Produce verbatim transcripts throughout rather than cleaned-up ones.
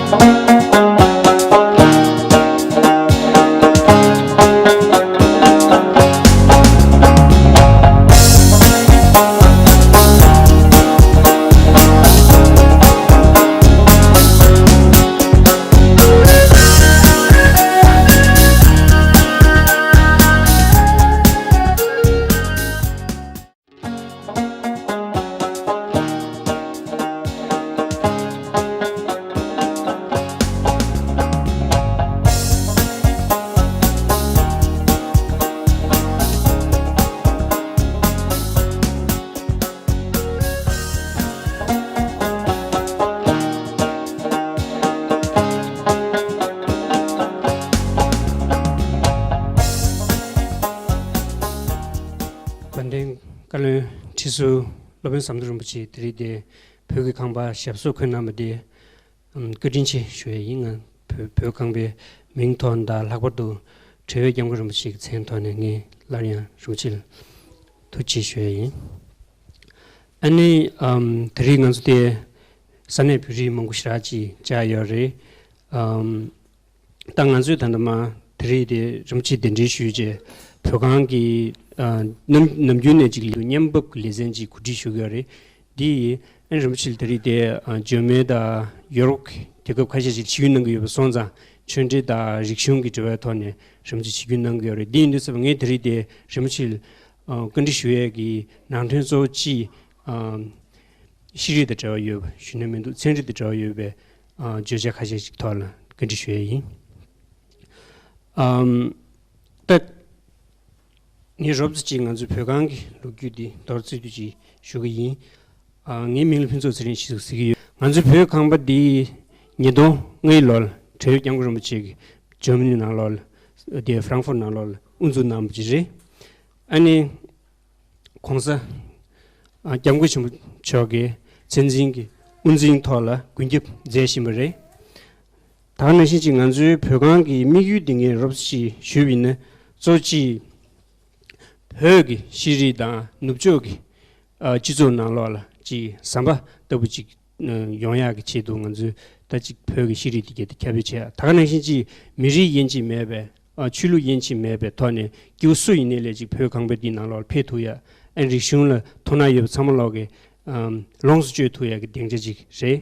དཔལ་ལྡན་བཀའ་བློན་ཁྲི་ཟུར་སློབ་དཔོན་ཟམ་གདོང་རིན་པོ་ཆེ་དེ་རིང་དེ་བོད་ཀྱི་ཁང་པར་ཞབས་སོར་འཁོད་གནང་བ་དེ་ཨམ་བཀའ་དྲིན་ཆེ་ཞུ་ཡས་ཡིན། ང་བོད་བོད་ཁང་པའི་མིང་ཐོག་ནས་དང་ལྷག་པར་དུ་བགྲེས་པའི་སྐྱབས་མགོན་རིན་པོ་ཆེ་གི་མཚན་ཐོག་ནས་ངས་སླར་ཡང་རིན་པོ་ཆེ་ལ་ཐུགས་རྗེ་ཆེ་ཞུ་ཡས་ཡིན། ཨ་ནི་ཨམ་དེ་རིང་ང་ཚོ་དེ་ས་གནས་བོད་རིགས་མང་པོ་ཞེ་དྲག་ཅིག་བཅར་ཡོད་རེད། ཨམ་ད་ང་ཚོས་ད་ལྟ་མ་དེ་རིང་དེ་རིན་པོ་ཆེ་གདན་འདྲེན་ཞུས་རྗེས་བོད་ཁང་གི་ཨ་ནམ་ནམ་རྒྱུན་ནས་ཅིག་ལ་མཉམ་འབབ་ཀྱི་ལེ་ཚན་ཅིག་གོ་སྒྲིག་ཞུ་གི་ཡོད་རེད། འདི་ཡིས་ཨ་ནི་རིན་པོ་ཆེ་ལ་དེ་རིང་དེ་ཨ་འཇར་མན་དང་ཡོ་རོབ་རྒྱལ་ཁབ་ཁ་ཤས་ཤིག་ཆིབས་བསྒྱུར་གནང་གི་ཡོད་པ་སོང་ཙང་ཆོས་འབྲེལ་དང་རིག་གཞུང་གི་འབྲེལ་བའི་ཐོག་ནས་རིན་པོ་ཆེ་ཆིབས་བསྒྱུར་གནང་གི་ཡོད་རེད། འདི་ཡིན་དུས་ཙམ་ངས་དེ་རིང་དེ་རིན་པོ་ཆེ་ལ་ཨ་བཀའ་འདྲི་ཞུ་ཡས་ཀྱི་ནང་དོན་གཙོ་བོ་གཅིག་ཨ་ཤེས་རིག་དང་འབྲེལ་བ་ཡོད་པ་ཞུ་ནས་མི་འདུག་ཚན་རིག་དང་འབྲེལ་བ་ཡོད་པའི་ཨ་བརྗོད་བྱ་ཁ་ཤས་ཤིག་ཐོག་ལ་བཀའ་འདྲི་ཞུ་ཡས་ཡིན། ཨམ་ད་ངས་རོབ་ཙམ་ཅིག་ང་ཚོའི་བོད་ཁང་གི་ལོ་རྒྱུས་འདི་མདོར་བསྡུས་ཏེ་ཅིག་ཞུ་གི་ཡིན། ཨ་ངའི་མིང་ལ་ཕུན་ཚོགས་ཚེ་རིང་ཞེས་ཟེར་གྱི་ཡོད། ང་ཚོའི་བོད་ཁང་པ་འདི་ཉིས་སྟོང་ལྔའི་ལོར་བགྲེས་པའི་སྐྱབས་མགོན་རིན་པོ་ཆེ་གིས་འཇར་མ་ནི་ནང་ལོགས་ལ་དེ་ཧྥ་རང་ཧྥུར་ནང་ལོགས་ལ་དབུ་འཛུགས་གནང་བ་ཅིག་རེད། ཨ་ནི་༸གོང་ས་ཨ་༸སྐྱབས་མགོན་ཆེན་པོ་མཆོག་གིས་མཚན་འཛིན་གྱི་དབུ་འཛིན་ཐོག་ལ་མགོན་སྐྱབས་མཛད་བཞིན་པ་རེད། ད་ག་ནང་བཞིན་ཅིག་ང་ཚོའི་བོད་ཁང་གི་དམིགས་ཡུལ་འདི་ངས་རོབ་ཙམ་ཞུས་པ་ཡིན་ན་གཙོ་ཆེ་བོད་ཀྱི་ཤེས་རིག་དང་ནུབ་ཕྱོགས་ཀྱི་ཨ་སྤྱི་ཚོགས་ནང་ལོགས་ལ་ཅིག་ཟམ་པ་ལྟ་བུ་ཅིག་ཨ་ཡོང་ཡག་གི་ཆེད་དུ་ང་ཚོས་ད་ཅིག་བོད་ཀྱི་ཤེས་རིག་འདི་གའི་ཁྱབ་སྤེལ་བྱེད་ཡ། ད་ག་ནང་བཞིན་ཅིག་མི་རིགས་དབྱེ་འབྱེད་མེད་པའི་ཨ་ཆོས་ལུགས་དབྱེ་འབྱེད་མེད་པའི་ཐོག་ནས་སྐྱེ་བོ་སུ་ཡིན་ནའི་ལས་ཅིག་བོད་ཁང་པ་འདིའི་ནང་ལོགས་ལ་ཕེབས་ཐུབ་ཡ། ཨ་ནི་རིག་གཞུང་ལ་དོ་སྣང་ཡོད་པ་ཚང་མ་ལོག་གི་ཨམ་ལོངས་སུ་སྤྱོད་ཐུབ་ཡ་གི་སྡིངས་ཆ་ཅིག་རེད།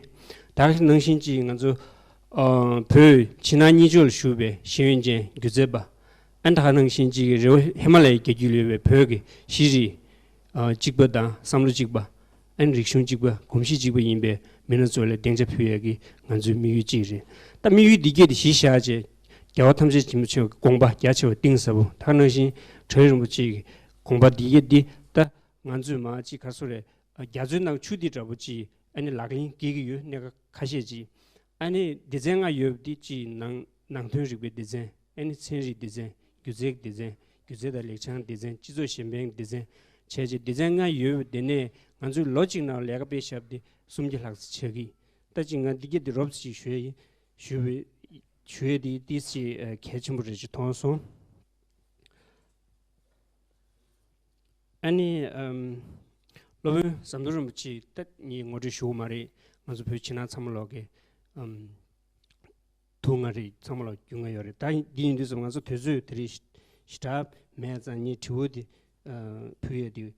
ད་ག་ནང་བཞིན་ཅིག་ང་ཚོ་ཨ་བོད་ཕྱི་ནང་གཉིས་ཕྱོགས་ལ་བཞུགས་པའི་ཤེས་ཡོན་ཅན་སྒྱུ་རྩལ་པ། ཨ་ནི་ད་ག་ནང་བཞིན་ཅིག་རི་བོ་ཧི་མ་ལ་ཡའི་རྒྱལ་རྒྱུད་ལ་ཡོད་པའི་བོད་ཀྱི་ཤེས་རིག་ཨ་གཅིག་པ་དང་བསམ་བློ་གཅིག་པ། ཨ་ནི་རིག་གཞུང་གཅིག་པ། གོམས་གཤིས་གཅིག་པ་ཡིན་པའི་མི་སྣ་ཚོ་ལ་སྡིངས་ཆ་ཕུལ་ཡས་ཀྱི་ང་ཚོའི་དམིགས་ཡུལ་གཅིག་རེད། ད་དམིགས་ཡུལ་འདི་གྱད་དེ་གཞི་བཞག་བྱས་རྒྱལ་བ་ཐམས་ཅད་མཁྱེན་པ་མཆོག་གི་དགོངས་པ་རྒྱ་ཆེ་བ་གཏིང་ཟབ་པོ། ད་ག་ནང་བཞིན་གྲོལ་རིན་པོ་ཆེ་གི་དགོངས་པ་འདི་གྱད་འདི་ད་ང་ཚོས་མ་གཅིག་ག་སོ་རེད། རྒྱ་མཚོའི་ནང་ཆུ་འདི་འདྲ་པོ་ཅིག་ཨ་ནི་ལག་ལེན་འགེལ་གྱི་ཡོད་གནས་ཁ་ཤས་ཅིག་ཨ་ནི་སྡེ་ཚན་ལྔ་ཡོད་པ་འདི་ཅིག་ནང་ནང་དོན་རིག་པའི་སྡེ་ཚན། ཨ་ནི་ཚན་རིག་སྡེ་ཚན། སྒྱུ་རྩལ་སྡེ་ཚན། སྒྱུ་རྩལ་དང་ལེགས་བྱང་སྡེ་ཚན། སྤྱི་ཚོགས་གཞན་ཕན་སྡེ་ཚན་བྱས་རྗེས་སྡེ་ཚན་ལྔ་ཡོད་པ་དེ་ནས་ང་ཚོས་ལོ་གཅིག་ནང་ལས་ཀ་སྤེལ་བཞག་པ་དེ་སུམ་བརྒྱ་ལྷག་ཙམ་ཆགས་ཀྱི། ད་ཅིག་ང་འདི་གྱད་འདི་རོབ་ཙམ་ཅིག་ཞུ་ཡ་ཡིན། ཞུ་བའི་ཞུ་ཡ་དེ་ཏིས་ཅིག་གལ་ཆེན་པོ་རེད་ཅེས་མཐོང་སོང་། ཨ་ནི་ཨམ་སློབ་དཔོན་ཟམ་གདོང་རིན་པོ་ཆེ་ད་ངས་ངོ་སྤྲོད་ཞུ་གི་མ་རེད། ང་ཚོ་བོད་ཕྱི་ནང་ཚང་མ་ལོག་གི་ཨམ་དུ་ང་རེད། ཚང་མ་ལོག་རྒྱུས་མངའ་ཡོད་རེད། ད་འདི་ཡིན་དུས་ཙམ་ང་ཚོ་དུས་ཚོད་དེ་རིང་ཞེ་དྲག་མེད་ཙང་ངས་དྲི་བ་དེ་ཨ་ཕུལ་ཡས་དེ་ཨ་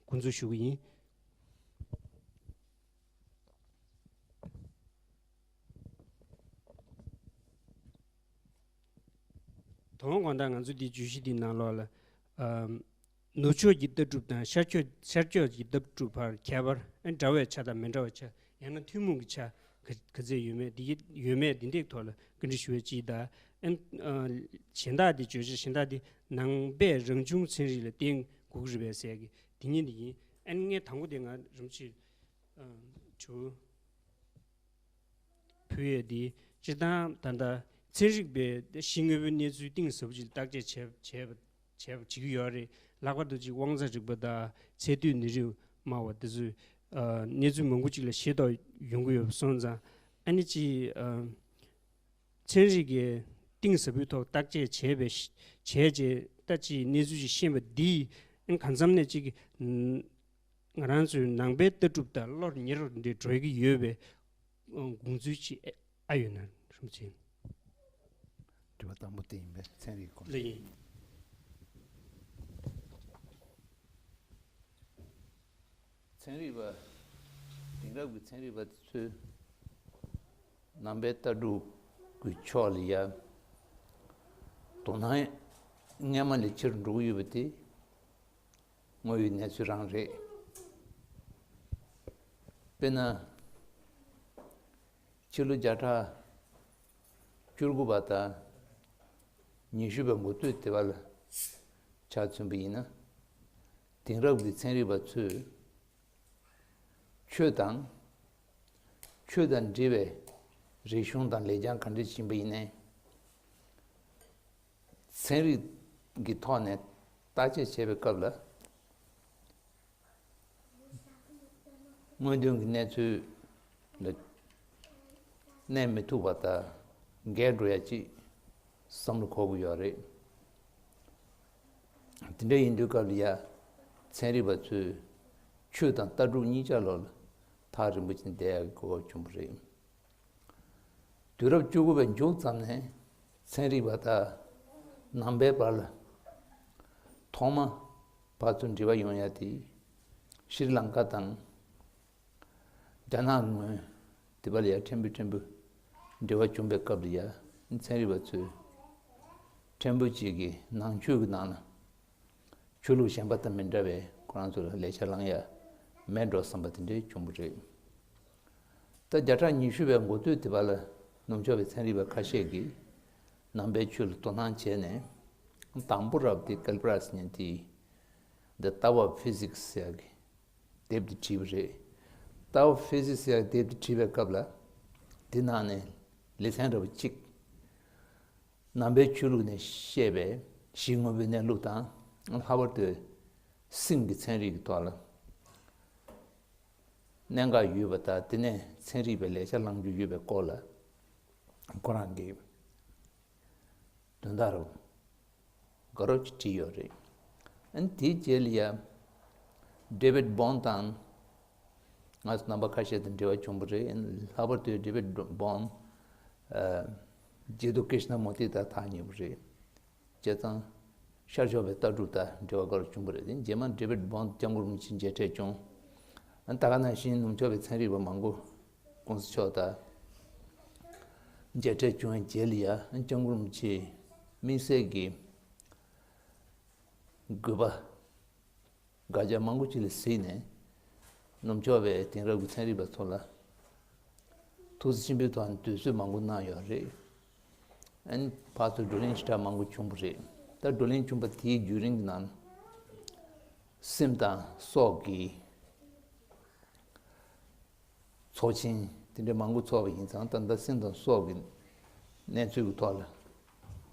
འགོ་འཛུགས་ཞུ་གི་ཡིན། དོན་དགོང་དག་ང་ཚོ་འདི་བརྗོད་གཞི་འདི་ནང་ལོགས་ལ་ཨམ་ནུབ་ཕྱོགས་ཀྱི་ལྟ་གྲུབ་དང་ཤར་ཕྱོགས་ཤར་ཕྱོགས་ཀྱི་ལྟ་གྲུབ་བར་ཁྱད་པར། ཨ་འདྲ་བའི་ཆ་དང་མི་འདྲ་བའི་ཆ། ཡང་ན་ཐུན་མོང་གི་ཆ་ག་ག་ཚད་ཡོད་མེད་འདི་ཡོད་མེད་འདི་འདྲའི་ཐོག་ལ་བཀའ་འདྲི་ཞུ་བའི་ཅིག་དང་། ཨ་གཞན་དག་འདི་བརྗོད་བྱ་གཞན་དག་འདི་ནང་པའི་རང་བྱུང་ཚན་རིག་ལ་བརྟེན་དགོས་ཀྱི་རེད་པས་ཟེར་གི་འདི་གཉིས་འདི་ཡིན། ཨ་ནི་ངས་དང་པོ་དེ་ང་རིན་པོ་ཆེ་ཨ་ཞུ། ཕུལ་ཡས་འདི་སྤྱིར་བཏང་ད་ལྟ་ཚན་རིག་པས་གཞི་དངོས་པོའི་གནས་ཚུལ་གཏིང་ཟབ་པོ་ཅིག་བརྟག་དཔྱད་བྱས་བྱས་པ་བྱས་པ་བྱེད་ཀྱི་ཡོད་རེད། ལྷག་པར་དུ་ཅིག་དབང་རྩ་རིག་པ་དང་ཚད་རྡུལ་ནད་རིགས་སྨྲ་བ་དེ་ཚོས་ཨ་གནས་ཚུལ་མང་པོ་ཅིག་ལ་ཤེས་རྟོགས་ཡོང་གི་ཡོད་པ་སོང་ཙང་། ཨ་ནི་ཅིག་ཨ་ཚན་རིག་གི་གཏིང་ཟབ་པོའི་ཐོག་བརྟག་དཔྱད་བྱས་པའི་བྱས་རྗེས་ད་ཅིག་གནས་ཚུལ་ཅིག་ཤེས་པ་འདིས་ཨ་ནི་གང་འཚམ་ནས་ཅིག་ང་རང་ཚོའི་ནང་པའི་ལྟ་གྲུབ་དང་བློར་ཉེ་རུ་འདྲེས་འགྲོ་གི་ཡོད་པའི་དགོངས་ཚུལ་ཅིག་ ཨ་ཡོད་ན་རིན་པོ་ཆེ། དྲི་བ་དང་པོ་དེ་ཡིན་པས། ཚན་རིག་སྐོར། ལགས་ཡིན། ཚན་རིག་པ། དེང་རབས་ཀྱི་ཚན་རིག་པ་དེ་ཚོས་ནང་པའི་ལྟ་གྲུབ་ཀྱི་ཕྱོགས་ལ་ཡ་དོ་སྣང་སྔས་མ་ལས་ཆེར་འགྲོ་གི་ཡོད་པ་དེ་དངོས་ཡོད་གནས་ཚུལ་རང་རེད། དཔེར་ན། ཕྱི་ལོ་བརྒྱ་ཕྲག་བཅུ་དགུ་པ་དང་ཉི་ཤུ་པའི་འགོ་སྟོད་དེ་བར་ལ་ཆ་མཚོན་པ་ཡིན་ན། དེང་རབས་ཀྱི་ཚན་རིག་པ་ཚོས་ཆོས་དང་། ཆོས་དང་འབྲེལ་བའི་རིག་གཞུང་དང་ལེགས་བྱང་ག་འདྲ་ཕྱིན་པ་ཡིན་ནའི། ཚན་རིག་གི་ཐོག་ནས་བརྟག་དཔྱད་བྱེད་པའི་སྐབས་ལ། དངོས་དོན་གྱི་གནས་ཚུལ་ལ་གནས་མི་ཐུབ་པ་དང་འགལ་འགྲོ་ཡ་ཅིག་བསམ་བློ་འཁོར་གྱི་ཡོད་རེད། དེ་འདྲ་ཡིན་དུས་སྐབས་ལ་ཡ་ཚན་རིག་པ་ཚོས་ཆོས་དང་ལྟ་གྲུབ་གཉིས་ཆ་ལོག་ལ་ཐག་རིང་པོ་ཕྱིན་བསྡད་ཡ་གི་གོ་སྐབས་བྱུང་བ་རེད། དུས་རབས་བཅུ་དགུ་པའི་མཇུག་ཙམ་ནས་ཚན་རིག་པ་དང་ནང་པའི་བར་ལ་ཐོག་མ་ཕར་ཚུར་འབྲེལ་བ་ཡོང་ཡ་དེ་ཤྲི་ལང་ཀ་དང་རྒྱ་ནག་ངོས་དེ་བར་ལ་ཡ་ཕྲན་བུ་ཕྲན་བུ་འབྲེལ་བ་བྱུང་བའི་སྐབས་ལ་ཡ་ཚན་རིག་པ་ཚོས་ཕྲན་བུ་གཅིག་གིས་ནང་ཆོས་ཀྱི་ནང་ལ། ཆོས་ལུགས་གཞན་པ་དང་མི་འདྲ་བའི་ཁོ་རང་ཚོ་ལ་ལས་ཆ་བླང་ཡ་མེད་འགྲོ་བསམ་པ་དེ་འདྲའི་བྱུང་བ་རེད། ད་བརྒྱ་ཕྲག་ཉི་ཤུ་པའི་འགོ་སྟོད་དེ་བར་ལ་ནུབ་ཕྱོགས་པའི་ཚན་རིག་པ་ཁ་ཤས་ཀྱིས་ནང་པའི་ཆོས་ལ་དོ་སྣང་བྱས་ནས་དང་པོ་རབ་དེ་Galbraith་ཟེར་མཁན་དེས་The Tao of Physics་ཟེར་ཡ་གི་དེབ་དེ་བྲིས་པ་རེད། Tao of Physics་ཟེར་ཡ་གི་དེབ་དེ་བྲིས་པའི་སྐབས་ལ་དེ་ནང་ནས་ལེ་ཚན་འདྲ་བོ་གཅིག་ནང་པའི་ཆོས་ལུགས་ནས་བཤད་པའི་གཞི་དངོས་པོའི་གནས་ལུགས་དང་། ལྷག་པར་དུ་སེམས་ཀྱི་ཚན་རིག་གི་ཐོག་ལ་གནད་འགག་ཡོད་པ་དང་། དེ་ནས་ཚན་རིག་པའི་ལས་ཆ་བླང་རྒྱུ་ཡོད་པའི་སྐོར་ལ་ཁོ་རང་གིས་དོན་དག་རུ་དགའ་རབ་ཅིག་བྲིས་ཡོད་རེད། ཨ་ནི་དེའི་རྗེས་ལ་ཡ་David Bohm་དང་། ང་ཚོ་རྣམ་པ་ཁ་ཤས་དང་འབྲེལ་བ་བྱུང་བ་རེད། ལྷག་པར་དུ་David Bohm་ཨ་Jiddu Krishnamurti་དང་ཐག་ཉེ་བོ་རེད། བྱས་ཙང་ཤར་ཕྱོགས་པའི་ལྟ་གྲུབ་དང་འབྲེལ་བ་དགའ་རབ་བྱུང་བ་རེད། རྗེས་མ་David Bohm་སྐྱབས་མགོན་རིན་པོ་ཆེ་མཇལ་འཕྲད་བྱུང་། ཨ་ད་ག་ནང་བཞིན་ནུབ་ཕྱོགས་པའི་ཚན་རིག་པ་མང་པོ་ཀུང་སི་མཆོག་དང་མཇལ་འཕྲད་བྱུང་བའི་རྗེས་ལ་ཡ་སྐྱབས་མགོན་རིན་པོ་ཆེས་དམིགས་བསལ་གྱི་དགོས་པ་དགག་བྱ་མང་པོ་ཅིག་ལ་གཟིགས་ནས་ནུབ་ཕྱོགས་པའི་དེང་རབས་ཀྱི་ཚན་རིག་པ་ཚོ་ལ་ཐུགས་བརྩེ་ཆེན་པོའི་ཐོག་ནས་དུས་ཚོད་མང་པོ་གནང་ཡོད་རེད། ཨ་ནི་ཕར་ཚུར་བགྲོ་གླེང་ཞེ་དྲག་མང་པོ་བྱུང་བ་རེད། ད་བགྲོ་གླེང་བྱུང་བ་དེའི་བརྒྱུད་རིམ་གྱི་ནང་སེམས་དང་སྲོག་གི་ཚོགས་ཆེན་དེ་འདྲ་མང་པོ་ཚོགས་པ་ཡིན་ཙང་། ད་ལྟ་སེམས་དང་སྲོག་གི་གནས་ཚུལ་གྱི་ཐོག་ལ་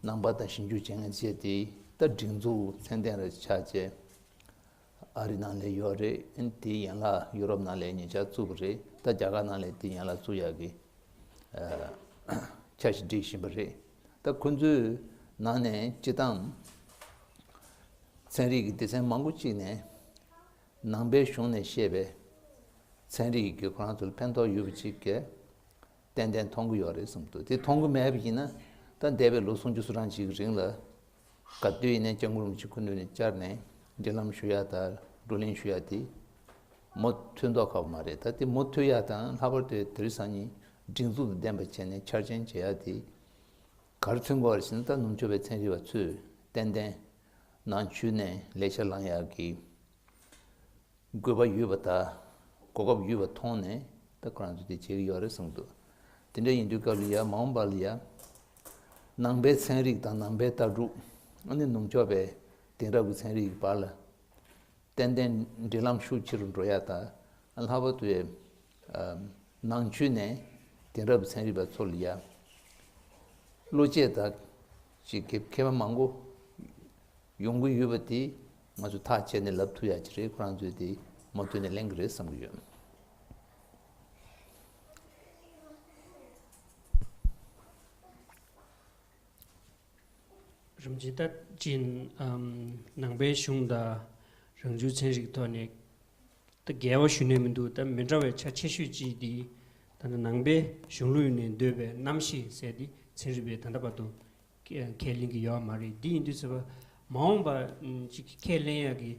ནང་པ་དང་ཞིབ་འཇུག་བྱེད་མཁན་བཅས་དེ་ད་སྒྲིག་འཛུགས་ཚད་ལྡན་རེ་ཆགས་བྱས། ཨ་རི་ནང་ལ་ཡོད་རེད། ཨ་ནི་དེའི་ཡན་ལག་ཡུ་རོབ་ནང་ལ་ཉེ་ཆར་བཙུགས་པ་རེད། ད་རྒྱ་གར་ནང་ལ་དེའི་ཡན་ལག་བཙུགས་ཡག་གི་ཨ་འཆར་གཞི་སྒྲིག་བཞིན་པ་རེད། ད་ཁོ་ཚོའི་ནང་ནས་སྤྱིར་བཏང་ཚན་རིག་གི་སྡེ་ཚན་མང་པོ་གཅིག་ནས་ནང་པའི་གཞུང་ནས་བཤད་པའི་ཚན་རིག་གི་ཁོ་རང་ཚོ་ལ་ཕན་ཐོགས་ཡོད་པ་ཅིག་གི་ཏན་ཏན་མཐོང་གི་ཡོད་རེད་བསམ་འདུག་དེ་མཐོང་གི་མེད་པ་ཡིན་ན། ད་འདས་པའི་ལོ་སུམ་ཅུ་སོ་གྲངས་ཅིག་གི་རིང་ལ་ག་དུས་ཡིན་ནའི་སྐྱབས་མགོན་རིན་པོ་ཆེ་སྐུ་མདུན་ནས་བཅར་ནས་འབྲེལ་ལམ་ཞུ་ཡ་དང་བགྲོ་གླེང་ཞུ་ཡ་དེ་མུ་མཐུད་མདོག་ཁ་པོ་མ་རེད། ད་དེ་མུ་མཐུད་ཡ་དང་། ལྷག་པར་དུ་དེ་རིང་སང་ཉིན་སྒྲིག་འཛུགས་དང་ལྡན་པ་བྱས་ནས་འཆར་ཅན་བྱེད་ཡ་དེ་ག་རེ་མཚོན་གྱི་ཡོད་རེད་ཟེར་ན། ད་ནུབ་ཕྱོགས་པའི་ཚན་རིག་པ་ཚོས་ཏན་ཏན་ནང་ཆོས་ནས་ལེགས་ཆ་བླང་ཡག་གི་དགོས་པ་ཡོད་པ་དང་གོ་སྐབས་ཡོད་པ་མཐོང་ནས་ད་ཁོ་རང་ཚོས་དེ་བྱེད་ཀྱི་ཡོད་རེད་བསམ་འདུག་དེ་འདྲ་ཡིན་དུས་སྐབས་ལ་ཡ་མ་འོངས་པ་ལ་ཡ་ནང་པའི་ཚན་རིག་དང་ནང་པའི་ལྟ་གྲུབ། ཨ་ནི་ནུབ་ཕྱོགས་པའི་དེང་རབས་ཀྱི་ཚན་རིག་གི་བར་ལ་ཏན་ཏན་འབྲེལ་ལམ་ཤུགས་ཆེ་རུ་འགྲོ་ཡ་དང་། ལྷག་པར་དུ་ཨ་ནང་ཆོས་ནས་དེང་རབས་ཚན་རིག་པ་ཚོ་ལ་ཡ་བློ་སྐྱེད་དང་ཅིག་གི་མཁས་པ་མང་པོ་ཡོང་གི་ཡོད་པ་དེ་ང་ཚོས་ཐག་བཅད་ནས་ལབ་ཐུབ་ཡ་ཅིག་རེད། ཁོ་རང་ཚོས་དེ་མུ་མཐུད་ནས་གླེང་གི་རེད་བསམ་གྱི་ཡོད། རིན་པོ་ཆེ། ད་ཅིག་ཨམ་ནང་པའི་གཞུང་དང་རང་བྱུང་ཚན་རིག་ཐོག་ནས་ད་འགལ་བ་ཞུ་ནས་མི་འདུག་ད་མི་འདྲ་བའི་ཆ་ཆེ་ཤོས་གཅིག་འདི་ད་ ནང་པའི་གཞུང་ལུགས་ནས་འདོད་པའི་རྣམ་ཤེས་ཟེར་དེ་ཚན་རིག་པས་ད་ལྟ་བར་དུ་ཁས་ལེན་གྱི་ཡོད་མ་རེད། འདི་ཡིན་དུས་ཚོད་པ་མ་འོངས་པ་ཅིག་ཁས་ལེན་ཡག་གི་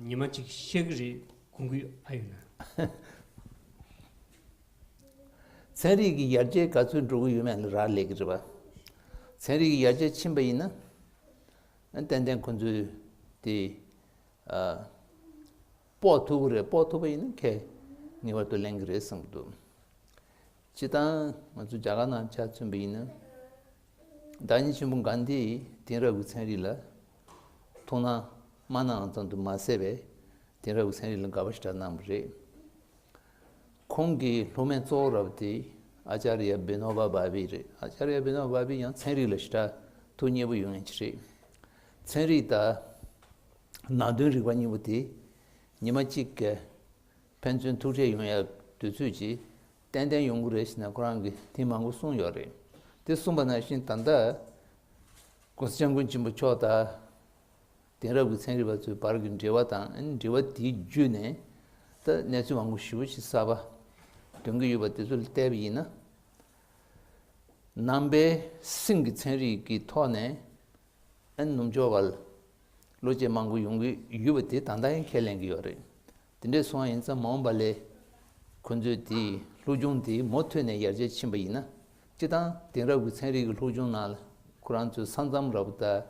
ཉི་མ་ཅིག་ཤར་གི་རེད་དགོངས་ཀྱི་ཨ་ཡོད་ན། ཚན་རིག་གི་ཡར་རྒྱས་ག་ཚོད་འགྲོ་གི་ཡོད་མེད་ལ་རག་ལས་ཀྱི་རེད་པ། ཚན་རིག་གི་ཡར་རྒྱས་ཕྱིན་པ་ཡིན་ན། ཏན་ཏན་ཁོ་ཚོས་དེ་སྤོག་ཐུབ་ཀྱི་རེད། སྤོག་ཐུབ་པ་ཡིན་ན་ཁས་ངེས་པར་དུ་ལེན་གྱི་རེད་བསམ་གྱི་འདུག་སྤྱིར་བཏང་ང་ཚོ་རྒྱ་གར་ནང་ཆ་མཚོན་པ་ཡིན་ན། བདག་ཉིད་ཆེན་པོ་གྷན་དྷིས་དེང་རབས་ཀྱི་ཚན་རིག་ལ་ཐུགས་སྣང་མ་གནང་ཙམ་དུ་མ་ཟད་པའི་དེང་རབས་ཀྱི་ཚན་རིག་ལ་དགའ་པོ་ཞེ་དྲག་གནང་བ་རེད། ཁོང་གི་སློབ་མའི་གཙོ་བོ་རབ་དེ་ཨ་ཅཱརྱ་བི་ནོ་བ་བྷ་བྷི་རེད། ཨ་ཅཱརྱ་བི་ནོ་བ་བྷ་བྷི་ཡང་ཚན་རིག་ལ་ཞེ་དྲག་ཐུགས་མཉེས་པོ་ཡོད་མཁན་ཅིག་རེད། ཚན་རིག་དང་ནང་དོན་རིག་པ་གཉིས་པོ་དེ་ཉི་མ་གཅིག་གི་ཕན་ཚུན་ཐུག་འཕྲད་ཡོང་ཡག་དུས་ཚོད་ཅིག་ཏན་ཏན་ཡོང་གི་རེད་ཟེར་ནས་ཁོ་རང་གིས་ཐེངས་མང་པོ་གསུངས་ཡོད་རེད། དེ་གསུངས་པ་ནང་བཞིན་ད་ལྟ་༸གོང་ས་༸སྐྱབས་མགོན་ཆེན་པོ་མཆོག་དང་དེང་རབས་ཀྱི་ཚན་རིག་པ་ཚོའི་བར་གྱི་འབྲེལ་བ་དང་། ཨ་ནི་འབྲེལ་བ་དེའི་བརྒྱུད་ནས་ད་གནས་ཚུལ་མང་པོ་ཞེ་པོ་ཅིག་གསར་པ་ཐོན་གྱི་ཡོད་པ་དེ་ཚོ་ལ་བལྟས་པ་ཡིན་ན། ནང་པའི་སེམས་ཀྱི་ཚན་རིག་གི་ཐོག་ནས་ཨ་ནི་ནུབ་ཕྱོགས་པ་ལ་བློ་སྐྱེད་མང་པོ་ཡོང་གི་ཡོད་པ་དེ་ད་ལྟ་ཡང་ཁས་ལེན་གྱི་ཡོད་རེད། དེ་འདྲས་སོང་བ་ཡིན་ཙང་མ་འོངས་པ་ལ་ཁོ་ཚོས་དེའི་སློབ་སྦྱོང་དེ་མུ་མཐུད་ནས་ཡར་རྒྱས་ཕྱིན་པ་ཡིན་ན། སྤྱིར་བཏང་དེང་རབས་ཀྱི་ཚན་རིག་གི་སློབ་སྦྱོང་ནང་ལ་ཁོ་རང་ཚོའི་ས་མཚམས་རབ་དང་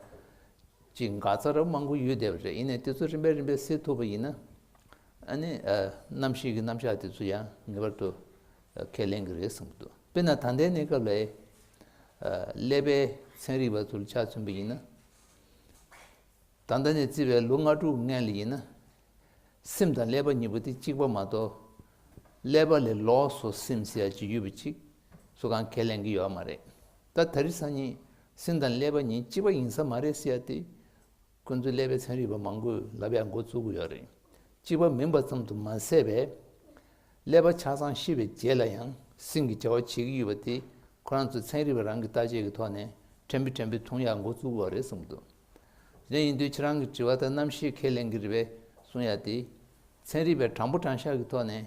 ཅིག་འགག་རྩ་རབ་མང་པོ་ཡོད་བསྡད་པ་རེད། ཡིན་ནའི་དེ་ཚོ་རིམ་པས་རིམ་པས་སེལ་ཐུབ་པ་ཡིན་ན། ཨ་ནི་ཨ་རྣམ་ཤེས་ཀྱི་རྣམ་གཞག་དེ་ཚོ་ཡང་ངེས་པར་དུ་ཨ་ཁས་ལེན་གྱི་རེད་བསམ་གྱི་འདུག་དཔེར་ན་ད་ལྟའི་གནས་སྐབས་ལ་ཨ་ཀླད་པའི་ཚན་རིག་པ་ཚོ་ལ་ཆ་མཚོན་པ་ཡིན་ན། ད་ལྟ་ནས་བརྩིས་པའི་ལོ་ལྔ་དྲུག་སྔོན་ལ་ཡིན་ན། སེམས་དང་ཀླད་པ་གཉིས་པོ་དེ་གཅིག་པ་མ་གཏོགས། ཀླད་པ་ལས་ལོགས་སུ་སེམས་ཟེར་ཡ་ཅིག་ཡོད་པ་ཅིག་སུ་གང་ཁས་ལེན་གྱི་ཡོད་མ་རེད། ད་དེ་རིང་སང་ཉིན་སེམས་དང་ཀླད་པ་གཉིས་གཅིག་པ་ཡིན་ས་མ་རེད་ཟེར་ཡ་དེ། ཁོ་ཚོའི་ཀླད་པའི་ཚན་རིག་པ་མང་པོས་ལབ་ཡག་འགོ་བཙུགས་ཀྱི་ཡོད་རེད། གཅིག་པ་མིན་པ་ཙམ་དུ་མ་ཟད་པའི། ཀླད་པ་ཆ་ཚང་ཤི་བའི་རྗེས་ལ་ཡང་སེམས་ཀྱི་བྱ་བ་བྱེད་ཀྱི་ཡོད་པ་དེ་ཁོ་རང་ཚོའི་ཚན་རིག་པ་རང་གི་བརྟག་དཔྱད་ཀྱི་ཐོག་ནས་ཕྲན་བུ་ཕྲན་བུ་མཐོང་ཡག་འགོ་བཙུགས་པ་རེད་གསུངས་འདུག་དེ་ཡིན་དུས་ཁྱེད་རང་གི་དྲི་བ་དང་རྣམ་ཤེས་ཁས་ལེན་གྱི་རེད་པས་གསུང་ཡག་དེ། ཚན་རིག་པས་དྲང་པོ་དྲང་བཞག་གི་ཐོག་ནས་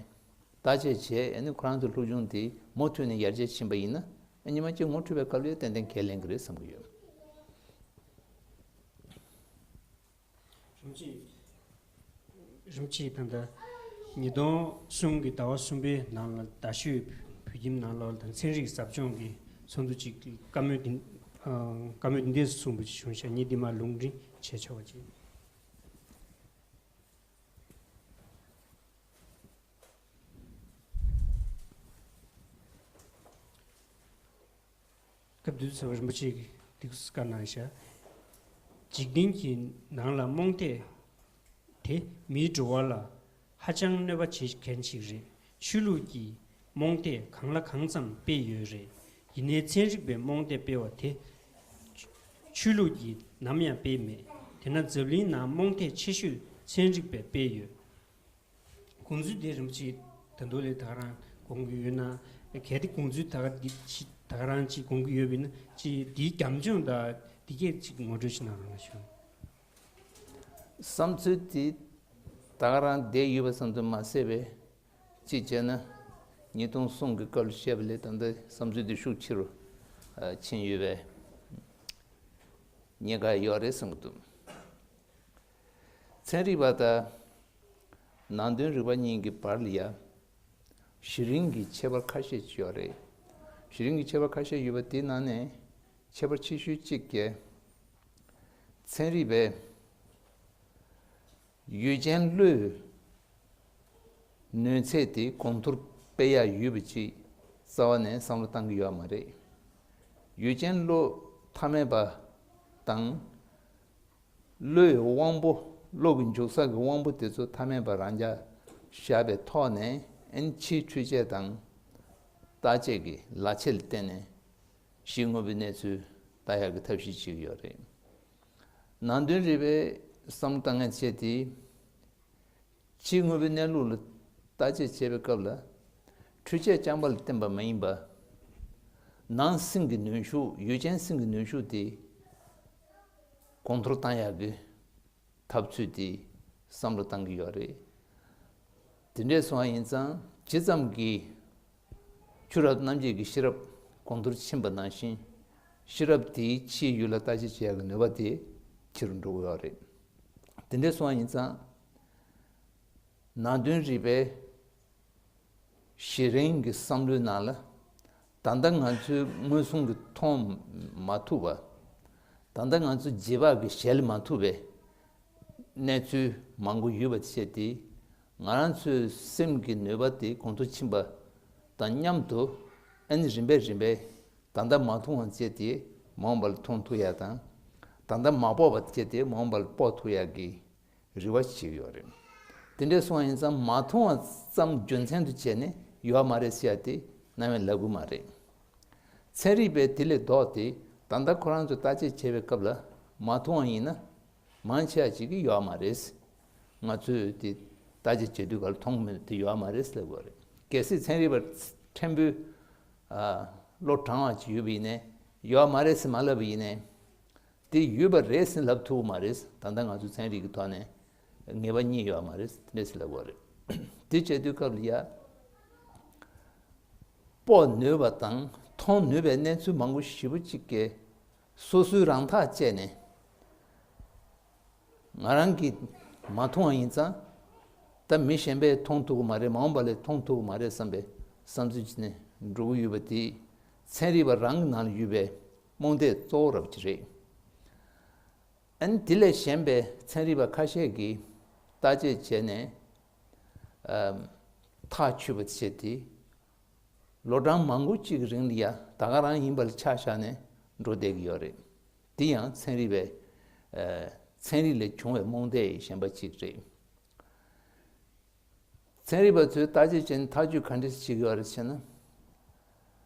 བརྟག་དཔྱད་བྱས། ཨ་ནི་ཁོ་རང་ཚོའི་སློབ་སྦྱོང་དེ་མུ་མཐུད་ནས་ཡར་རྒྱས་ཕྱིན་པ་ཡིན་ན། ཨ་ཉི་མ་གཅིག་ངོ་འཕྲོད་པའི་སྐབས་ལ་ཏན་ཏན་ཁས་ལེན་གྱི་རེད་བསམ་གྱི་ཡོད། རིན་པོ་ཆེ། རིན་པོ་ཆེ་ད་ལྟ་ཉིས་སྟོང་གསུམ་གྱི་ཟླ་བ་གསུམ་པའི་ནང་ལ་རྡ་ཤོད་བོད་ཁྱིམ་ནང་ལོགས་ལ་དང་ཚན་རིག་ཟབ་སྦྱོང་གི་ཚོགས་འདུ་ཅིག་བཀའ་མོལ་འདི་བཀའ་མོལ་འདི་འདྲས་གསུངས་པ་ཅིག་བྱུང་ཤག་ངས་འདི་མར་ལུང་འདྲེན་བྱས་ཆོག་པ་ཅིག་སྐབས་དུས་ཚོད་རིན་པོ་ཆེ་གིས་འདི་སྐད་གནང་ཤག་འཇིག་རྟེན་གྱི་ནང་ལ་རྨོངས་དད་དེ་མིའི་འགྲོ་བ་ལ་ཧ་ཅང་གནོད་པ་བྱེད་མཁན་ཞིག་རེད། ཆོས་ལུགས་ཀྱི་རྨོངས་དད་གང་ལ་གང་འཚམ་སྤེལ་ཡོད་རེད། ཡིན་ནའི་ཚན་རིག་པའི་རྨོངས་དད་སྤེལ་བ་དེ་ཆོས་ལུགས་ཀྱིས་ནམ་ཡང་སྤེལ་མེད། དེས་ན་འཛམ་གླིང་ནང་རྨོངས་དད་ཆེ་ཤོས་ཚན་རིག་པས་སྤེལ་ཡོད། དགོངས་ཚུལ་དེ་རིན་པོ་ཆེ་ད་དུང་ལས་ད་ག་རང་དགོངས་ཀྱི་ཡོད་ན། གལ་ཏེ་དགོངས་ཚུལ་ད་ག་འདི་ཅི་ད་ག་རང་ཅིག་དགོངས་ཀྱི་ཡོད་པ་ཡིན་ན། ཅིག་འདིའི་རྒྱབ་ལྗོངས་དང་འདི་སྐད་ཅིག་ངོ་སྤྲོད་ཅིག་གནང་རོགས་གནང་ཞུ། བསམ་ཚུལ་དེ་ད་ག་རང་བསྡད་ཡོད་པ་ཙམ་དུ་མ་ཟད་པའི། གཅིག་བྱས་ན་ཉིས་སྟོང་གསུམ་གྱི་སྐབས་ལ་བཤད་པ་ལས་ད་ལྟ་བསམ་ཚུལ་དེ་ཤུགས་ཆེ་རུ་ཕྱིན་ཡོད་པའི་ཉེན་ཁ་ཡོད་རེད་བསམ་གྱི་འདུག་ཚན་རིག་པ་དང་ནང་དོན་རིག་པ་གཉིས་ཀྱི་བར་ལ་ཡང་གཞི་རིམ་གྱི་ཁྱད་པར་ཁ་ཤས་ཅིག་ཡོད་རེད། གཞི་རིམ་གྱི་ཁྱད་པར་ཁ་ཤས་ཡོད་པ་དེའི་ནང་ནས་ཁྱད་པར་ཆེ་ཤོས་གཅིག་གིས་ཚན་རིག་པས་ཡུལ་ཅན་བློའི་ནུས་ཚད་དེ་གོང་མཐོར་སྤེལ་ཡག་ཡོད་པ་ཅིག་རྩ་བ་ནས་བསམ་བློ་བཏང་གི་ཡོད་མ་རེད། ཡུལ་ཅན་བློ་ཐ་མལ་པ་དང་། བློའི་དབང་པོ། བློ་གི་འཇུག་ས་གི་དབང་པོ་དེ་ཚོ་ཐ་མལ་པ་རང་འཇགས་བཞག་པའི་ཐོག་ནས། ཨན་ཕྱིའི་འཕྲུལ་ཆས་དང་བརྟག་དཔྱད་ཀྱི་ལག་ཆས་ལ་བརྟེན་ནས་གཞི་དངོས་པོའི་གནས་ཚུལ་ལྟ་ཡག་གི་ཐབས་ཤེས་བྱེད་ཀྱི་ཡོད་རེད། ནང་དོན་རིག་པའི་བསམ་བློ་བཏང་མཁན་བྱས་ཏེ། ཕྱིའི་དངོས་པོའི་གནས་ལུགས་ལ་བརྟག་དཔྱད་བྱེད་པའི་སྐབས་ལ། འཕྲུལ་ཆས་རྐྱང་པ་ལ་བརྟེན་པ་མ་ཡིན་པ། ནང་སེམས་ཀྱི་ནུས་ཤུགས། ཡུལ་ཅན་སེམས་ཀྱི་ནུས་ཤུགས་དེ་གོང་མཐོར་བཏང་ཡག་གི་ཐབས་ཚུལ་དེ་བསམ་བློ་བཏང་གི་ཡོད་རེད། དེ་འདྲས་སོང་བ་ཡིན་ཙང་ཇི་ཙམ་གྱིས་ ཆུ་རབ་རྣམ་འབྱེད་ཀྱི་ཤེས་རབ་གོང་མཐོར་ཕྱིན་པ་ནང་བཞིན། ཤེས་རབ་དེའི་ཕྱིའི་ཡུལ་ལ་བརྟག་དཔྱད་བྱེད་ཡག་གི་ནུས་པ་དེ་ཆེ་རུ་འགྲོ་གི་ཡོད་རེད། དེ་འདྲ་སོང་བ་ཡིན་ཙང་། ནང་དོན་རིག་པའི་གཞི་རིམ་གྱི་བསམ་བློའི་ནང་ལ། ད་ལྟ་ང་ཚོའི་མངོན་སུམ་གྱིས་མཐོང་མ་ཐུབ་པ། ད་ལྟ་ང་ཚོ་རྗེས་དཔག་གིས་གཞལ་མ་ཐུབ་པའི་གནས་ཚུལ་མང་པོ་ཡོད་པ་བྱས་ཏེ། ང་རང་ཚོའི་སེམས་ཀྱི་ནུས་པ་དེ་གོང་དུ་ཕྱིན་པ་དང་མཉམ་དུ། ཨ་ནི་རིམ་པས་རིམ་པས་ད་ལྟ་མ་མཐོང་བ་བྱས་ཏེ་མ་འོངས་པ་ལ་མཐོང་ཐུབ་ཡ་དང་། ད་ལྟ་མ་དཔོག་པ་བྱས་ཏེ་མ་འོངས་པ་ལ་དཔོག་ཐུབ་ཡ་གི་རེ་བ་བྱེད་ཀྱི་ཡོད་རེད། དེ་འདྲ་སོང་བ་ཡིན་ཙང་མ་མཐོང་བ་ཙམ་རྒྱུ་མཚན་དུ་བྱས་ནས་ཡོད་མ་རེད་ཟེར་ཡ་དེ་ནམ་ཡང་ལབ་གི་མ་རེད། ཚན་རིག་པས་དེ་ལས་ལྡོག་སྟེ་ད་ལྟ་ཁོ་རང་ཚོས་བརྟག་དཔྱད་བྱེད་པའི་སྐབས་ལ་མ་མཐོང་བ་ཡིན་ན། མང་ཆེ་བ་ཅིག་གིས་ཡོད་མ་རེད། ང་ཚོས་དེ་བརྟག་དཔྱད་བྱེད་དུས་ག་ལ་མཐོང་མེད་དེ་ཡོད་མ་རེད་ལབ་དགོས་རེད། གལ་སྲིད་ཚན་རིག་པ་ཕྲན་བུ་ཨ་བློ་དྲང་བ་ཅིག་ཡོད་པ་ཡིན་ནའི་ཡོད་མ་རེད་ཟེར་མ་ལབ་པ་ཡིན་ནའི། དེ་ཡོད་པ་རེད་ཟེར་ལབ་ཐུབ་ཀྱི་མ་རེད། ད་ལྟ་ང་ཚོ་ཚན་རིག་གི་ཐོག་ནས་ངེས་པ་རྙེད་ཡོད་མ་རེད། དེ་འདྲ་ཟེར་ལབ་དགོས་རེད། དེ་བྱེད་དུས་སྐབས་ལ་ཡ། དཔོག་ནུས་པ་དང་མཐོང་ནུས་པའི་གནས་ཚུལ་མང་པོ་ཞེ་པོ་ཅིག་གིས་སོ་སོའི་རང་ཐག་བཅད་ནས། ང་རང་གིས་མ་མཐོང་བ་ཡིན་ཙང་། ད་མི་གཞན་པས་མཐོང་ཐུབ་ཀྱི་མ་རེད། མ་འོངས་པ་ལ་མཐོང་ཐུབ་ཀྱི་མ་རེད་བསམ་པའི་བསམ་ཚུལ་བྱས་ནས་འགྲོ་གི་ཡོད་པ་དེ། ཚན་རིག་པ་རང་གི་ནང་ལ་ཡོད་པའི་རྨོངས་དད་གཙོ་བོ་རབ་ཅིག་རེད། ཨ་ནི་དེ་ལས་གཞན་པའི་ཚན་རིག་པ་ཁ་ཤས་ཀྱིས་བརྟག་དཔྱད་བྱས་ནས་ཨམ་ཐག་ཆོད་པ་བྱས་ཏེ། ལོ་གྲངས་མང་པོ་གཅིག་གི་རིང་ལ་ཡ་ད་ག་རང་ཡིན་པ་ལ་ཆ་བཞག་ནས་འགྲོ་བསྡད་ཀྱི་ཡོད་རེད། དེ་ཡང་ཚན་རིག་པའི་ཨ་ཚན་རིག་ལས་བྱུང་བའི་རྨོངས་དད་ཡི་ཞེན་པ་གཅིག་རེད། ཚན་རིག་པ་ཚོས་བརྟག་དཔྱད་བྱས་ནས་ཐག་གཅོད་ག་འདྲ་ཞིག་བྱེད་ཀྱི་ཡོད་རེད་ཟེར་ན།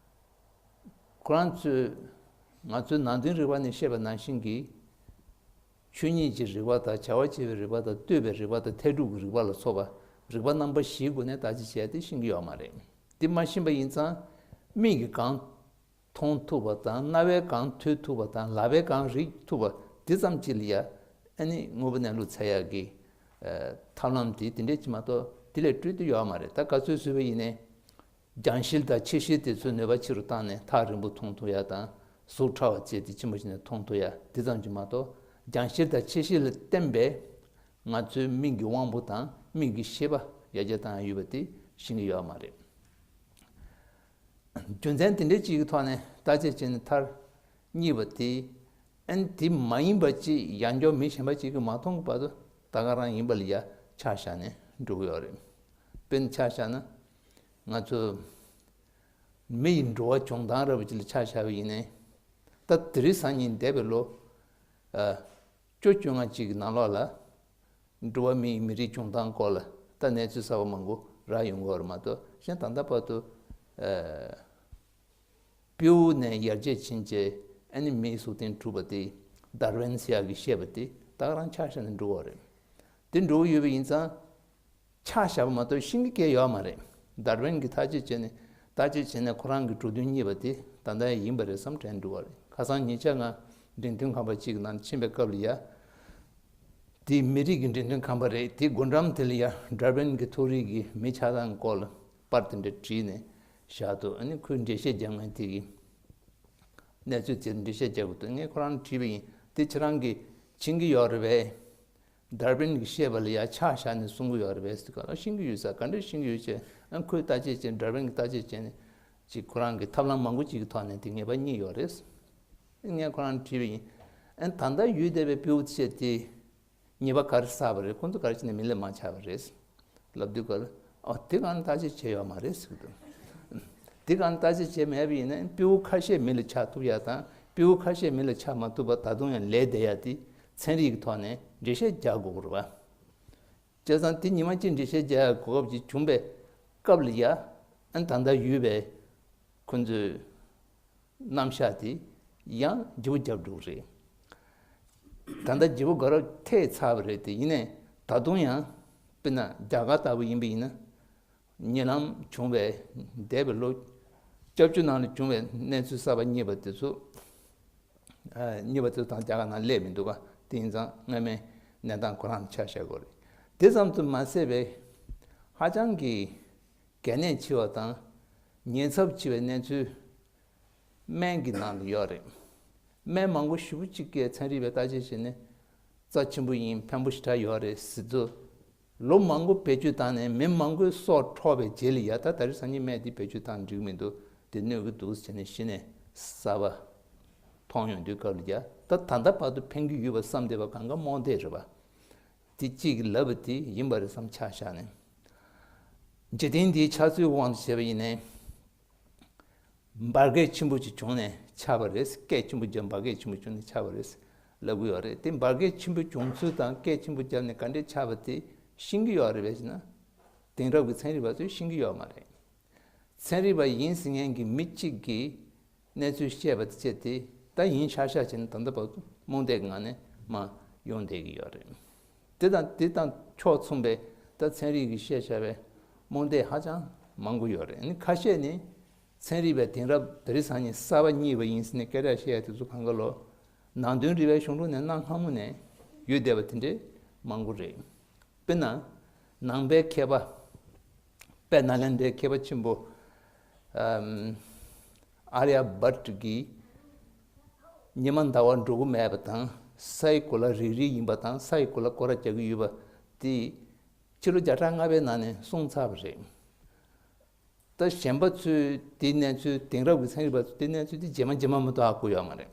ཁོ་རང་ཚོས་ང་ཚོའི་ནང་དོན་རིག་པ་ནས་བཤད་པ་ནང་བཞིན་གྱི་ཆོས་ཉིད་ཀྱི་རིག་པ་དང་བྱ་བ་བྱེད་པའི་རིག་པ་དང་ལྟོས་པའི་རིག་པ་དང་འཐད་སྒྲུབ་ཀྱི་རིག་པ་ལ་སོགས་པ་རིག་པ་རྣམ་པ་བཞིའི་སྒོ་ནས་བརྟག་དཔྱད་བྱས་ཏེ་ཤེས་ཀྱི་ཡོད་མ་རེད། དེ་མ་ཤེས་པ་ཡིན་ཙང་མིག་གིས་གང་མཐོང་ཐུབ་པ་དང་རྣ་བས་གང་ཐོས་ཐུབ་པ་དང་ལག་པས་གང་རིག་ཐུབ་པ་དེ་ཙམ་གཅིག་ལ་ཡ། ཨ་ནི་དངོས་པོ་གནས་ལུགས་འཚོལ་ཡག་གི་ཨ་ཐབས་ལམ་དེ་དེ་འདྲས་ཅིག་མ་གཏོགས་དེ་ལས་སྤྲོས་ཏེ་ཡོད་མ་རེད། ད་ག་ཚོད་བཟོས་པ་ཡིན་ནའི། རྒྱང་ཤེལ་དང་ཆེ་ཤེལ་དེ་ཚོའི་ནུས་པ་ཆེ་རུ་བཏང་ནས་ཐག་རིང་པོ་མཐོང་ཐུབ་ཡ་དང་གཟུགས་ཕྲ་བ་བཅས་དེ་ཆེན་པོ་བྱས་ནས་མཐོང་ཐུབ་ཡ་དེ་ཙམ་གྱིས་མ་གཏོགས། རྒྱང་ཤེལ་དང་ཆེ་ཤེལ་ལ་བརྟེན་པའི་ང་ཚོའི་མིག་གི་དབང་པོ་དང་མིག་གི་ཤེས་པ་ཡར་རྒྱས་བཏང་ཡ་ཡོད་པ་དེ་ཤེས་ཀྱི་ཡོད་མ་རེད། རྒྱུ་མཚན་དེ་འདྲའི་གཅིག་གི་ཐོག་ནས་བརྟག་དཔྱད་བྱས་ནས་མཐར་རྙེད་པ་དེ། ཨན་དེ་མ་ཡིན་པ་ཅིག་ཡང་བསྐྱར་མི་གཞན་པ་ཅིག་གིས་མ་མཐོང་བར་དུ་ད་ག་རང་ཡིན་པ་ལ་ཡ་ཆ་བཞག་ནས་འགྲོ་གི་ཡོད་རེད། དཔེར་ན་ཆ་བཞག་ན། ང་ཚོ་མི་ཡི་འགྲོ་བ་བྱུང་སྟངས་འདྲ་པོ་ཅིག་ལ་ཆ་བཞག་པ་ཡིན་ནའི། ད་དེ་རིང་སང་ཉིན་འདས་པའི་ལོ་ཨ་བཅུ་བཅོ་ལྔ་ཅིག་གི་ནང་ལོགས་ལ། འགྲོ་བ་མིའི་མི་རིགས་བྱུང་སྟངས་སྐོར་ལ་ད་གནས་ཚུལ་གསར་པ་མང་པོ་རག་ཡོང་གི་ཡོད་རེད་མ་གཏོགས། གཞན་ད་ལྟ་བར་དུ་ཨ་སྤྲེའུ་ནས་ཡར་རྒྱས་ཕྱིན་བྱས་ཨ་ནི་མིའི་གཟུགས་སྟེང་གྲུབ་པ་དེ་ཌར་ཝིན་ཟེར་ཡག་གིས་བཤད་པ་དེ་ད་ག་རང་ཆ་བཞག་ནས་འགྲོ་གི་ཡོད་རེད། དེ་འགྲོ་གི་ཡོད་པ་ཡིན་ཙང་། ཆ་བཞག་པ་མ་གཏོགས་ཤེས་ཀྱི་སྐད་ཡོད་མ་རེད། ཌར་ཝིན་གྱིས་ཐག་གཅོད་བྱས་ནས་བརྟག་དཔྱད་བྱས་ནས་ཁོ་རང་གི་འགྲོ་དོན་རྙེད་པ་དེ་ད་ལྟ་ཡང་ཡིན་པ་རེད་བསམ་དྲན་འགྲོ་བ་རེད། ཁ་སང་ཉེ་ཆར་ང་འགྲེམས་སྟོན་ཁང་པ་གཅིག་གི་ནང་ཕྱིན་པའི་སྐབས་ལ་ཡ། དེ་མི་རིགས་ཀྱི་འགྲེམས་སྟོན་ཁང་པ་རེད། དེ་སྒོ་འགྲམ་དེ་ལ་ཡ་ཌར་ཝིན་གྱི་ཐོ་རིས་ཀྱི་མི་ཆགས་སྟངས་སྐོར་ལ་པར་དེ་འདྲ་བྲིས་ནས་བཞག་འདུག་ཨ་ནི་ཁོས་འགྲེལ་བཤད་རྒྱག་མཁན་དེ་གིས་གནས་ཚུལ་དེར་འགྲེལ་བཤད་རྒྱག་དགོས་འདུག་ངས་ཁོ་རང་དྲིས་པ་ཡིན། དེ་ཁྱེད་རང་གིས་མཁྱེན་གྱི་ཡོད་རེད་པས། ཌར་ཝིན་གྱིས་བཤད་པ་ལ་ཡ་ཆ་བཞག་ནས་གསུང་གི་ཡོད་རེད་པས་ཟེར་ག་ལ། ཤེས་ཀྱི་ཡོད་ས་ག་འདྲ་ཤེས་ཀྱི་ཡོད་ཅེས། ཨ་ཁོས་བརྟག་དཔྱད་བྱས། ཌར་ཝིན་གྱིས་བརྟག་དཔྱད་བྱས་ནས་ཅིག་ཁོ་རང་གི་ཐབས་ལམ་མང་པོ་ཅིག་གི་ཐོག་ནས་དེ་ངེས་པ་རྙེད་ཡོད་རེད། ངས་ཁོ་རང་དྲིས་པ་ཡིན། ཨ་ད་ལྟ་ཡོད་བསྡད་པའི་སྤྲེའུ་བཅས་དེ་ཉེས་པ་ག་རེ་བསགས་པ་རེད། ཁོང་ཚོ་ག་རེ་བྱས་ནས་མི་ལས་མར་ཆགས་པ་རེད་ལབ་དུས་ག་ལ། ཨོ་དེ་གང་བརྟག་དཔྱད་བྱས་ཡོད་མ་རེད་ཟེར་གི་འདུག་དེ་གང་བརྟག་དཔྱད་བྱས་མེད་པ་ཡིན་ན་སྤྲེའུ་ཁ་ཤས་མི་ལ་ཆགས་ཐུབ་ཡ་དང་སྤྲེའུ་ཁ་ཤས་མི་ལ་ཆགས་མ་ཐུབ་པ་ད་དུང་ཡང་ལས་བསྡད་ཡ་དེ་ཚན་རིག་གི་ཐོག་ནས་འགྲེལ་བཤད་རྒྱག་དགོས་ཀྱི་རེད་པ། བྱས་ཙང་དེ་ཉི་མ་གཅིག་འགྲེལ་བཤད་རྒྱག་ཡ་གོ་སྐབས་ཅིག་བྱུང་པའི་སྐབས་ལ་ཡ། ཨ་ད་ལྟ་ཡོད་པའི་ཁོ་ཚོའི་རྣམ་གཞག་དེ་ཡང་བརྗེ་པོ་བརྒྱབ་འགྲོ་གི་རེད། ད་ལྟ་བརྗེ་པོ་དགའ་རབ་ཐེབས་ཚར་བ་རེད་དེ། ཡིན་ནའི་ད་དུང་ཡང་དཔེར་ན་རྒྱ་གར་ལྟ་བུ་ཡིན་པ་ཡིན་ན། ཉེ་ལམ་བྱུང་བའི་འདས་པའི་ལོ་བཅོ་བརྒྱད་ནང་ལ་བྱུང་བའི་གནས་ཚུལ་གསར་པ་རྙེད་པ་དེ་ཚོ། ཨ་རྙེད་པ་དེ་ཚོ་དང་རྒྱ་གར་ནང་སླེབས་མི་འདུག་ག་དེ་ཡིན་ཙང་སྔ་མའི་གནས་སྟངས་ཁོ་རང་ཆ་བཞག་དགོས་རེད། དེ་ཙམ་དུ་མ་ཟད་པའི་ཧ་ཅང་གི་གལ་གནད་ཆེ་བ་དང་ ཉེན་ཚབས་ཆེ་བའི་གནས་ཚུལ་སྨན་གྱི་ནང་དུ་ཡོད་རེད། སྨན་མང་པོ་ཞེ་པོ་ཅིག་གིས་ཚན་རིག་པས་བརྟག་དཔྱད་བྱས་ནས་རྩ་ཆེན་པོ་ཡིན། ཕན་པོ་ཞེ་དྲག་ཡོད་རེད་ཟེར་དུས། ལོ་མང་པོ་བེད་སྤྱོད་བཏང་ནས་མི་མང་པོའི་སྲོག་འཕྲོག་པའི་རྗེས་ལ་ཡ། ད་ད་རེས་སང་ཉིན་སྨན་འདི་བེད་སྤྱོད་བཏང་འགྲིག་མི་འདུག་དེ་གནོད་ཀྱི་འདུག་ཟེར་ནས་གཞི་ནས་གསར་པ་མཐོང་ཡོང་དུས་སྐབས་ལ་ཡ། ད་ད་ལྟ་བར་དུ་ཕན་གྱི་ཡོད་པ་བསམ་བསྡད་པ་གང་ག་རྨོངས་དད་རེད་པ། དེ་གཅིག་གིས་ལབ་པ་དེ་ཡིན་པ་རེད་བསམ་ཆ་བཞག་ནས། འཇིག་རྟེན་འདིའི་ཆགས་ཚུལ་དབང་དུ་བྱས་པ་ཡིན་ནའི། འབར་གས་ཆེན་པོ་ཅིག་བྱུང་ནས་ཆགས་པ་རེད། སྐད་ཆེན་པོ་བརྒྱབ། འབར་གས་ཆེན་པོ་བྱུང་ནས་ཆགས་པ་རེད་ལབ་ཀྱི་ཡོད་རེད། དེ་འབར་གས་ཆེན་པོ་བྱུང་ཚུལ་དང་སྐད་ཆེན་པོ་བརྒྱབ་ནས་ག་འདྲས་ཆགས་པ་དེ་ཤེས་ཀྱི་ཡོད་རེད་པས་ཟེར་ན། དེང་རབས་ཀྱི་ཚན་རིག་པ་ཚོས་ཤེས་ཀྱི་ཡོད་མ་རེད། ཚན་རིག་པ་ཡིན་ཟེར་མཁན་གྱི་མི་གཅིག་གིས་གནས་ཚུལ་བཤད་པ་དེ་བྱས་ཏེ། ད་ཡིན་ཤག་ཤག་བྱས་ནས་ད་ལྟ་བར་དུ་རྨོངས་དད་ཀྱི་ངང་ནས་མར་ཡོང་བསྡད་ཀྱི་ཡོད་རེད། དེ་དང་དེ་དང་ཕྱོགས་མཚུངས་པའི་ད་ཚན་རིག་གིས་བཤད་བཞག་པའི་རྨོངས་དད་ཧ་ཅང་མང་པོ་ཡོད་རེད། ཨ་ནི་ཁ་ཤས་ནི་ཚན་རིག་པའི་དེང་རབས་ད་རེས་སང་ཉིན་གསར་པ་རྙེད་པ་ཡིན་ཟེར་ནས་སྐད་ཆ་བཤད་ཡ་དེ་ཚོ་གང་ག་ལོ། ནང་དོན་རིག་པའི་གཞུང་ལུགས་ནས་གནའ་སྔ་མོ་ནས་ཡོད་བསྡད་པ་དེ་འདྲས་མང་པོ་རེད། དཔེར་ན། ནང་པའི་མཁས་པ། དཔལ་ནཱ་ལེནྡྲའི་མཁས་པ་ཆེན་པོ། ཨམ། ཨཱརྱ་བྷཊ་གིས་ཉི་མ་ཟླ་བ་འགྲོ་གི་མེད་པ་དང་། སའི་གོ་ལ་རིལ་རིལ་ཡིན་པ་དང་། སའི་གོ་ལ་སྐོར་ར་རྒྱག་གི་ཡོད་པ་དེ་ཕྱི་ལོ་བརྒྱ་ཕྲག་ལྔ་པའི་ནང་ནས་གསུངས་ཚར་བ་རེད། ད་གཞན་པ་ཚོས་དེའི་གནས་ཚུལ། དེང་རབས་ཀྱི་ཚན་རིག་པ་ཚོས་དེའི་གནས་ཚུལ་དེ་རྗེས་མ་རྗེས་མ་མ་གཏོགས་ཧ་གོ་ཡོད་མ་རེད།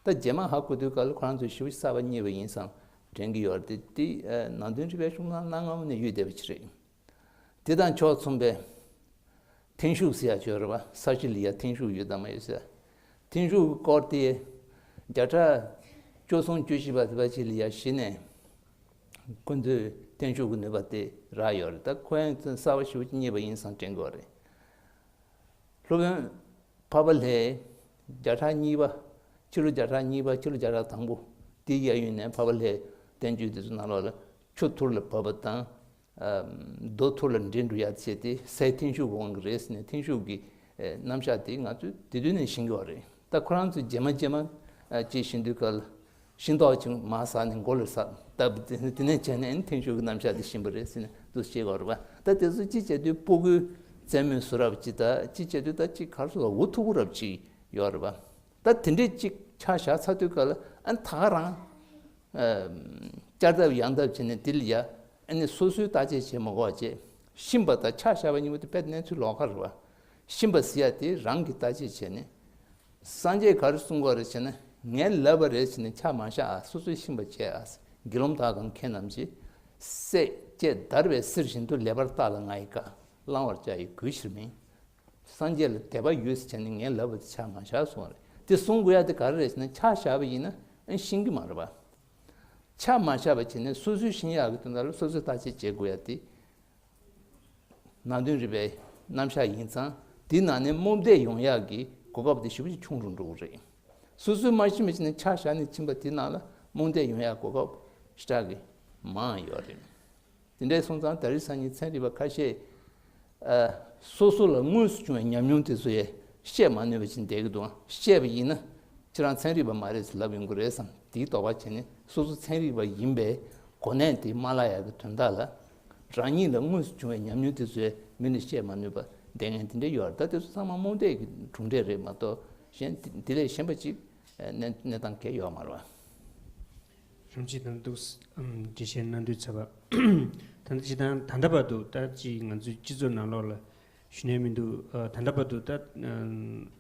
ད་རྗེས་མ་ཧ་གོ་དུས་སྐབས་ལ་ཁོ་རང་ཚོས་ཞེ་པོ་གསར་པ་རྙེད་པ་ཡིན་བསམ་དྲན་གྱི་ཡོད་རེད། དེ་དེ་ནང་དོན་རིག་པའི་གཞུང་ལུགས་གནའ་སྔ་མོ་ནས་ཡོད་བསྡད་པ་ཅིག་རེད། དེ་དང་ཕྱོགས་མཚུངས་པའི་ཐེན་ཤུགས་ཟེར་ཡ་ཅིག་ཡོད་རེད་པ། ས་གཞི་ལ་ཡ་ཐེན་ཤུགས་ཡོད་དམ་མ་ཡོད་ཟེར། ཐེན་ཤུགས་ཀྱི་སྐོར་དེ་བརྒྱ་ཕྲག་བཅུ་གསུམ་བཅུ་བཞི་པ་དེ་པ་ཅིག་ལ་ཡ་གཞི་ནས་ཁོ་ཚོས་ཐེན་ཤུགས་ཀྱི་ནུས་པ་དེ་རག་ཡོད་རེད། ད་ཁོ་ཡང་གསར་པ་ཞེ་པོ་ཅིག་རྙེད་པ་ཡིན་བསམ་དྲན་གྱི་ཡོད་རེད། སློབ་དཔོན་འཕགས་པ་ལྷས་བརྒྱ་ཕྲག་གཉིས་པ། ཕྱི་ལོ་བརྒྱ་ཕྲག་གཉིས་པ། ཕྱི་ལོ་བརྒྱ་ཕྲག་དང་པོ་དེའི་གཡས་གཡོན་ནས་འཕགས་པ་ལྷས་བསྟན་བཅོས་དེ་ཚོ་ནང་ལོགས་ལ་ཆུ་ཐུར་ལ་བབས་པ་དང་། ཨ། རྡོ་ཐུར་ལ་འདྲེན་འགྲོ་ཡ་བྱས་ཏེ་སའི་ཐེན་ཤུགས་ཀྱི་དབང་གིས་རེད་ཟེར་ནས། ཐེན་ཤུགས་ཀྱི་ཨེ་རྣམ་གཞག་དེ་ང་ཚོས་དེ་དུས་ནས་ཤེས་ཀྱི་ཡོད་རེད། ད་ཁོ་རང་ཚོས་རྗེས་མ་རྗེས་མ་ཨ་ཅིག་ཤེས་དུས་སྐབས་ལ། ཤིང་ཏོག་ཅིག་མར་ཟགས་ནས་མགོ་ལ་ཟགས། ད་དེ་ནས་བྱས་ནས་ཨ་ནི་ཐེན་ཤུགས་ཀྱི་རྣམ་གཞག་དེ་ཤེས་པ་རེད་ཟེར་ནས་འདུག་སེ་བཤད་ཀྱི་ཡོད་རེད་པ། ད་དེ་ཚོ་གཅིག་བྱས་དུས་སྤུ་གུའི་རྩེད་མོའི་བཟོ་རབས་ཅིག་དང་། གཅིག་བྱས་དུས་ད་གཅིག་ག་རེ་ཟེར་དགོས། འུ་ཐུག་པོ་རབ་ཅིག་ཡོད་རེད་པ། ད་དེ་འདྲས་ཅིག་ཆ་བཞག་ཚར་དུས་སྐབས་ལ་ཨ་ནི་ད་ག་རང་ཨ་བསྐྱར་ལྡབ་ཡང་ལྡབ་བྱས་ནས་དེ་ལ་ཡ་ཨ་ནི་སོ་སོའི་བརྟག་དཔྱད་བྱེད་མ་དགོས་པ་བྱས། ཤེས་པ་དང་ཆ་བཞག་པ་གཉིས་པོ་དེ་དཔེ་གནས་ཚུལ་ལོགས་ཀ་རེད་པ། ཤེས་པ་ཟེར་ཡ་དེ་རང་གིས་བརྟག་དཔྱད་བྱས་ནས། སངས་རྒྱས་ག་རེ་གསུང་གི་ཡོད་རེད་ཟེར་ན། ངས་ལབ་པ་རེད་ཟེར་ནས་ཆ་མ་བཞག་ཨ། སོ་སོས་ཤེས་པ་བྱས་ཨ། དགེ་སློང་དག་གམ་མཁས་རྣམས་ཀྱིས། བསད་བཅད་བརྡར་བའི་གསེར་བཞིན་དུ། ལེགས་པར་བརྟགས་ལ་ང་ཡི་བཀའ། བླང་བར་བྱ་ཡི་གུས་ཕྱིར་མིན། སངས་རྒྱས་ལ་དད་པ་ཡོད་ཟེར་བྱས་ནས་ངས་ལབ་པ་དེ་ཆ་མ་བཞག་གསུངས་པ་རེད། དེ་གསུང་དགོས་ཡ་དེ་ག་རེ་རེད་ཟེར་ན། ཆ་བཞག་པ་ཡིན་ན་ཨ་ཤེས་ཀྱི་མ་རེད་པ། ཆ་མ་བཞག་པ་བྱས་ནས་སོ་སོས་ཤེས་ཡག་གི་དོན་དག་ལ་སོ་སོས་བརྟག་དཔྱད་བྱེད་དགོས་ཡ་དེ། ནང་དོན་རིག་པའི་རྣམ་གཞག་ཡིན་ཙང་། དེའི་ནང་ནས་རྨོངས་དད་ཡོང་ཡག་གི་གོ་སྐབས་དེ་ཞེ་པོ་ཅིག་ཆུང་རུ་འགྲོ་གི་རེད། སོ་སོས་མ་ཤེས་པ་བྱས་ནས་ཆ་བཞག་ནས་ཕྱིན་པ་དེའི་ནང་ལ་རྨོངས་དད་ཡོང་ཡག་གོ་སྐབས་ཞེ་དྲག་གི་མང་ཡོད་རེད། དེ་འདྲ་སོང་ཙང་ད་རེས་སང་ཉིན་ཚན་རིག་པ་ཁ་ཤས་ཨ་སོ་སོ་ལ་དངོས་སུ་བྱུང་བའི་ཉམས་མྱོང་དེ་ཚོ་ཡང་བཤད་མ་ནུས་པ་བྱས་བསྡད་ཀྱི་འདུག། བཤད་པ་ཡིན་ན་ཁྱེད་རང་ཚན་རིག་པ་མ་རེད་ཟེར་ལབ་ཡོང་གི་རེད་བསམ། དེའི་དོགས་པ་བྱས་ནས་སོ་སོ་ཚན་རིག་པ་ཡིན་པའི་གོ་གནས་དེ་མ་བརླག་ཡག་གི་དོན་དག་ལ། རང་ཉིད་ལ་དངོས་སུ་བྱུང་བའི་ཉམས་མྱོང་དེ་ཚོ་ཡང་མི་ལ་བཤད་མ་ནུས་པ་བསྡད་མཁན་དེ་འདྲ་ཡོད་རེད། ད་དེ་ཚོ་ཚང་མ་རྨོངས་དད་ཀྱི་གྲུབ་འབྲས་རེད་མ་གཏོགས། གཞན་དེ་ལས་གཞན་པ་ཅིག་གནས་གནས་སྟངས་གང་ཡང་ཡོད་མ་རེད་པ། རིན་པོ་ཆེ་དང་འདུག་ཨམ་འགྲེལ་བཤད་གནང་དུས་ཚར་བ། ད་ལྟ་ཅི་དང་ད་ལྟ་བར་དུ་ད་ཅི་ང་ཚོའི་སྤྱི་ཚོགས་ནང་ལོགས་ལ་ཞུ་ནས་མི་འདུག། ཨ་ད་ལྟ་བར་དུ་ད་ཨམ་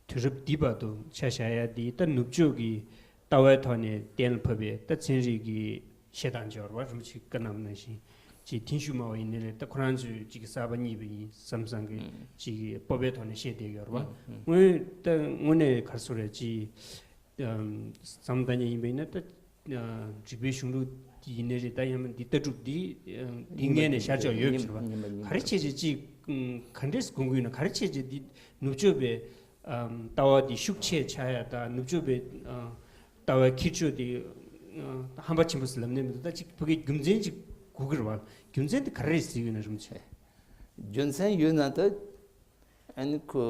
དུས་རབས་འདི་བར་དུ་ཆ་བཞག་ཡ་འདི་ད་ནུབ་ཕྱོགས་ཀྱི་ལྟ་བའི་ཐོག་ནས་གཏན་ལ་ཕབ་པའི་ད་ཚན་རིག་གི་བཤད་སྟངས་སྦྱོར་བ་རིན་པོ་ཆེ་བཀའ་གནང་ནང་བཞིན་ཅིག་ཐེན་ཤུགས་སྨྲ་བ་ཡིན་ནའི་རེད། ད་ཁོ་རང་ཚོས་ཅིག་གསར་པ་རྙེད་པ་ཡིན་བསམ་བསམ་གི་ཅིག་སྤོབས་པའི་ཐོག་ནས་བཤད་བསྡད་ཡོད་རེད་བ། དངོས་ད་དངོས་གནས་ག་རེ་ཟེར་རེད། ཅིག་བསམ་བློ་བཏང་མཁན་ཡིན་པ་ཡིན་ན། ད་རིག་པའི་གཞུང་ལུགས་ཡིན་ནའི་རེད། ད་ཡང་ན་འདི་ལྟ་གྲུབ་འདི་འདི་ངོས་ནས་ཤར་ཕྱོགས་ཡོད་ཟེར་བ། ག་རེ་བྱས་བྱས་ཅིག་ག་འདྲས་དགོངས་ཀྱི་ཡོད་ན། ག་རེ་བྱས་བྱས་འདི་ནུབ་ཕྱོགས་པའི་ལྟ་བ་འདི་ཤུགས་ཆེ་ཆགས་ཡ་དང་། ནུབ་ཕྱོགས་པའི་ལྟ་བའི་འཁྱེར་ཕྱོགས་འདི་ཧམ་པ་ཆེན་པོ་ཟེར་ལབ་ནས་མི་འདུག། ད་ཅིག་ཕ་གིའི་རྒྱུ་མཚན་ཅིག་དགོས་ཀྱི་རེད་བ། རྒྱུ་མཚན་འདི་ག་རེ་རེད་ཟེར་གྱི་ཡོད་ན། རིན་པོ་ཆེ། རྒྱུ་མཚན་ཡོད་ན་ད། ཨ་ནི་ཁོ་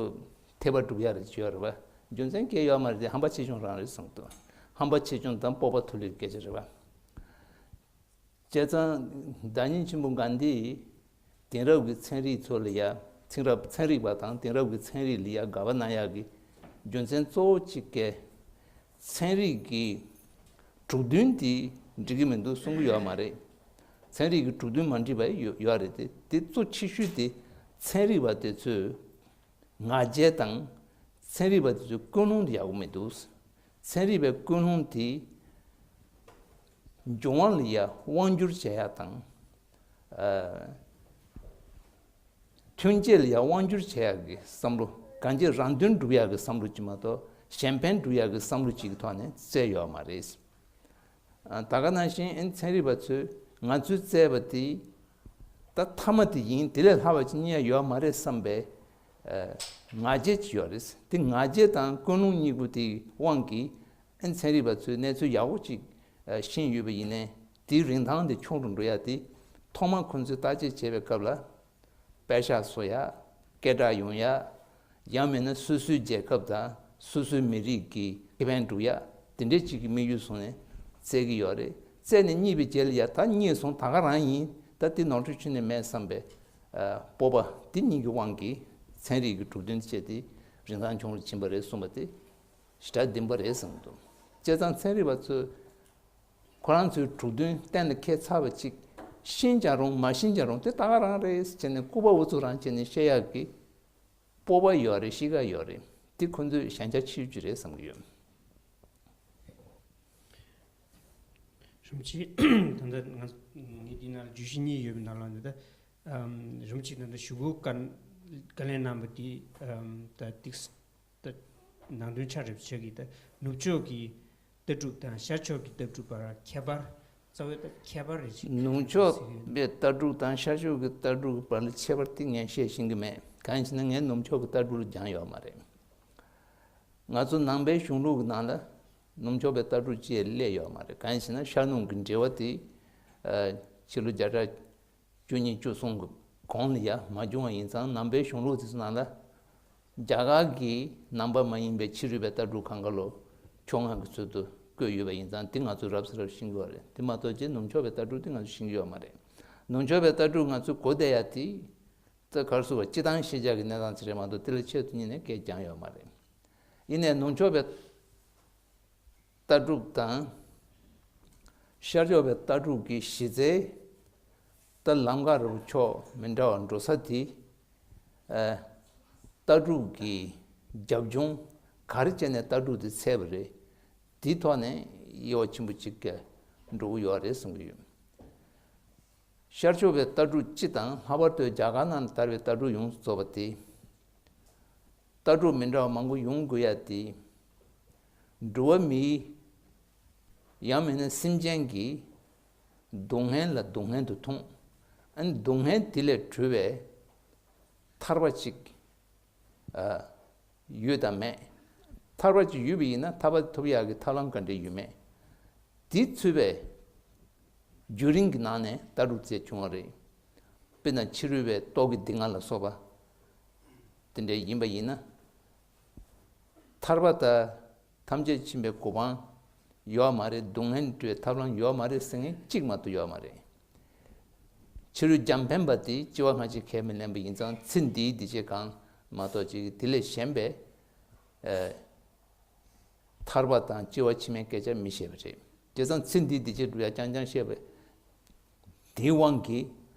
ཐེག་པ་སྒྲུབ་ཡ་རེད་བརྗོད་རེད་བ། རྒྱུ་མཚན་གང་ཡང་ཡོད་མ་རེད་དེ། ཧམ་པ་ཆེ་ཆུང་རང་རེད་གསུངས་འདུག། ཧམ་པ་ཆེ་ཆུང་དང་སྤོབས་པ་མཐོ་ལོས་སྐད་ཆ་རེད་བ། བྱས་ཙང་བདག་ཉིད་ཆེན་པོ་གྷན་དྷིས་དེང་རབས་ཀྱི་ཚན་རིག་ཚོ་ལ་ཡ་ ཚན་རབས་ཚན་རིག་པ་དང་དེང་རབས་ཀྱི་ཚན་རིག་ལ་ཡ་དགའ་བ་གནང་ཡག་གི་རྒྱུ་མཚན་གཙོ་བོ་གཅིག་གི་ཚན་རིག་གི་གྲུབ་དོན་དེ་འགྲིག་གི་མི་འདུག་གསུང་གི་ཡོད་མ་རེད། ཚན་རིག་གི་གྲུབ་དོན་མ་འགྲིག་པ་ཡོད་ཡོད་རེད་དེ། དེ་གཙོ་ཆེ་ཤོས་དེ་ཚན་རིག་པ་དེ་ཚོས་ང་རྒྱལ་དང་ཚན་རིག་པ་དེ་ཚོའི་ཀུན་སློང་དེ་ཡག་པོ་མི་འདུག་ཚན་རིག་པའི་ཀུན་སློང་དེ་འབྱུང་བ་ལ་ཡ་དབང་བསྒྱུར་བྱེད་ཡག་དང་། ཨ། ཐོན་སྐྱེད་ལ་ཡང་དབང་བསྒྱུར་བྱེད་ཡག་གི་བསམ་བློ། གང་ཅི་རང་དོན་སྒྲུབ་ཡག་གི་བསམ་བློ་ཅིག་མ་གཏོགས་གཞན་ཕན་སྒྲུབ་ཡག་གི་བསམ་བློ་ཅིག་གི་ཐོག་ནས་བཙལ་ཡོད་མ་རེད། ཨ། ད་ག་ནང་བཞིན་ཨེ་ཚན་རིག་པ་ཚོས་ང་ཚོས་བཙལ་བ་དེ་ད་མཐའ་མ་དེ་ཡིན། དེ་ལས་ལྷག་པ་ཅིག་རྙེད་ཡོད་མ་རེད་བསམ་པའི་ཨ་ང་རྒྱལ་ཅིག་ཡོད་རེད། དེ་ང་རྒྱལ་དང་ཀུན་སློང་གཉིས་པོ་དེའི་དབང་གིས་ཨེ་ཚན་རིག་པ་ཚོས་གནས་ཚུལ་ཡག་པོ་ཅིག་ཨ་ཤེས་ཡོད་པ་ཡིན་ནའི་དེའི་རིན་ཐང་དེ་ཆུང་རུ་འགྲོ་ཡ་དེ་ཐོག་མར་ཁོང་ཚོས་བརྟག་དཔྱད་བྱེད་པའི་སྐབས་ལ། པད་ཤག་བཟོ་ཡ། སྐད་གྲགས་ཡོང་ཡ། ཡང་མིན་ན་སོ་སོའི་རྒྱལ་ཁབ་དང་སོ་སོའི་མི་རིགས་ཀྱི་ཁེ་ཕན་སྒྲུབ་ཡ། དེ་འདྲའི་ཅིག་གི་དམིགས་ཡུལ་བཟུང་ནས་བཙལ་གྱི་ཡོད་རེད། བཙལ་ནས་རྙེད་པའི་རྗེས་ལ་ཡ་ད་རྙེད་སོང་། ད་ག་རང་ཡིན། ད་དེ་ནོར་འཁྲུལ་ཁྱོན་ནས་མེད་བསམ་པའི་ཨ་སྤོབས་པ་དེ་གཉིས་ཀྱི་དབང་གིས་ཚན་རིག་གི་གྲུབ་དོན་བཅས་དེ་རིན་ཐང་ཆུང་རུ་ཕྱིན་པ་རེད་གསུངས་པ་དེ་ཞེ་དྲག་བདེན་པ་རེད་བསམ་གྱི་འདུག་བྱས་ཙང་ཚན་རིག་པ་ཚོས། ཁོ་རང་ཚོའི་གྲུབ་དོན་གཏན་ལ་འཁེལ་ཚར་བ་ཅིག་ཤེས་ཀྱང་རུང་མ་ཤེས་ཀྱང་རུང་དེ་ད་ག་རང་རེད་ཟེར་ནས་སྐུར་པ་འུ་ཚུགས་རང་བྱས་ནས་བཤད་ཡག་གི་སྤོབས་པ་ཡོད་རེད། གཤིས་ཀ་ཡོད་རེད། དེ་ཁོ་ཚོའི་ཞན་ཆ་ཆེ་ཤོས་ཅིག་རེད་བསམ་གྱི་ཡོད། རིན་པོ་ཆེ། ད་ལྟ་ང་ངས་འདི་ནང་ལ་བརྗོད་གཞི་གཉིས་ཡོད་པའི་ནང་ལ་འདི་ལྟ། ཨམ། རིན་པོ་ཆེ་ད་ལྟ་ཞུ་སྒོ་བཀའ་བཀའ་ལན་གནང་བ་དེ་ཨམ། ད་ཏིག་ད་ནང་དོན་ཆ་རེ་བྱས་ཀྱི་ད་ནུབ་ཕྱོགས་ཀྱི་ལྟ་གྲུབ་དང་ཤར་ཕྱོགས་ཀྱི་ལྟ་གྲུབ་བར་ཁྱད་པར། རྩ་བའི་ད་ཁྱད་པར་རེ་ཞིག་ནུབ་ཕྱོགས་པའི་ལྟ་གྲུབ་དང་ཤར་ཕྱོགས་ཀྱི་ལྟ་གྲུབ་ཀྱི་བར་ལ་ཁྱད་པར་དེ་ངས་བཤད་ཤེས་ཀྱི་མེད། གང་ཡིན་ཟེར་ན་ངས་ནུབ་ཕྱོགས་ཀྱི་ལྟ་གྲུབ་ལ་སྦྱངས་ཡོད་མ་རེད། ང་ཚོ་ནང་པའི་གཞུང་ལུགས་ཀྱི་ནང་ལ་ནུབ་ཕྱོགས་པའི་ལྟ་གྲུབ་ཅེས་སླེབས་ཡོད་མ་རེད། གང་ཡིན་ཟེར་ན་ཤར་ནུབ་ཀྱི་འབྲེལ་བ་དེ་ཕྱི་ལོ་བརྒྱ་ཕྲག་བཅུ་གཉིས་བཅུ་གསུམ་གྱི་གོང་ལ་ཡ་མ་བྱུང་བ་ཡིན་ཙང་། ནང་པའི་གཞུང་ལུགས་དེ་ཚོ་ནང་ལ་རྒྱ་གར་གྱི་ནང་པ་མ་ཡིན་པའི་ཕྱི་རོལ་པའི་ལྟ་གྲུབ་གང་ག་ལོ་ཕྱོགས་སྔགས་ཀྱི་ཚུལ་དུ་བཀོད་ཡོད་པ་ཡིན་ཙང་། དེ་ང་ཚོས་རབ་ས་རབ་ཤེས་ཀྱི་ཡོད་རེད། དེ་མ་གཏོགས་ཅིག་ནུབ་ཕྱོགས་པའི་ལྟ་གྲུབ་དེ་ང་ཚོས་ཤེས་ཀྱི་ཡོད་མ་རེད། ནུབ་ཕྱོགས་པའི་ལྟ་གྲུབ་ང་ཚོས་གོ་བསྡད་ཡ་དེ་ད་ག་རེ་ཟེར་བ། སྤྱི་བཏང་ཤེས་བྱ་གི་གནས་སྟངས་ཅིག་རེད་མ་གཏོགས་དེ་ལ་ཆེད་དུ་གཉེར་ནས་སྐད་རྒྱག་ཡོད་མ་རེད། ཡིན་ནའི་ནུབ་ཕྱོགས་པའི་ལྟ་གྲུབ་དང་ཤར་ཕྱོགས་པའི་ལྟ་གྲུབ་ཀྱི་གཞི་རྩའི་ད་ལམ་ཁ་རུ་ཕྱོགས་མི་འདྲ་བ་འགྲོ་ས་དེ། ཨ། ལྟ་གྲུབ་ཀྱི་རྒྱབ་ལྗོངས་ག་རེ་བྱས་ནས་ལྟ་གྲུབ་དེ་ཚད་པ་རེད། དེའི་ཐོག་ནས་དབྱེ་བ་ཆེན་པོ་གཅིག་ག་འགྲོ་གི་ཡོད་རེད་གསུང་གི་ཡོད། ཤར་ཕྱོགས་པའི་ལྟ་གྲུབ་སྤྱི་དང་། ལྷག་པར་དུ་རྒྱ་གར་ནང་དར་བའི་ལྟ་གྲུབ་ཡོངས་སུ་རྫོགས་པ་དེ། ལྟ་གྲུབ་མི་འདྲ་བ་མང་པོ་ཡོང་དགོས་ཡ་དེ། འགྲོ་བ་མིའི། ཡང་མིན་ན་སེམས་ཅན་གྱི་སྡུག་བསྔལ་ལ་སྡུག་བསྔལ་དུ་མཐོང་། ཨ་ནི་སྡུག་བསྔལ་དེ་ལས་གྲོལ་བའི་ཐར་པ་ཅིག་ཨ། ཡོད་དམ་མེད། ཐར་པ་ཅིག་ཡོད་པ་ཡིན་ན་ཐར་པ་ཐོབ་ཡག་གི་ཐབས་ལམ་ག་འདྲ་ཡོད་མེད། དེ་ཚུད་པའི་བརྒྱུད་རིམ་གྱི་ནང་ནས་ལྟ་གྲུབ་བཅས་བྱུང་བ་རེད། དཔེར་ན་ཕྱི་རོལ་པའི་རྟོག་གེ་སྡུག་བསྔལ་ལ་སོགས་པ་དེ་འདྲ་ཡིན་པ་ཡིན་ན། ཐར་པ་དང་ཐམས་ཅད་མཁྱེན་པའི་གོ་འཕང་ཡོད་མ་རེད། སྡུག་བསྔལ་གྲོལ་བའི་ཐབས་ལམ་ཡོད་མ་རེད་ཟེར་མཁན་གཅིག་མ་གཏོགས་ཡོད་མ་རེད། ཕྱི་རོལ་འཇམ་དཔལ་པ་དེ་སྐྱེ་བ་སྔ་ཕྱི་ཁས་མི་ལེན་པ་ཡིན་ཙང་། ཚེ་འདིའི་སྡིག་སྤྱད་གང་མ་གཏོགས་ཅིག་དེ་ལས་གཞན་པའི་ཨ། ཐར་པ་དང་སྐྱེ་བ་ཕྱི་མའི་སྐད་ཆ་མི་བཤད་པ་རེད། དེ་ཙང་ཚེ་འདིའི་སྡིག་སྤྱད་སྒྲུབ་ཡ་རྐྱང་རྐྱང་བཤད་པ། དེའི་དབང་གིས་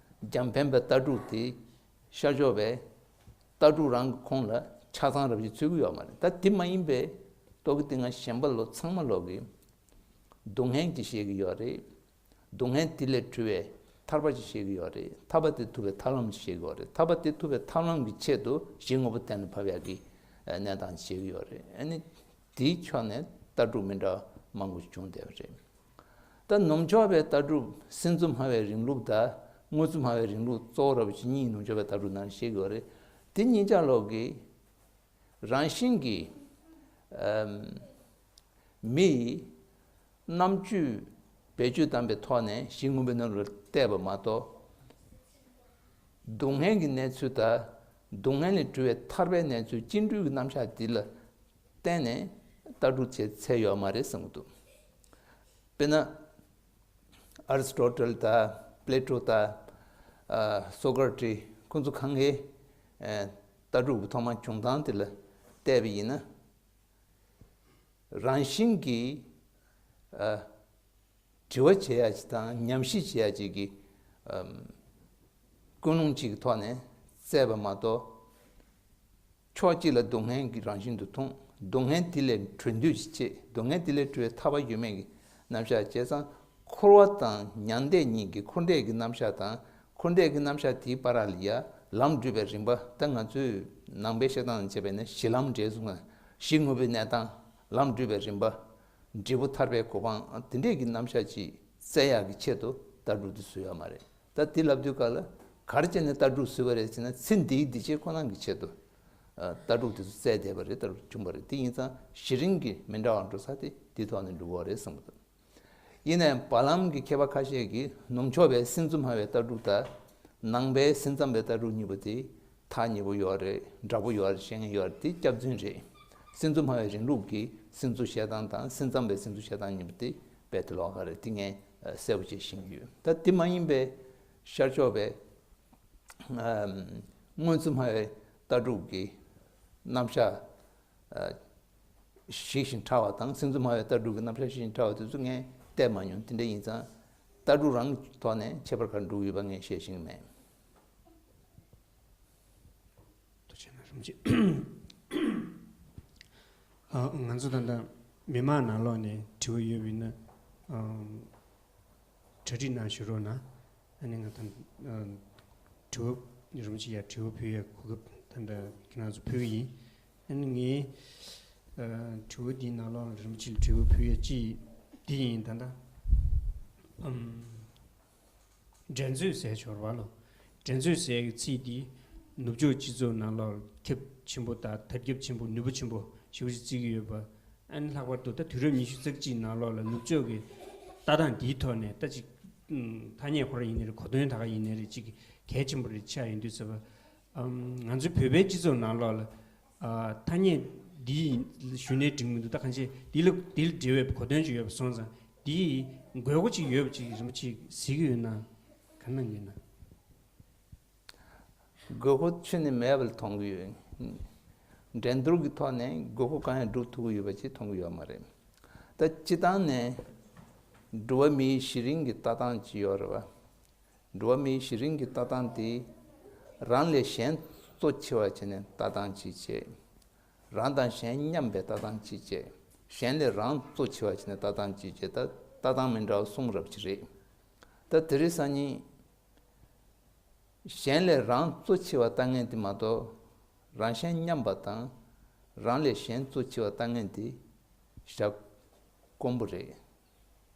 འཇམ་དཔལ་པའི་ལྟ་གྲུབ་དེ་ཤར་ཕྱོགས་པའི་ལྟ་གྲུབ་རང་གི་ཁོངས་ལ་ཆ་ཚང་རབ་ཅིག་ཚུད་ཀྱི་ཡོད་མ་རེད། ད་དེ་མ་ཡིན་པའི་རྟོག་གེ་སྡུག་བསྔལ་གཞན་པ་ལོ་ཚང་མ་ལོག་གི་སྡུག་བསྔལ་གྱི་བཤད་ཀྱི་ཡོད་རེད། སྡུག་བསྔལ་དེ་ལས་གྲོལ་བའི་ཐར་པ་ཅིག་བཤད་ཀྱི་ཡོད་རེད། ཐར་པ་དེ་ཐོབ་པའི་ཐབས་ལམ་ཅིག་བཤད་ཀྱི་ཡོད་རེད། ཐར་པ་དེ་ཐོབ་པའི་ཐབས་ལམ་གྱི་ཆེད་དུ་གཞི་དངོས་པོ་གཏན་ལ་ཕབ་ཡག་གི་གནས་སྟངས་ཅིག་བཤད་ཀྱི་ཡོད་རེད། ཨ་ནི་དེའི་ཕྱོགས་ནས་ལྟ་གྲུབ་མི་འདྲ་བ་མང་པོ་ཞིག་བྱུང་བསྡད་པ་རེད། ད་ནུབ་ཕྱོགས་པའི་ལྟ་གྲུབ་སེམས་ཚོར་སྨྲ་བའི་རིང་ལུགས་དང་དངོས་ཚུལ་སྨྲ་བའི་རིང་ལུགས་གཙོ་བོ་ར་བ་ཅིག་གཉིས་ནུབ་ཕྱོགས་པའི་ལྟ་གྲུབ་ནང་བཤད་ཀྱི་ཡོད་རེད། དེ་གཉིས་ཆ་ལོག་གི་རང་བཞིན་གྱིས་ཨམ། མི་ཡི་རྣམ་དཔྱོད་བེད་སྤྱོད་བཏང་པའི་ཐོག་ནས་གཞི་དངོས་པོའི་ནང་ལ་བལྟས་པ་མ་གཏོགས། སྡུག་བསྔལ་གྱི་གནས་ཚུལ་དང་སྡུག་བསྔལ་ལས་གྲོལ་བའི་ཐར་པའི་གནས་ཚུལ་སྐྱེ་འགྲོའི་རྣམ་གཞག་འདི་ལ་བརྟེན་ནས་ལྟ་གྲུབ་བྱས་ཚར་ཡོད་མ་རེད་བསམ་གྱི་འདུག་དཔེར་ན། ཨ་རི་སི་ཊོ་ཊལ་དང་པི་ལེ་ཊོ་དང་ཨ་སོ་ཀ་ར་ཊི། ཁོང་ཚོ་གང་གིས་ ལྟ་གྲུབ་ཀྱི་ཐོག་མ་བྱུང་སྟངས་དེ་ལ་བལྟས་པ་ཡིན་ན། རང་བཞིན་གྱིས་དྲི་བ་བྱེད་ཡ་ཅིག་དང་ཉམས་ཞིབ་བྱེད་ཡ་ཅིག་གི་ཀུན་སློང་གཅིག་གི་ཐོག་ནས་བཙལ་བ་མ་གཏོགས། ཕྱོགས་གཅིག་ལ་སྡུག་བསྔལ་གྱི་རང་བཞིན་དུ་མཐོང་། སྡུག་བསྔལ་དེ་ལས་གྲོལ་འདོད་ཅིག་བྱེད། སྡུག་བསྔལ་དེ་ལས་གྲོལ་བའི་ཐར་པ་ཡོད་མེད་ཀྱི་རྣམ་གཞག་བྱས་ཙང་། འཁོར་བ་དང་མྱང་འདས་གཉིས་ཀྱི་འཁོར་འདས་ཀྱི་རྣམ་གཞག་དང་། འཁོར་འདས་ཀྱི་རྣམ་གཞག་དེའི་བར་ལ་ཡ་ལམ་བགྲོད་པའི་རིམ་པ། ད་ང་ཚོས་ནང་པའི་བཤད་སྟངས་བྱས་པས་ན་གཞི་ལམ་འབྲས་གསུངས་ན། གཞི་དངོས་པོའི་གནས་སྟངས། ལམ་བགྲོད་པའི་རིམ་པ། འབྲས་བུ་ཐར་པའི་གོ་འཕང་། དེ་འདྲས་ཀྱི་རྣམ་གཞག་ཅིག་བཙལ་ཡག་གི་ཆེད་དུ་ལྟ་གྲུབ་དེ་བཟོས་ཡོད་མ་རེད། ད་དེ་ལབ་དུས་ག་ལ་ག་རེ་བྱས་ནས་ལྟ་གྲུབ་བཟོས་པ་རེད་ཟེར་ན། ཚེ་འདིའི་འདི་བྱེད་ཁོ་ན་གི་ཆེད་དུ་ལྟ་གྲུབ་དེ་ཚོ་བཙལ་བསྡད་པ་རེད། ལྟ་གྲུབ་བྱུང་བ་རེད། དེ་ཡིན་ཙང་གཞི་རིམ་གྱི་མི་འདྲ་བ་འགྲོ་ས་དེ་དེའི་ཐོག་ནས་འགྲོ་གི་རེད་བསམ་གི་འདུག་ཡིན་ནའང་བར་ལམ་གྱི་མཁས་པ་ཁ་ཤས་ཀྱིས་ནུབ་ཕྱོགས་པའི་སེམས་བཟོ་སྨྲ་བའི་ལྟ་གྲུབ་དང་། ནང་པའི་སེམས་ཙམ་པའི་ལྟ་གྲུབ་གཉིས་པོ་དེ་ཐག་ཉེ་པོ་ཡོད་རེད། འདྲ་པོ་ཡོད་རེད། བཤད་མཁན་ཡོད་རེད། དེ་སྐྱག་རྫུན་རེད། སེམས་བཟོ་སྨྲ་བའི་རིང་ལུགས་ཀྱི་སེམས་ཚོར་བཤད་སྟངས་དང་སེམས་ཙམ་པའི་སེམས་ཚོར་བཤད་སྟངས་གཉིས་པོ་དེ་རྦད་དེ་ལོགས་ཀ་རེད། དེ་ངས་གསལ་པོ་བྱས་ཤེས་ཀྱི་ཡོད། ད་དེ་མ་ཡིན་པའི་ཤར་ཕྱོགས་པའི་སྔོན་བཟོ་སྨྲ་བའི་ལྟ་གྲུབ་ཀྱི་རྣམ་གཞག་ཞིག་བཞིན་ཕྲ་བ་དང་། སེམས་བཟོ་སྨྲ་བའི་ལྟ་གྲུབ་ཀྱི་རྣམ་གཞག་ཞིག་བཞིན་ཕྲ་བ་དེ་ཚོ་ངས་བལྟས་མ་མྱོང་། དེ་འདྲ་ཡིན་ཙང་ལྟ་གྲུབ་རང་གི་ཐོག་ནས་ཁྱད་པར་ག་རེ་འགྲོ་གི་ཡོད་པ་ངས་བཤད་ཤེས་ཀྱི་མེད། ཐུགས་རྗེ་གནང་རིན་པོ་ཆེ། ཨ། ང་ཚོ་ད་ལྟ་མི་མང་ནང་ལོགས་ནས་དྲི་བ་ཡོད་པ་ཡིན་ན། ཨ། གྲ་སྒྲིག་གནང་ཞུ་རོགས་གནང་། ཨ་ནི་ང་ད་ལྟ་དྲི་བ་རིན་པོ་ཆེ་ཡར་དྲི་བ་ཕུལ་ཡས་གོ་སྐབས་ད་ལྟ་ཁྱེད་རང་ཚོ་ཕུལ་གྱི་ཡིན། ཨ་ནི་ངའི་ཨ་དྲི་བ་འདིའི་ནང་ལོགས་ལ་རིན་པོ་ཆེ་ལ་དྲི་བ་ཕུལ་ཡས་གཅིག་འདི་ཡིན། ད་ལྟ་ཨམ། འགྲན་རྩོད་ཟེར་ཡས་ཡོད་རེད་པ་ལགས། འགྲན་རྩོད་ཟེར་ཡས་ཀྱི་ཚིག་འདི་ནུབ་ཕྱོགས་སྤྱི་ཚོགས་ནང་ལོགས་ཁྱབ་ཆེན་པོ་དང་དར་ཁྱབ་ཆེན་པོ་ནུས་པ་ཆེན་པོ་ཞེ་པོ་ཅིག་བརྩི་གི་ཡོད་པ། ཨ་ནི་ལྷག་པར་དུ་ད་དུས་རབས་ཉི་ཤུ་རྩ་གཅིག་ནང་ལོགས་ལ་ནུབ་ཕྱོགས་ཀྱི་ལྟ་སྟངས་འདིའི་ཐོག་ནས་ད་ཅིག་ཨམ། ཐ་སྙད་ཁོ་རང་ཡིན་ནའི་རེད། གོ་དོན་ད་ག་ཡིན་ནའི་རེད། ཅིག་གལ་ཆེན་པོ་རེད་ཆགས་ཡོང་དུས་ཙམ་པ། ཨམ། ང་ཚོའི་བོད་པའི་སྤྱི་ཚོགས་ནང་ལོགས་ལ་ཨ་ཐ་སྙད་འདི་ཞུས་ནའི་འགྲིག་མི་འདུག་ད་གང་ཅི་འདི་ལ་འདི་ལ་འབྲེལ་བའི་གོ་དོན་ཅིག་ཡོད་པ་སོང་ཙང་། འདི་དགོས་མཁོ་ཅིག་ཡོད་པ་ཅིག་རིན་པོ་ཆེས་གཟིགས་ཀྱི་ཡོད་ན། ག་རེ་གནང་གི་ཡོད་ན། དགོས་མཁོ་ཁྱོན་ནས་མེད་པ་ལ་མཐོང་གི་ཡོད། འགྲན་བསྡུར་གྱི་ཐོག་ནས་དགོས་མཁོ་གང་ཡང་སྒྲུབ་ཐུབ་ཀྱི་ཡོད་པ་ཅིག་མཐོང་གི་ཡོད་མ་རེད། ད་སྤྱིར་བཏང་ནས་འགྲོ་བ་མིའི་གཞི་རིམ་གྱི་ལྟ་སྟངས་ཅིག་ཡོད་རེད་པ། འགྲོ་བ་མིའི་གཞི་རིམ་གྱི་ལྟ་སྟངས་དེ། རང་ལས་གཞན་གཙོ་ཆེ་བ་བྱས་ནས་ལྟ་སྟངས་ཅིག་བྱས། རང་དང་གཞན་མཉམ་པའི་ལྟ་སྟངས་ཅིག་བྱས། གཞན་ལས་རང་གཙོ་ཆེ་བ་བྱས་ནས་ལྟ་སྟངས་ཅིག་བྱས། ད་ལྟ་སྟངས་མི་འདྲ་བ་གསུམ་རབ་ཅིག་རེད། ད་དེ་རིང་སང་ཉིན་གཞན་ལས་རང་གཙོ་ཆེ་བ་ལྟ་མཁན་དེ་མ་གཏོགས། རང་གཞན་མཉམ་པ་དང་། རང་ལས་གཞན་གཙོ་ཆེ་བ་ལྟ་མཁན་དེ་ཞེ་དྲག་དཀོན་པོ་རེད།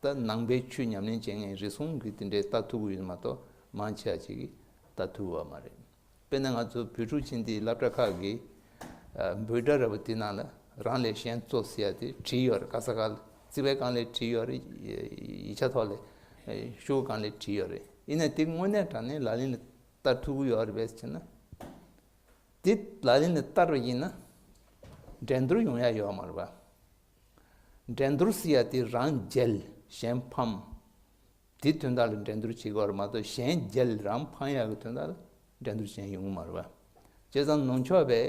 ད་ནང་པའི་ཆོས་ཉམས་ལེན་བྱེད་མཁན་རེ་ཟུང་གིས་དེ་འདྲའི་ལྟ་ཐུབ་ཀྱི་ཡོད་མ་གཏོགས། མང་ཆེ་བ་ཅིག་གིས་ལྟ་ཐུབ་ཀྱི་ཡོད་མ་རེད། དཔེར་ན་ང་ཚོ་བོད་ཕྲུག་ཆེན་དེའི་སློབ་གྲྭ་ཁག་གི་ཨ་འབོད་སྒྲ་ར་བ་དེ་ནང་ལ་རང་ལས་གཞན་གཙོ་ཟེར་ཡ་དེ་བྲིས་ཡོད་རེད། ག་ས་ག་ལ་རྩིས་པའི་སྒང་ལ་བྲིས་ཡོད་རེད། ཡིག་ཆ་ཐོག་ལ་ཤོག་གུ་སྒང་ལ་བྲིས་ཡོད་རེད། ཡིན་ནའི་དེ་དངོས་གནས་དྲང་གནས་ལག་ལེན་ལ་བསྟར་ཐུབ་ཀྱི་ཡོད་རེད་པས་ཟེར་ན། དེ་ལག་ལེན་ལ་བསྟར་བ་ཡིན་ན་འགྲན་བསྡུར་ཡོང་ཡ་ཡོད་མ་རེད་པ། འགྲན་བསྡུར་ཟེར་ཡ་དེ་རང་རྒྱལ་གཞན་ཕམ། དེ་དོན་དག་ལ་འགྲན་བསྡུར་བྱེད་དགོས་རེད་མ་གཏོགས། གཞན་རྒྱལ་རང་ཕམ་ཡག་གི་དོན་དག་ལ་འགྲན་བསྡུར་བྱེད་ཡོང་གི་མ་རེད་པ། བྱས་ཙང་ནུབ་ཕྱོགས་པའི་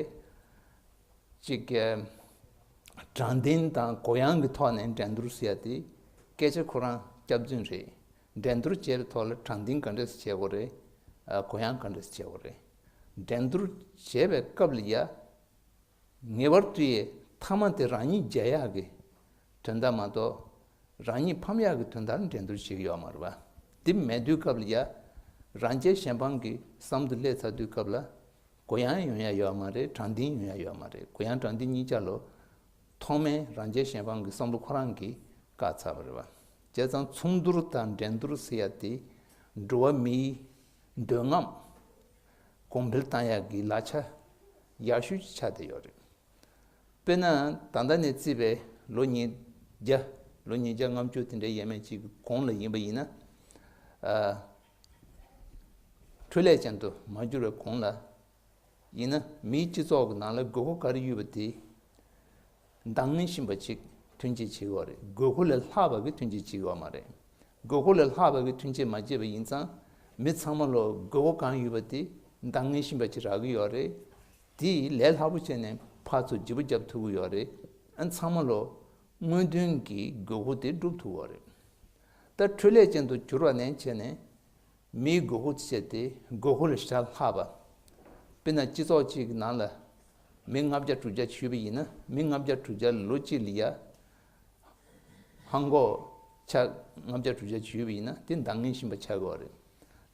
ཅིག་གི་དྲང་བདེན་དང་གུ་ཡངས་ཀྱི་ཐོག་ནས་འགྲན་བསྡུར་ཟེར་ཡ་དེ་སྐད་ཆ་ཁོ་རང་སྐྱག་རྫུན་རེད། འགྲན་བསྡུར་བྱེད་པའི་ཐོག་ལ་དྲང་བདེན་ག་འདྲས་སེ་བྱེད་དགོས་རེད། ཨ་གུ་ཡངས་ག་འདྲས་སེ་བྱེད་དགོས་རེད། འགྲན་བསྡུར་བྱེད་པའི་སྐབས་ལ་ཡ། ངེས་པར་དུ་ཡི་མཐའ་མ་དེ་རང་ཉིད་རྒྱལ་ཡག་གི་དོན་དག་མ་གཏོགས། རང་ཉིད་ཕམ་ཡག་གི་དོན་དག་ལ་འགྲན་བསྡུར་བྱེད་ཀྱི་ཡོད་མ་རེད་པ། དེ་མེད་དུས་སྐབས་ལ་ཡ། རང་རྒྱལ་གཞན་ཕམ་གྱི་བསམ་བློ་སླེབས་ཚར་དུས་སྐབས་ལ། གུ་ཡངས་ཡོང་ཡ་ཡོད་མ་རེད། དྲང་བདེན་ཡོང་ཡ་ཡོད་མ་རེད། གུ་ཡངས་དྲང་བདེན་གཉིས་ཆ་ལོ། ཐོག་མའི་རང་རྒྱལ་གཞན་ཕམ་གྱི་བསམ་བློ་ཁོ་རང་གིས་བཀག་ཚར་བ་རེད་པ། བྱས་ཙང་མཚུངས་བསྡུར་དང་འགྲན་བསྡུར་ཟེར་ཡ་དེ་འགྲོ་བ་མིའི་འདོད་རྔམ་གོང་འཕེལ་བཏང་ཡག་གི་ལག་ཆ་ཡག་ཤོས་ཅིག་ཆགས་བསྡད་ཡོད་རེད། དཔེར་ན་ད་ལྟ་ནས་བརྩིས་པའི་ལོ་ཉིས་བརྒྱ། ལོ་ཉིས་བརྒྱ་ལྔ་བཅུ་དེ་འདྲའི་ཡས་མས་ཅིག་གི་གོང་ལ་ཡིན་པ་ཡིན་ན། ཨ། འཕྲོ་ལས་ཅན་དུ་མ་གྱུར་བའི་གོང་ལ་ཡིན་ན། མིའི་སྤྱི་ཚོགས་ཀྱི་ནང་ལ་དགོས་མཁོ་ག་རེ་ཡོད་པ་དེ་འདང་ངེས་བཞིན་པ་ཅིག་ཐོན་སྐྱེད་བྱེད་ཀྱི་ཡོད་རེད། དགོས་མཁོ་ལས་ལྷག་པ་གི་ཐོན་སྐྱེད་བྱེད་ཀྱི་ཡོད་མ་རེད། དགོས་མཁོ་ལས་ལྷག་པ་གི་ཐོན་སྐྱེད་མ་བྱས་པ་ཡིན་ཙང་། མི་ཚང་མ་ལོ་དགོས་མཁོ་གང་ཡོད་པ་དེ་འདང་ངེས་བཞིན་པ་ཅིག་རག་གི་ཡོད་རེད། དེས་ལས་སླ་པོ་བྱས་ནས་ཕར་ཚུར་བརྗེ་པོ་རྒྱབ་ཐུབ་ཀྱི་ཡོད་རེད། ཨ་ཚང་མ་ལོ་དངོས་དོན་གྱི་དགོས་མཁོ་དེ་སྒྲུབ་ཐུབ་ཀྱི་ཡོད་རེད། ད་འཕྲུལ་ལས་ཅན་དུ་གྱུར་བ་ནས་བྱས་ནས་མིའི་དགོས་མཁོ་བྱས་ཏེ་དགོས་མཁོ་ལས་ཞེ་དྲག་ལྷག་པ། དཔེར་ན་སྤྱི་ཚོགས་གཅིག་གི་ནང་ལ་མི་ལྔ་བརྒྱ་དྲུག་བརྒྱ་ཞུས་པ་ཡིན་ན་མི་ལྔ་བརྒྱ་དྲུག་བརྒྱ་ལོ་གཅིག་ལ་ཡ། ཧང་གོ་ཆ་ལྔ་བརྒྱ་དྲུག་བརྒྱ་ཞུས་པ་ཡིན་ན་དེ་འདང་ངེས་བཞིན་པ་ཆགས་ཀྱི་ཡོད་རེད།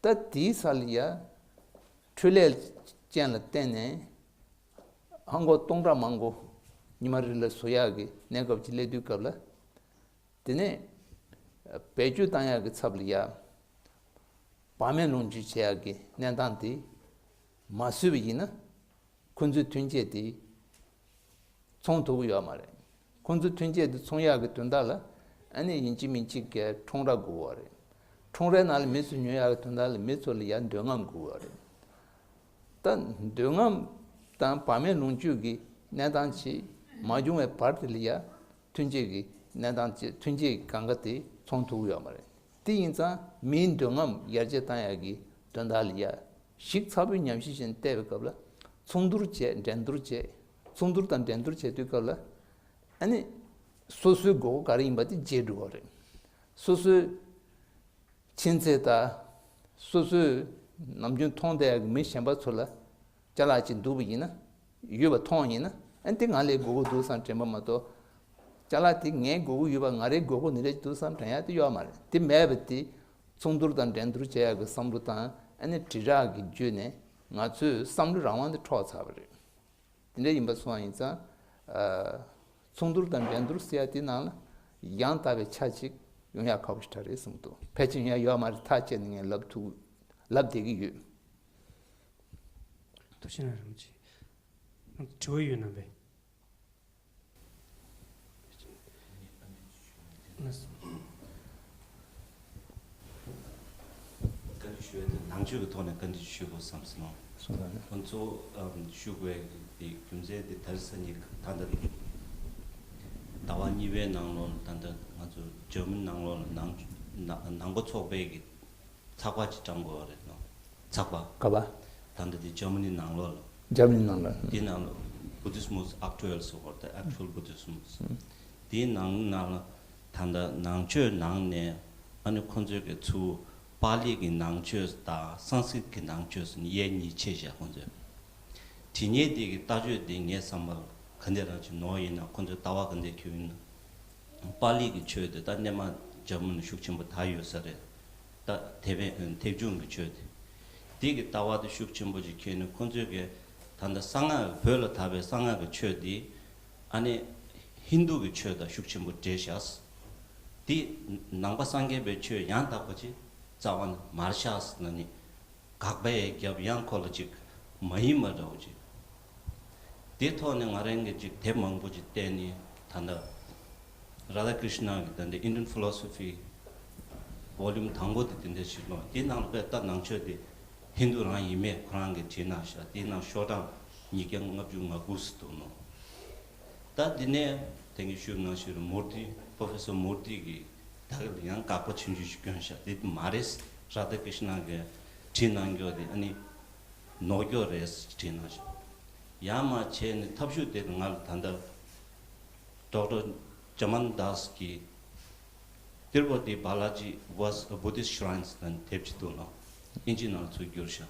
ད་དེའི་ས་ལ་ཡ། འཕྲུལ་ལས་ཅན་ལ་བརྟེན་ནས་ཧང་གོ་སྟོང་ཕྲག་མང་པོ་ཉི་མ་རེ་ལ་བཟོ་ཡག་གི་གནས་སྐབས་ཅིག་སླེབས་དུས་སྐབས་ལ། དེ་ནས་བེད་སྤྱོད་བཏང་ཡག་གི་ཚབ་ལ་ཡ། བག་མེད་ལོངས་སྤྱོད་བྱེད་ཡག་གི་གནས་སྟངས་དེ་མ་བཟོས་པ་ཡིན་ན། ཁོ་ཚོའི་ཐོན་སྐྱེད་དེ་ཚོང་ཐུབ་ཀྱི་ཡོད་མ་རེད། ཁོ་ཚོའི་ཐོན་སྐྱེད་དེ་ཚོང་ཡག་གི་དོན་དག་ལ་ཨ་ནི་ཡིན་གཅིག་མིན་གཅིག་གི་ཁྲོམ་ར་དགོས་པ་རེད། ཁྲོམ་རའི་ནང་ལ་མི་ཚོས་ཉོ་ཡག་གི་དོན་དག་ལ་མི་ཚོ་ལ་ཡ་འདོད་རྔམ་དགོས་པ་རེད། ད་འདོད་རྔམ་དང་བག་མེད་ལོངས་སྤྱོད་ཀྱི་གནས་སྟངས་ཅིག་མ་བྱུང་བའི་བར་དེ་ལ་ཡ་ཐོན་སྐྱེད་ཀྱི་གནས་སྟངས་ཅིག་ཐོན་སྐྱེད་ཀྱི་གང་ག་དེ་ཚོང་ཐུབ་ཀྱི་ཡོད་མ་རེད། དེ་ཡིན་ཙང་མིའི་འདོད་རྔམ་ཡར་རྒྱས་བཏང་ཡག་གི་དོན་དག་ལ་ཡ། ཞིབ་ཚགས་པོའི་ཉམས་ཞིབ་བྱས་ནས་བལྟས་པའི་སྐབས་ལ་ཚོང་བསྡུར་བྱས་འགྲན་བསྡུར་བྱས། ཚོང་བསྡུར་དང་འགྲན་བསྡུར་བྱས་དུས་སྐབས་ལ་ཨ་ནི་སོ་སོའི་དགོས་མཁོ་ག་རེ་ཡིན་པ་དེ་བརྗེད་འགྲོ་བ་རེད། སོ་སོའི་མཁྱེན་ཚད་དང་སོ་སོའི་ནམ་རྒྱུན་མཐོང་བསྡད་ཡག་གི་མི་གཞན་པ་ཚོ་ལ་ཅ་ལག་ཅིག་འདུག་པ་ཡིན་ན། ཡོད་པ་མཐོང་ཡིན་ན་ཨ་ནི་དེ་ང་ལས་དགོས་མཁོ་འདུག་བསམ་དྲན་པ་མ་གཏོགས། ཅ་ལག་དེ་ངའི་དགོས་མཁོ་ཡོད་པ་ང་རའི་དགོས་མཁོ་འདི་འདྲ་ཅིག་འདུག་བསམ་དྲན་ཡག་དེ་ཡོད་མ་རེད། དེ་མེད་པ་དེ་ཚོང་བསྡུར་དང་འགྲན་བསྡུར་བྱེད་ཡག་གི་བསམ་བློ་དང་ཨ་ནི་དྲིལ་བསྒྲགས་ཀྱི་བརྒྱུད་ནས་ང་ཚོའི་བསམ་བློའི་རང་དབང་དེ་འཕྲོག་ཚར་བ་རེད། དེ་འདྲ་ཡིན་པ་སོང་བ་ཡིན་ཙང་། ཨ། ཚོང་བསྡུར་དང་འགྲན་བསྡུར་ཟེར་ཡ་དེའི་ནང་ལ་ཡང་དག་པའི་ཆ་གཅིག་ཡོང་ཡག་ཁག་པོ་ཞེ་དྲག་རེད་གསུངས་འདུག་ཕལ་ཆེར་ཡོང་ཡག་ཡོད་མ་རེད་ཐག་བཅད་ནས་ངས་ལབ་ཐུབ། ལབ་བསྡད་ཀྱི་ཡོད། ཐུགས་རྗེ་གནང་རིན་པོ་ཆེ། དྲི་བ་ཡོད་ན་པས། བཀའ་འདྲི་ཞུ་ཡ་དེ་ནང་ཆོས་ཀྱི་ཐོག་ནས་བཀའ་འདྲི་ཞུ་དགོས་བསམ་སོང་། སོང་ཙང་ཁོང་ཚོ་ཨམ་ཞུ་དགོས་ཀྱི་རྒྱུ་མཚན་དེ་དེ་རིང་སང་ཉིན་ད་ལྟ་ཟླ་བ་གཉིས་པའི་ནང་ལོགས་ད་ལྟ་ང་ཚོ་འཇར་མ་ནི་ནང་ལོགས་ལ་ནང་ནང་ནང་པ་ཚོགས་པའི་གི་ཚགས་པར་ཅིག་བཀྲམ་དགོས་པ་རེད་ནོ། ཚགས་པར། ག་པར། ད་ལྟ་དེ་འཇར་མ་ནི་ནང་ལོགས་ལ། འཇར་མ་ནི་ནང་ལ། དེ་ནང་ལ་Buddhismus Aktuell ཟེར་བ་དང་Actual Buddhismus། དེའི་ནང་ནང་ལ་ད་ལྟ་ནང་ཆོས་ནང་ནས་ཨ་ནི་ཁོང་ཚོས་གི་ཚུར་པཱ་ལི་གི་ནང་ཆོས་དང་སཾ་སྐྲྀཏ་གི་ནང་ཆོས་ཟེར་ནས་གཡས་གཉིས་ཕྱེ་བཞག་ཁོང་ཚོས། དེ་ཉིད་དེ་གི་ལྟ་སྤྱོད་དེ་ངའི་བསམ་པར་ག་འདྲ་རང་ཅིག་ནོར་ཡིན་ན་ཁོང་ཚོས་ལྟ་བ་ག་འདྲ་ཁྱོད་ཡིན་ན། པཱ་ལི་གི་ཆོས་དེ་ད་སྔོན་མ་འཇར་མ་ནི་ཤུགས་ཆེན་པོ་དར་ཡོད་ས་རེད། ད་དེ་བས་ཐེག་ཆུང་གི་ཆོས་དེ། དེ་གི་ལྟ་བ་དེ་ཤུགས་ཆེན་པོ་ཅིག་ཁྱེར་ནས་ཁོང་ཚོས་གི་ད་ལྟ་གསང་སྔགས་བོད་ལ་དར་བའི་གསང་སྔགས་ཀྱི་ཆོས་དེ་ཨ་ནི་ཧིན་རྡུ་གི་ཆོས་དང་ཤུགས་ཆེན་པོ་འདྲེས་བཞག་དེ་ནང་པ་སངས་རྒྱས་པའི་ཆོས་ཡང་དག་པ་ཅིག་རྩ་བ་ནས་མར་བཞག་ཟེར་ན་ནི། དགག་པའི་རྒྱབ་ཡང་ཁོ་ལ་ཅིག་མ་ཡིན་པ་འདྲ་བོ་ཅིག་དེ་ཐོག་ནས་ང་རང་གིས་ཅིག་དེབ་མང་པོ་ཅིག་བལྟས་ནས་ད་ལྟ་རཱ་དྷ་ཀྲིཤ་ན་གི་ད་ལྟ་Indian Philosophy Volume དང་པོ་དེ་དེ་འདྲ་ཞིག་ཀློག་དེའི་ནང་ལ་དཔེ་ལྟ་ནང་ཆོས་དེ་ཧིན་རྡུ་རང་ཡིན་མེད་ཁོ་རང་གིས་བྲིས་གནང་ཤག་དེའི་ནང་ཤོག་གྲངས་ཉིས་བརྒྱ་ལྔ་བཅུ་ང་དགུ་ཙམ་འདུག་ནོ། ད་འདི་ནས་དེང་གི་ཞུས་ནང་བཞིན་མུར་ཏི་Professor མུར་ཏི་གིས་ད་ག་ལ་ཡང་དགག་པ་ཆུང་ཆུང་ཞིག་བསྐྱོན་བཞག་དེ་མ་རེད། རཱ་དྷ་ཀྲིཤ་ན་གིས་བྲིས་གནང་རྒྱུ་དེ་ཨ་ནི་ནོར་རྒྱུ་རེད་བྲིས་གནང་བཞག་ཡང་མ་བྱས་ནས་ཐབས་ཤུགས་དེ་ང་ལ་ད་ལྟ་Doctor Jaman Das གིས་Tirupati Balaji was a Buddhist shrine ཟེར་ནས་དེབ་ཅིག་འདུག་ལ་ཨིན་ཇི་ནང་ཚུར་བསྒྱུར་བཞག་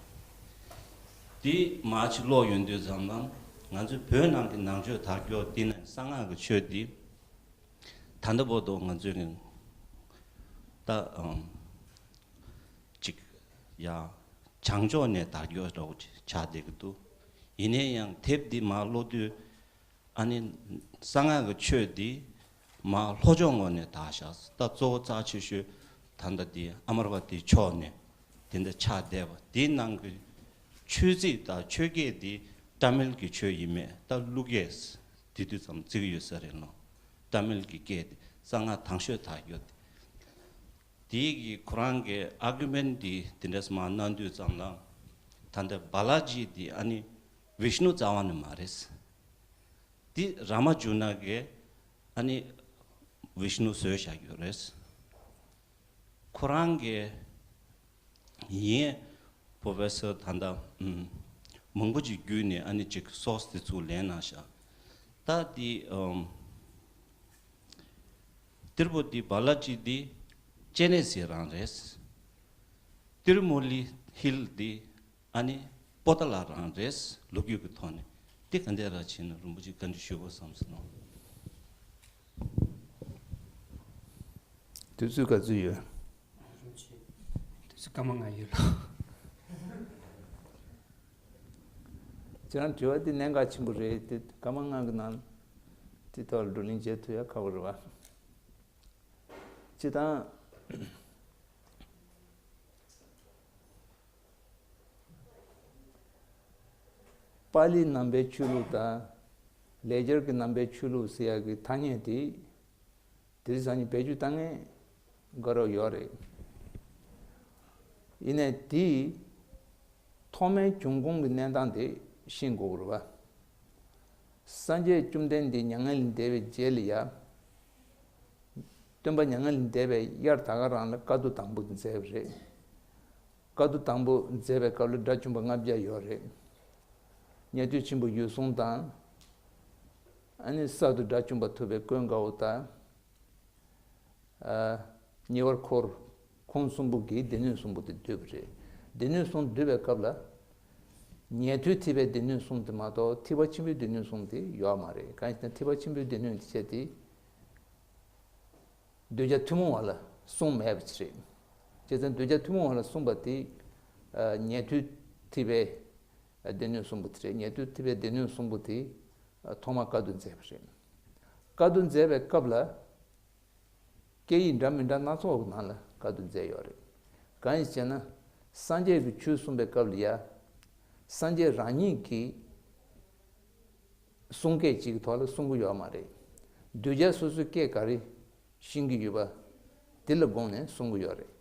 དེ་མ་ཅིག་ཀློག་ཡོང་དུས་ཙམ་ལ་ང་ཚོའི་བོད་ནང་གི་ནང་ཆོས་དར་རྒྱུ་དེ་ནས་གསང་སྔགས་ཀྱི་ཆོས་དེ། ད་ལྟ་བར་དུ་ང་ཚོས་ཀྱི་ད་ཨམ་ཅིག་ཡ་བྱང་ཕྱོགས་ནས་དར་རྒྱས་འདྲ་བོ་ཅིག་ཆགས་བསྡད་ཀྱི་འདུག་ཡིན་ན་ཡང་དེབ་འདི་མར་ཀློག་དུས་ཨ་ནི་གསང་སྔགས་ཀྱི་ཆོས་འདི་མར་ལྷོ་ཕྱོགས་ངོས་ནས་དར་བཞག་ད་གཙོ་བོ་རྩ་ཆེ་ཤོས་ད་ལྟ་འདི་ཨ་མ་ར་བ་ཏི་ཕྱོགས་ནས་དེ་འདྲ་ཆགས་བསྡད་པ་འདིའི་ནང་གི་ཆོས་ཚིག་དང་ཆོས་སྐད་འདི་ཏཱ་མིལ་གྱི་ཆོས་ཡིན་མེད་ད་ཀླུ་སྐད་དེ་དུས་ཙམ་བརྩི་གི་ཡོད་ས་རེད་ལོ། ཏཱ་མིལ་གྱི་སྐད་དེ་གསང་སྔགས་དང་ཤོས་དར་རྒྱུ་དེ། དེའི་གི་ཁོ་རང་གི་ཨར་གུ་མེན་ཊི་དེ་འདྲས་མར་གནང་དུས་ཙམ་ལ་ད་ལྟ་བྷ་ལ་ཇི་དེ་ཨ་ནི་བིཤ་ནུ་རྩ་བ་ནས་མ་རེད། དེ་རཱ་མ་ཇུ་ན་གི་ཨ་ནི་བིཤ་ནུ་བཟོས་བཞག་ཡོད་རེད། ཁོ་རང་གི་ཡིན། Professor ད་ལྟ་ཨུམ་ མང་པོ་ཅིག་བརྒྱུད་ནས་ཨ་ནི་ཅིག་སོར་སི་དེ་ཚུར་ལེན་གནང་ཤག་ད་དེ་ཨམ། ཏིར་པོ་དེ་བ་ལ་ཅི་དེ་ཅེ་ནེ་སི་རང་རེད། ཏིར་མོ་ལི་ཧིལ་དེ་ཨ་ནི་པོ་ཏ་ལ་རང་རེད། ལོ་རྒྱུས་ཀྱི་ཐོག་ནས་དེ་ག་འདྲ་ར་བྱས་ན་རིན་པོ་ཆེ་བཀའ་འདྲི་ཞུ་དགོས་བསམ་སོང་། དུས་ཚོད་ག་ཚོད་ཡོད། དུས་ཚོད་སྐར་མ་ལྔ་ཡོད་ལ། ཁྱེད་རང་དྲི་བ་འདི་གནད་འགག་ཆེན་པོ་རེད་དེ། སྐར་མ་ལྔ་གི་ནང་དེ་ཐོག་ལ་བགྲོ་གླེང་བྱེད་ཐུབ་ཡ་ཁག་པོ་རེད་བ། སྤྱིར་བཏང་པཱ་ལི་ནང་པའི་ཆོས་ལུགས་དང་ལེགས་སྦྱར་གྱི་ནང་པའི་ཆོས་ལུགས་ཟེར་ཡ་གི་ཐ་སྙད་དེ། དེ་རིང་སང་ཉིན་བེད་སྤྱོད་བཏང་མཁན་དགའ་རབ་ཡོད་རེད། ཡིན་ནའི་དེའི་ཐོག་མའི་འབྱུང་ཁུངས་ཀྱི་གནས་སྟངས་དེ་ཤེས་དགོས་ཀྱི་རེད་བ། སངས་རྒྱས་བཅོམ་ལྡན་འདས་མྱ་ངན་ལས་འདས་པའི་རྗེས་ལ་ཡ། སྟོན་པ་མྱ་ངན་ལས་འདས་པའི་དབྱར་ད་ག་རང་ལ་བཀའ་བསྡུ་དང་པོ་མཛད་པ་རེད། བཀའ་བསྡུ་དང་པོ་མཛད་པའི་སྐབས་ལ་དགྲ་བཅོམ་པ་ལྔ་བརྒྱ་ཡོད་རེད། ཉན་ཐོས་ཆེན་པོ་འོད་སྲུང་དང་། ཨ་ནི་གསར་དུ་དགྲ་བཅོམ་པ་ཐུབ་པའི་ཀུན་དགའ་བོ་དང་། ཨ། ཉེ་བར་འཁོར། ཁོང་གསུམ་པོ་གིས་སྡེ་སྣོད་གསུམ་པོ་དེ་བསྡུས་པ་རེད། སྡེ་སྣོད་གསུམ་བསྡུས་པའི་སྐབས་ལ། ཉན་ཐོས་ཐེག་པའི་སྡེ་སྣོད་གསུམ་དེ་མ་གཏོགས་ཐེག་པ་ཆེན་པོའི་སྡེ་སྣོད་གསུམ་དེ་ཡོད་མ་རེད། གང་ཡིན་ཟེར་ན་ཐེག་པ་ཆེན་པོའི་སྡེ་སྣོད་དེ་བྱས་ཏེ། གདུལ་བྱ་ཐུན་མོང་བ་ལ་གསུངས་མེད་པ་ཅིག་རེད། བྱས་ཙང་གདུལ་བྱ་ཐུན་མོང་བ་ལ་གསུངས་པ་དེ། ཨ། ཉན་ཐོས་ཐེག་པའི་སྡེ་སྣོད་གསུམ་པོ་དེ་རེད། ཉན་ཐོས་ཐེག་པའི་སྡེ་སྣོད་གསུམ་པོ་དེ། ཨ། ཐོག་མར་བཀའ་བསྡུ་མཛད་པ་རེད། བཀའ་བསྡུ་མཛད་པའི་སྐབས་ལ། སྐད་ཡིག་འདྲ་མི་འདྲ་སྣ་ཚོགས་ཀྱི་ནང་ལ་བཀའ་བསྡུ་མཛད་ཡོད་རེད། གང་ཡིན་ཟེར་ན། སངས་རྒྱས་ཀྱིས་ཆོས་གསུངས་པའི་སྐབས་ལ་ཡ། སངས་རྒྱས་རང་ཉིད་ཀྱིས་གསུང་སྐད་ཅིག་གི་ཐོག་ལ་གསུང་གི་ཡོད་མ་རེད། གདུལ་བྱ་སོ་སོའི་སྐད་ག་རེ་ཤེས་ཀྱི་ཡོད་པ། དེ་ལ་དགོངས་ནས་གསུང་གི་ཡོད་རེད།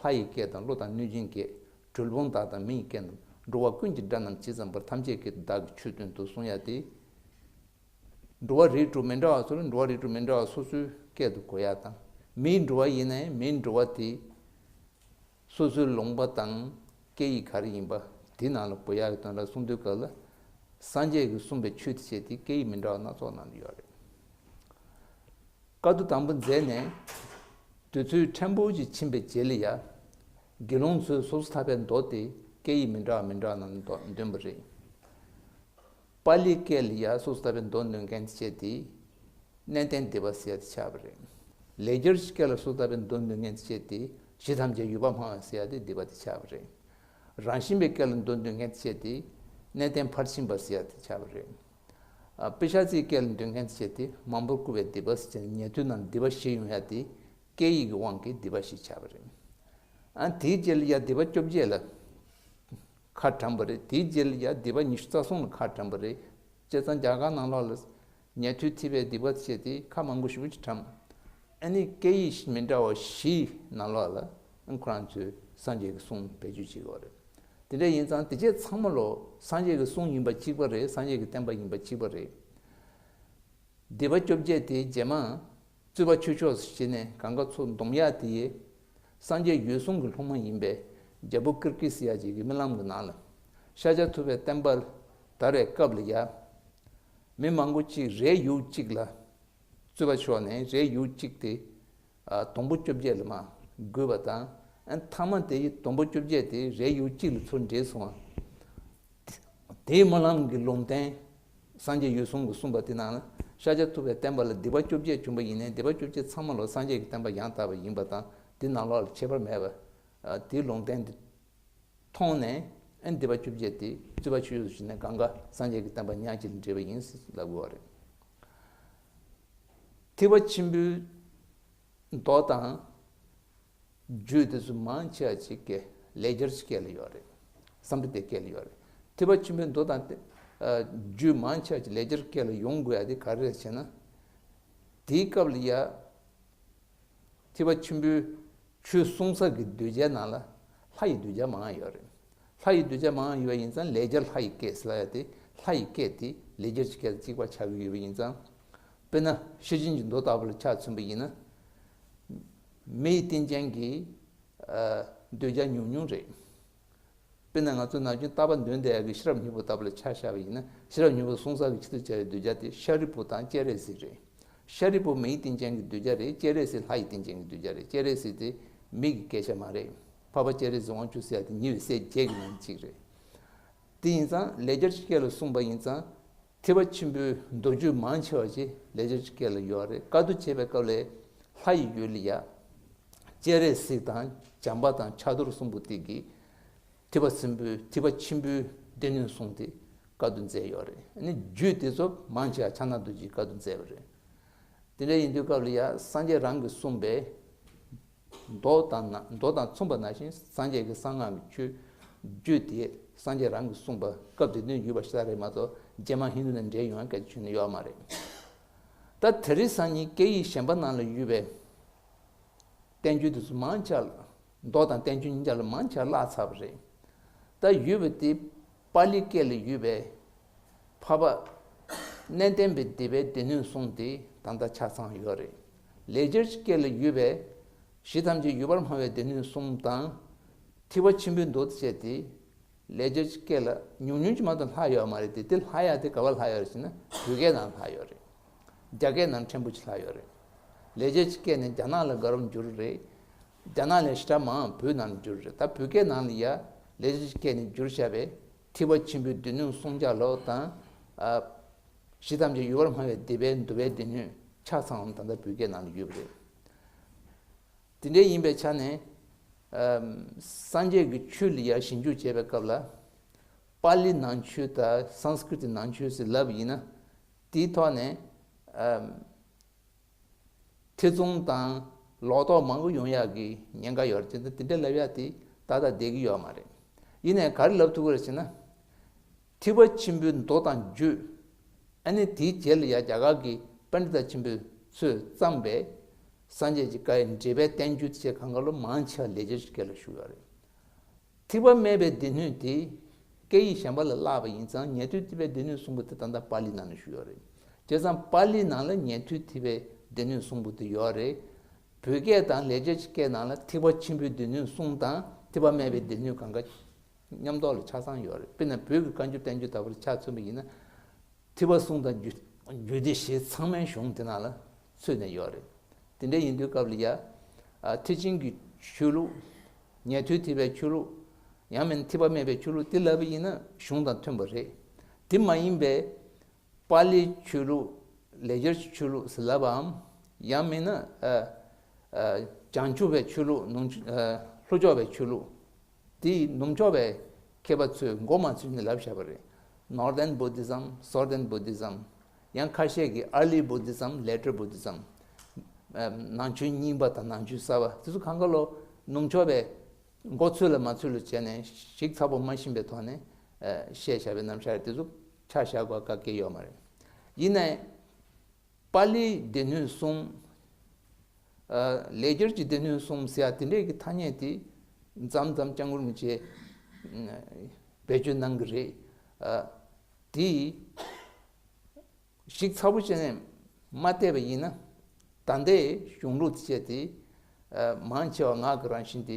ལྷ་ཡི་སྐད་དང་ཀླུ་དང་གནོད་སྦྱིན་སྐད། གྲུལ་བུམ་དག་དང་མི་ཡི་སྐད་རྣམས། འགྲོ་བ་ཀུན་གྱི་སྒྲ་རྣམས་ཇི་ཙམ་པར། ཐམས་ཅད་སྐད་དུ་བདག་གིས་ཆོས་བསྟན་ཏོ། གསུང་ཡ་དེ། འགྲོ་བ་རིགས་དྲུག་མི་འདྲ་བ་ཚོ་ལ་འགྲོ་བ་རིགས་དྲུག་མི་འདྲ་བ་སོ་སོའི་སྐད་དུ་གོ་ཡ་དང་། མིའི་འགྲོ་བ་ཡིན་ནའི་མིའི་འགྲོ་བ་དེ་སོ་སོའི་ལུང་པ་དང་སྐད་ཡིག་ག་རེ་ཡིན་པ་དེ་ནང་ལ་གོ་ཡ་གི་དོན་ལ་གསུང་དུས་སྐབས་ལ། སངས་རྒྱས་ཀྱིས་གསུངས་པའི་ཆོས་དེ་བྱས་ཏེ་སྐད་ཡིག་མི་འདྲ་བ་སྣ་ཚོགས་ནང་དུ་ཡོད་རེད། བཀའ་བསྡུ་དང་པོ་མཛད་ནས་དུས་ཚོད་ཕྲན་བུ་ཅིག་ཕྱིན་པའི་རྗེས་ལ་ཡ། དགེ་སློང་ཚོས་སོ་སོ་ཐར་པའི་མདོ་དེ་སྐད་ཡིག་མི་འདྲ་བ་མི་འདྲ་བ་ནང་འདོན་པ་རེད། པཱ་ལིའི་སྐད་ལ་ཡ་སོ་སོ་ཐར་པའི་མདོ་འདོན་མཁན་བྱས་ཏེ། གནས་བརྟན་སྡེ་པ་ཟེར་ཡ་དེ་ཆགས་པ་རེད། ལེགས་སྦྱར་གྱི་སྐད་ལ་སོ་སོ་ཐར་པའི་མདོ་འདོན་མཁན་བྱས་ཏེ། གཞི་ཐམས་ཅད་ཡོད་པར་སྨྲ་བ་ཟེར་ཡ་དེ་སྡེ་པ་དེ་ཆགས་པ་རེད། རང་བཞིན་པའི་སྐད་ལ་མདོ་འདོན་མཁན་བྱས་ཏེ། གནས་བརྟན་ཕར་ཕྱིན་པ་ཟེར་ཡ་དེ་ཆགས་པ་རེད། ཨ། པི་ཤ་ཙིའི་སྐད་ལ་འདོན་མཁན་བྱས་ཏེ། མང་པོར་བཀུར་བའི་སྡེ་པ་ཟེར་ནས་ཉན་ཐོས་རྣམས་སྡེ་པ་བཞི་ཡོང་ཡ་དེ། སྐད་ཡིག་གི་དབང་གིས་སྡེ་པ་བཞི་ཆགས་པ་རེད། ཨ། དེའི་རྗེས་ལ་ཡ་སྡེ་པ་བཅོ་བརྒྱད་ལ་ཁ་གྲམ་པ་རེད། དེའི་རྗེས་ལ་ཡ་སྡེ་པ་ཉི་ཤུ་རྩ་གསུམ་ལ་ཁ་གྲམ་པ་རེད། བྱས་ཙང་རྒྱ་གར་ནང་ལོགས་ལ་ཉན་ཐོས་ཐེག་པའི་སྡེ་པ་བྱས་ཏེ་ཁ་མང་པོ་ཞེ་པོ་ཅིག་གྲམ། ཨ་ནི་སྐད་ཡིག་མི་འདྲ་བ་བཞིའི་ནང་ལོགས་ལ་ཁོ་རང་ཚོས་སངས་རྒྱས་ཀྱི་གསུང་བེད་སྤྱོད་བྱེད་ཀྱི་ཡོད་རེད། དེ་འདྲ་ཡིན་ཙང་དེ་རྗེས་ཚང་མ་ལོ་སངས་རྒྱས་ཀྱི་གསུང་ཡིན་པ་གཅིག་པ་རེད། སངས་རྒྱས་ཀྱི་བསྟན་པ་ཡིན་པ་གཅིག་པ་རེད། སྡེ་པ་བཅོ་བརྒྱད་དེ་རྗེས་མ་རྩོད་པ་ཆོས་ཕྱོགས་སུ་ཕྱིན་ནས་གང་ག་ཚུར་བསྡོམས་ཡག་དེ་ཡིས་སངས་རྒྱས་འོད་སྲུང་གི་སློབ་མ་ཡིན་པའི་རྒྱལ་པོ་ཀིར་ཀི་ཟེར་ཡག་ཅིག་གི་རྨི་ལམ་གྱི་ནང་ལ་ཤཱཀྱ་ཐུབ་པའི་བསྟན་པ་དར་བའི་སྐབས་ལ་ཡ། མི་མང་པོ་གཅིག་རས་ཡུག་གཅིག་ལ་རྩོད་པ་ཤོར་ནས་རས་ཡུག་གཅིག་དེ། ཨ། སྡོང་པོ་བཅོ་བརྒྱད་ལ་མར་བགོས་པ་དང་། ཨ། མཐའ་མ་དེ་ཡི་སྡོང་པོ་བཅོ་བརྒྱད་དེ་རས་ཡུག་གཅིག་ལ་ཚུར་འདྲེས་སོང་བ། དེའི་སྨོན་ལམ་གྱི་ལུང་བསྟན། སངས་རྒྱས་འོད་སྲུང་གིས་གསུངས་པ་དེ་ནང་ལ་ཤཱཀྱ་ཐུབ་པའི་བསྟན་པ་ལ་སྡེ་པ་བཅོ་བརྒྱད་བྱུང་པ་ཡིན་ནའི་སྡེ་པ་བཅོ་བརྒྱད་ཚང་མ་ལ་སངས་རྒྱས་ཀྱི་བསྟན་པ་ཡང་དག་པ་ཡིན་པ་དང་དེ་ནང་ལོགས་ལ་ཁྱད་པར་མེད་པ། ཨ། དེའི་ལུང་བསྟན་དེ་མཐོང་ནས། ཨ། སྡེ་པ་བཅོ་བརྒྱད་དེ་རྩོད་པ་ཆོས་ཕྱོགས་སུ་ཕྱིན་ནས་གང་ག་སངས་རྒྱས་ཀྱི་བསྟན་པ་ཉག་གཅིག་ལ་འདྲེས་པ་ཡིན་ཟེར་ལབ་དགོས་པ་རེད། ཐེག་པ་ཆེན་པོའི་མདོ་དང་རྒྱུད་དེ་ཚོ་མང་ཆེ་བ་ཅིག་གི་ལེགས་སྦྱར་གྱི་སྐད་ལ་ཡོད་རེད། སཾ་སྐྲྀ་ཏའི་སྐད་ལ་ཡོད་རེད། ཐེག་པ་ཆེན་པོའི་མདོ་དང་དེ། ཨ། རྒྱུད་མང་ཆེ་བ་ཅིག་ལེགས་སྦྱར་སྐད་ལ་ཡོང་དགོས་ཡ་དེ་ག་རེ་རེད་ཟེར་ན། དེའི་སྐབས་ལ་ཡ། ཐེག་པ་ཆེན་པོའི་ཆོས་གསུང་ས་གི་གདུལ་བྱའི་ནང་ལ་ལྷ་ཡི་གདུལ་བྱ་མང་ཡོད་རེད། ལྷ་ཡི་གདུལ་བྱ་མང་ཡོད་པ་ཡིན་ཙང་ལེགས་སྦྱར་ལྷ་ཡི་སྐད་ཟེར་ལབ་ཡ་དེ་ལྷ་ཡི་སྐད་དེ་ལེགས་སྦྱར་གྱི་སྐད་དང་གཅིག་པ་ཆགས་ཀྱི་ཡོད་པ་ཡིན་ཙང་། དཔེར་ན་ཤེར་ཕྱིན་གྱི་མདོ་ལྟ་བུ་ལ་ཆ་མཚོན་པ་ཡིན་ན། མི་ཡི་རྟེན་ཅན་གྱི། ཨ། གདུལ་བྱ་ཉུང་ཉུང་རེད། དཔེར་ན་ང་ཚོ་ནམ་རྒྱུན་རྟ་པ་འདོན་བསྡད་ཡག་གི་ཤེས་རབ་སྙིང་པོ་ལྟ་བུ་ལ་ཆ་བཞག་པ་ཡིན་ན། ཤེས་རབ་སྙིང་པོ་གསུང་ས་གི་ཆེད་དུ་བྱ་བའི་གདུལ་བྱ་དེ་ཤཱ་རིའི་བུ་དང་སྤྱན་རས་གཟིགས་རེད། ཤཱ་རིའི་བུ་མི་ཡི་རྟེན་ཅན་གྱི་གདུལ་བྱ་རེད། སྤྱན་རས་གཟིགས་ལྷ་ཡི་རྟེན་ཅན་གྱི་གདུལ་བྱ་རེད། སྤྱན་རས་གཟིགས་དེ་མི་གི་སྐད་ཆ་མ་རེད། འཕགས་པ་སྤྱན་རས་གཟིགས་དབང་ཕྱུག་ཟེར་ཡ་དེ་ཉེ་བའི་སྲས་བརྒྱད་ཀྱི་ནང་གཅིག་རེད། དེ་ཡིན་ཙང་ལེགས་སྦྱར་གྱི་སྐད་ལ་གསུངས་པ་ཡིན་ཙང་། ཐེག་པ་ཆེན་པོའི་མདོ་རྒྱུད་མང་ཆེ་བ་ཅིག་ལེགས་སྦྱར་གྱི་སྐད་ལ་ཡོད་རེད། བཀའ་བསྡུ་བྱེད་པའི་སྐབས་ལ་ལྷ་ཡི་ཡུལ་ལ་ཡ། སྤྱན་རས་གཟིགས་དང་བྱམས་པ་དང་ཕྱག་རྡོར་གསུམ་པོ་དེ་གིས་ཐེག་པ་ཆེན་པོའི་ཐེག་པ་ཆེན་པོའི་སྡེ་སྣོད་གསུམ་དེ་བཀའ་བསྡུ་མཛད་ཡོད་རེད། ཨ་ནི་རྒྱུད་དེ་ཚོ་མང་ཆེ་བ་ཕྱག་ན་རྡོ་རྗེས་བཀའ་བསྡུ་མཛད་པ་རེད། དེ་འདྲ་ཡིན་དུས་སྐབས་ལ་ཡ་སངས་རྒྱས་རང་གིས་གསུངས་པའི་མདོ་དང་ན་མདོ་དང་མཚུངས་པ་ནང་བཞིན་སངས་རྒྱས་ཀྱི་གསང་སྔགས་ཀྱི་ཆོས་རྒྱུད་དེ་སངས་རྒྱས་རང་གིས་གསུངས་པ་སྐབས་དེ་དུས་ཡོད་པ་ཞིག་རེད་མ་གཏོགས། རྗེས་མ་ཧིན་དུ་ནས་འདྲེས་ཡོང་ཡ་སྐད་ཆ་ནི་ཡོད་མ་རེད། ད་དེ་རིང་སང་ཉིན་སྐད་ཡིག་གཞན་པ་ནང་ལ་ཡོད་པའི་བསྟན་བཅོས་དེ་ཚོ་མང་ཆེ་བ། མདོ་དང་བསྟན་བཅོས་གཉིས་ཆ་ལ་མང་ཆེ་བ་བརླག་ཚར་བ་རེད། ད་ཡོད་པ་དེ་པཱ་ལི་སྐད་ལ་ཡོད་པའི་འཕགས་པ་གནས་བརྟན་པའི་སྡེ་པའི་སྡེ་སྣོད་གསུམ་དེ་ད་ལྟ་ཆ་ཚང་ཡོད་རེད། ལེགས་སྦྱར་གྱི་སྐད་ལ་ཡོད་པའི་གཞི་ཐམས་ཅད་ཡོད་པར་སྨྲ་བའི་སྡེ་སྣོད་གསུམ་དང་། ཐེག་པ་ཆེན་པོའི་མདོ་སྡེ་བཅས་ཏེ། ལེགས་སྦྱར་གྱི་སྐད་ལ་ཉུང་ཉུང་ཅིག་མ་གཏོགས་ལྷག་ཡོད་མ་རེད་དེ། དེ་ལྷག་ཡ་དེ་ག་པར་ལྷག་ཡོད་རེད་ཟེར་ན་བོད་སྐད་ནང་ལྷག་ཡོད་རེད། རྒྱ་སྐད་ནང་ཕྲན་བུ་ཅིག་ལྷག་ཡོད་རེད། ལེགས་སྦྱར་གྱི་སྐད་ནི་རྒྱ་ནག་ལ་དགའ་རབ་འགྱུར་རེད། རྒྱ་ནག་ལས་ཞེ་དྲག་མང་བོད་ནང་ལ་འགྱུར་རེད། ད་བོད་སྐད་ནང་ལ་ཡ་ལེགས་སྦྱར་གྱི་སྐད་ནས་བསྒྱུར་བཞག་པའི་ཐེག་པ་ཆེན་པོའི་སྡེ་སྣོད་གསུམ་ཆ་ལོ་དང་། ཨ། གཞི་ཐམས་ཅད་ཡོད་པར་སྨྲ་བའི་སྡེ་པའི་མདོ་སྡེ་སྣོད་ཆ་ཚང་ད་ལྟ་བོད་སྐད་ནང་ལ་ཡོད་པ་རེད། དེ་འདྲ་ཡིན་པའི་ཆ་ནས། ཨམ། སངས་རྒྱས་ཀྱི་ཆོས་ལ་ཡ་ཞིབ་འཇུག་བྱེད་པའི་སྐབས་ལ། པཱ་ལི་ནང་ཆོས་དང་སཾ་སྐྲྀ་ཏ་ནང་ཆོས་ཟེར་ལབ་ཡིན་ན། དེའི་ཐོག་ནས། ཨམ། ཐེ་ཚོམ་དང་ལོག་རྟོག་མང་པོ་ཡོང་ཡག་གི་ཉེན་ཁ་ཡོད་རེད། དེ་འདྲ་ལབ་ཡག་དེ་ཏག་ཏག་བསྡད་ཀྱི་ཡོད་མ་རེད། ཡིན་ནའི་ག་རེ་ལབ་ཐུབ་ཀྱི་རེད་ཟེར་ན། ཐེག་པ་ཆེན་པོའི་མདོ་དང་རྒྱུད། ཨ་ནི་དེའི་རྗེས་ལ་ཡ་རྒྱ་གར་གྱི་པཎྜི་ཏ་ཆེན་པོས་ཚུར་བརྩམས་པའི་སངས་རྒྱས་ཀྱི་བཀའ་ཡི་འགྲེལ་པའི་བསྟན་བཅོས་ཅེས་གང་ག་ལོ་མང་ཆེ་བ་ལེགས་སྦྱར་གྱི་སྐད་ལ་བཞུགས་ཡོད་རེད། ཐེག་པ་སྨྲས་པའི་སྡེ་སྣོད་དེ་སྐད་ཡིག་གཞན་པ་ལ་བརླགས་པ་ཡིན་ཙང་། ཉན་ཐོས་ཐེག་པའི་སྡེ་སྣོད་གསུམ་པོ་དེ་ད་ལྟ་པཱ་ལི་ནང་ལ་བཞུགས་ཡོད་རེད། བྱས་ཙང་པཱ་ལི་ནང་ལ་ཉན་ཐོས་ཐེག་པའི་སྡེ་སྣོད་གསུམ་པོ་དེ་ཡོད་རེད། བོད་སྐད་དང་ལེགས་སྦྱར་གྱི་སྐད་ནང་ལ་ཐེག་པ་ཆེན་པོའི་སྡེ་སྣོད་གསུམ་དང་ཐེག་པ་སྨྲས་པའི་སྡེ་སྣོད་གང་ག་མཉམ་ཐོག་ལ་ཆ་ཚང་ཡོད་རེད། དཔེར་ན་བོད་ཀྱི་བཀའ་འགྱུར་བསྟན་འགྱུར་ལྟ་བུར་ཆ་མཚོན་པ་ཡིན་ན། ཐེག་པ་གསུམ་དང་རྒྱུད་རྒྱུད་སྡེ་བཞི་ཚང་མའི་གཞུང་དེ་ནང་ལ་ཚུད་ནས་ཡོད་རེད། དེ་འདྲ་ཡིན་དུས་སྐབས་ལ་ཡ། ཨ། ཐེག་ཆེན་གྱི་ཆོས་ལུགས། ཉན་ཐོས་ཐེག་པའི་ཆོས་ལུགས། ཡང་མིན་ཐེག་པ་སྨྲས་པའི་ཆོས་ལུགས་དེ་ལབ་པ་ཡིན་ན་གཞུང་དང་མཐུན་པ་རེད། དེ་མ་ཡིན་པའི་པཱ་ལིའི་ཆོས་ལུགས། ལེགས་སྦྱར་གྱི་ཆོས་ལུགས་ཟེར་ལབ་པའམ། ཡང་མིན་ན། ཨ། ཨ། བྱང་ཆུབ་པའི་ཆོས་ལུགས། ནུབ། ཨ། ལྷོ་ཕྱོགས་པའི་ཆོས་ལུགས། དེའི་ནུབ་ཕྱོགས་པའི་མཁས་པ་ཚོས་མགོ་མ་ཚོས་ནས་ལབ་བཞག་པ་རེད། Northern Buddhism, Southern Buddhism། ཡང་ཁ་ཤས་ཀྱིས་Early Buddhism, Later Buddhism། ཨ། ནང་ཆོས་རྙིང་པ་དང་ནང་ཆོས་གསར་པ་དེ་ཚོ་གང་ག་ལོ་ནུབ་ཕྱོགས་པའི་མགོ་ཚོས་ལ་མ་ཚོས་ལ་བྱས་ནས་ཞིབ་ཚགས་པོ་མ་ཤེས་པའི་ཐོག་ནས། ཨ། བཤད་བཞག་པའི་རྣམ་གཞག་རེད། དེ་ཚོ་ཆ་བཞག་དགོས་ག་གེ་ཡོད་མ་རེད། ཡིན་ནའི། པཱ་ལིའི་སྡེ་སྣོད་གསུམ། ཨ། ལེགས་སྦྱར་གྱི་སྡེ་སྣོད་གསུམ་ཟེར་ཡ་དེ་འདྲས་ཀྱི་ཐ་སྙད་དེ་མཚམས་མཚམས་སྐྱབས་མགོན་རིན་པོ་ཆེས་བེད་སྤྱོད་གནང་གི་རེད། ཨ། དེ་ཞིབ་ཚགས་པོ་བྱས་ནས་མ་བལྟས་པ་ཡིན་ན། ད་ལྟའི་གཞུང་ལུགས་དེ་བྱས་ཏེ། ཨ། མང་ཆེ་བ་སྔགས་ཀྱི་རང་བཞིན་དེ་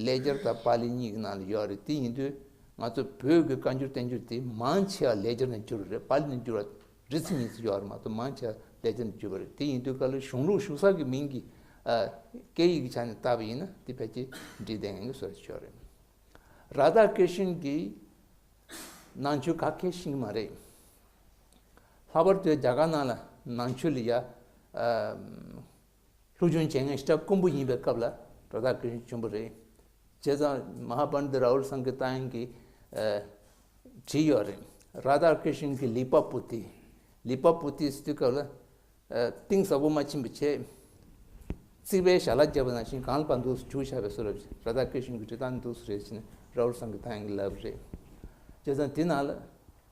ལེགས་སྦྱར་དང་པཱ་ལི་གཉིས་ཀྱི་ནང་ལ་ཡོད་རེད། དེ་ཡིན་དུས་ང་ཚོ་བོད་ཀྱི་བཀའ་འགྱུར་བསྟན་འགྱུར་དེ་མང་ཆེ་བ་ལེགས་སྦྱར་ནས་བསྒྱུར་བ་རེད། པཱ་ལི་ནས་བསྒྱུར་བ་རེ་ཚེ་གཉིས་ཚེ་ཡོད་རེད་མ་གཏོགས། མང་ཆེ་བ་ལེགས་སྦྱར་ནས་བསྒྱུར་བ་རེད། དེ་ཡིན་དུས་ག་ལ་གཞུང་ལུགས་ཞུགས་ས་གི་མིང་གི། ཨ། སྐད་ཡིག་གི་ཆ་ནས་བལྟས་པ་ཡིན་ན་དེ་ཕལ་ཆེར་འགྲིག་བསྡད་མཁན་གྱི་བཟོ་འདྲ་ཅིག་ཡོད་རེད། རཱ་དྷ་ཀྲི་ཤན་གྱིས་ནང་ཆོས་ག་གེ་ཤེས་ཀྱི་མ་རེད། ལྷག་པར་དུ་རྒྱ་གར་ནང་ལ་ནང་ཆོས་ལ་ཡ། ཨ། སློབ་སྦྱོང་བྱེད་མཁན་ཞེ་དྲག་དཀོན་པོ་ཡིན་པའི་སྐབས་ལ་རཱ་དྷ་ཀྲི་ཤན་བྱོན་པ་རེད། བྱས་ཙང་མ་ཧཱ་པཎྜི་ཏ་རཱ་ཧུལ་སང་གི་ཏཱ་ཡང་གིས། ཨ། བྲིས་ཡོད་རེད། རཱ་དྷ་ཀྲི་ཤན་གྱི་ལི་པ་པོ་ཏི། ལི་པ་པོ་ཏི་ཟེར་དུས་སྐབས་ལ། ཨ། གཏིང་ཟབ་པོ་མ་ཕྱིན་པ་བྱས། རྩིག་པའི་ཞལ་ལག་བརྒྱབ་པ་ནང་བཞིན་གང་ལ་ཕར་འདུག་སེ་བཅུག་བཞག་པའི་བཟོ་འདྲ། རཱ་དྷ་ཀྲི་ཤན་གྱིས་བྲིས་སྟངས་འདུག་སེ་རེད་ཟེར་ནས་རཱ་ཧུལ་སང་གི་ཏཱ་ཡང་གིས་ལབ་རེད། བྱས་ཙང་དེ་ནང་ལ།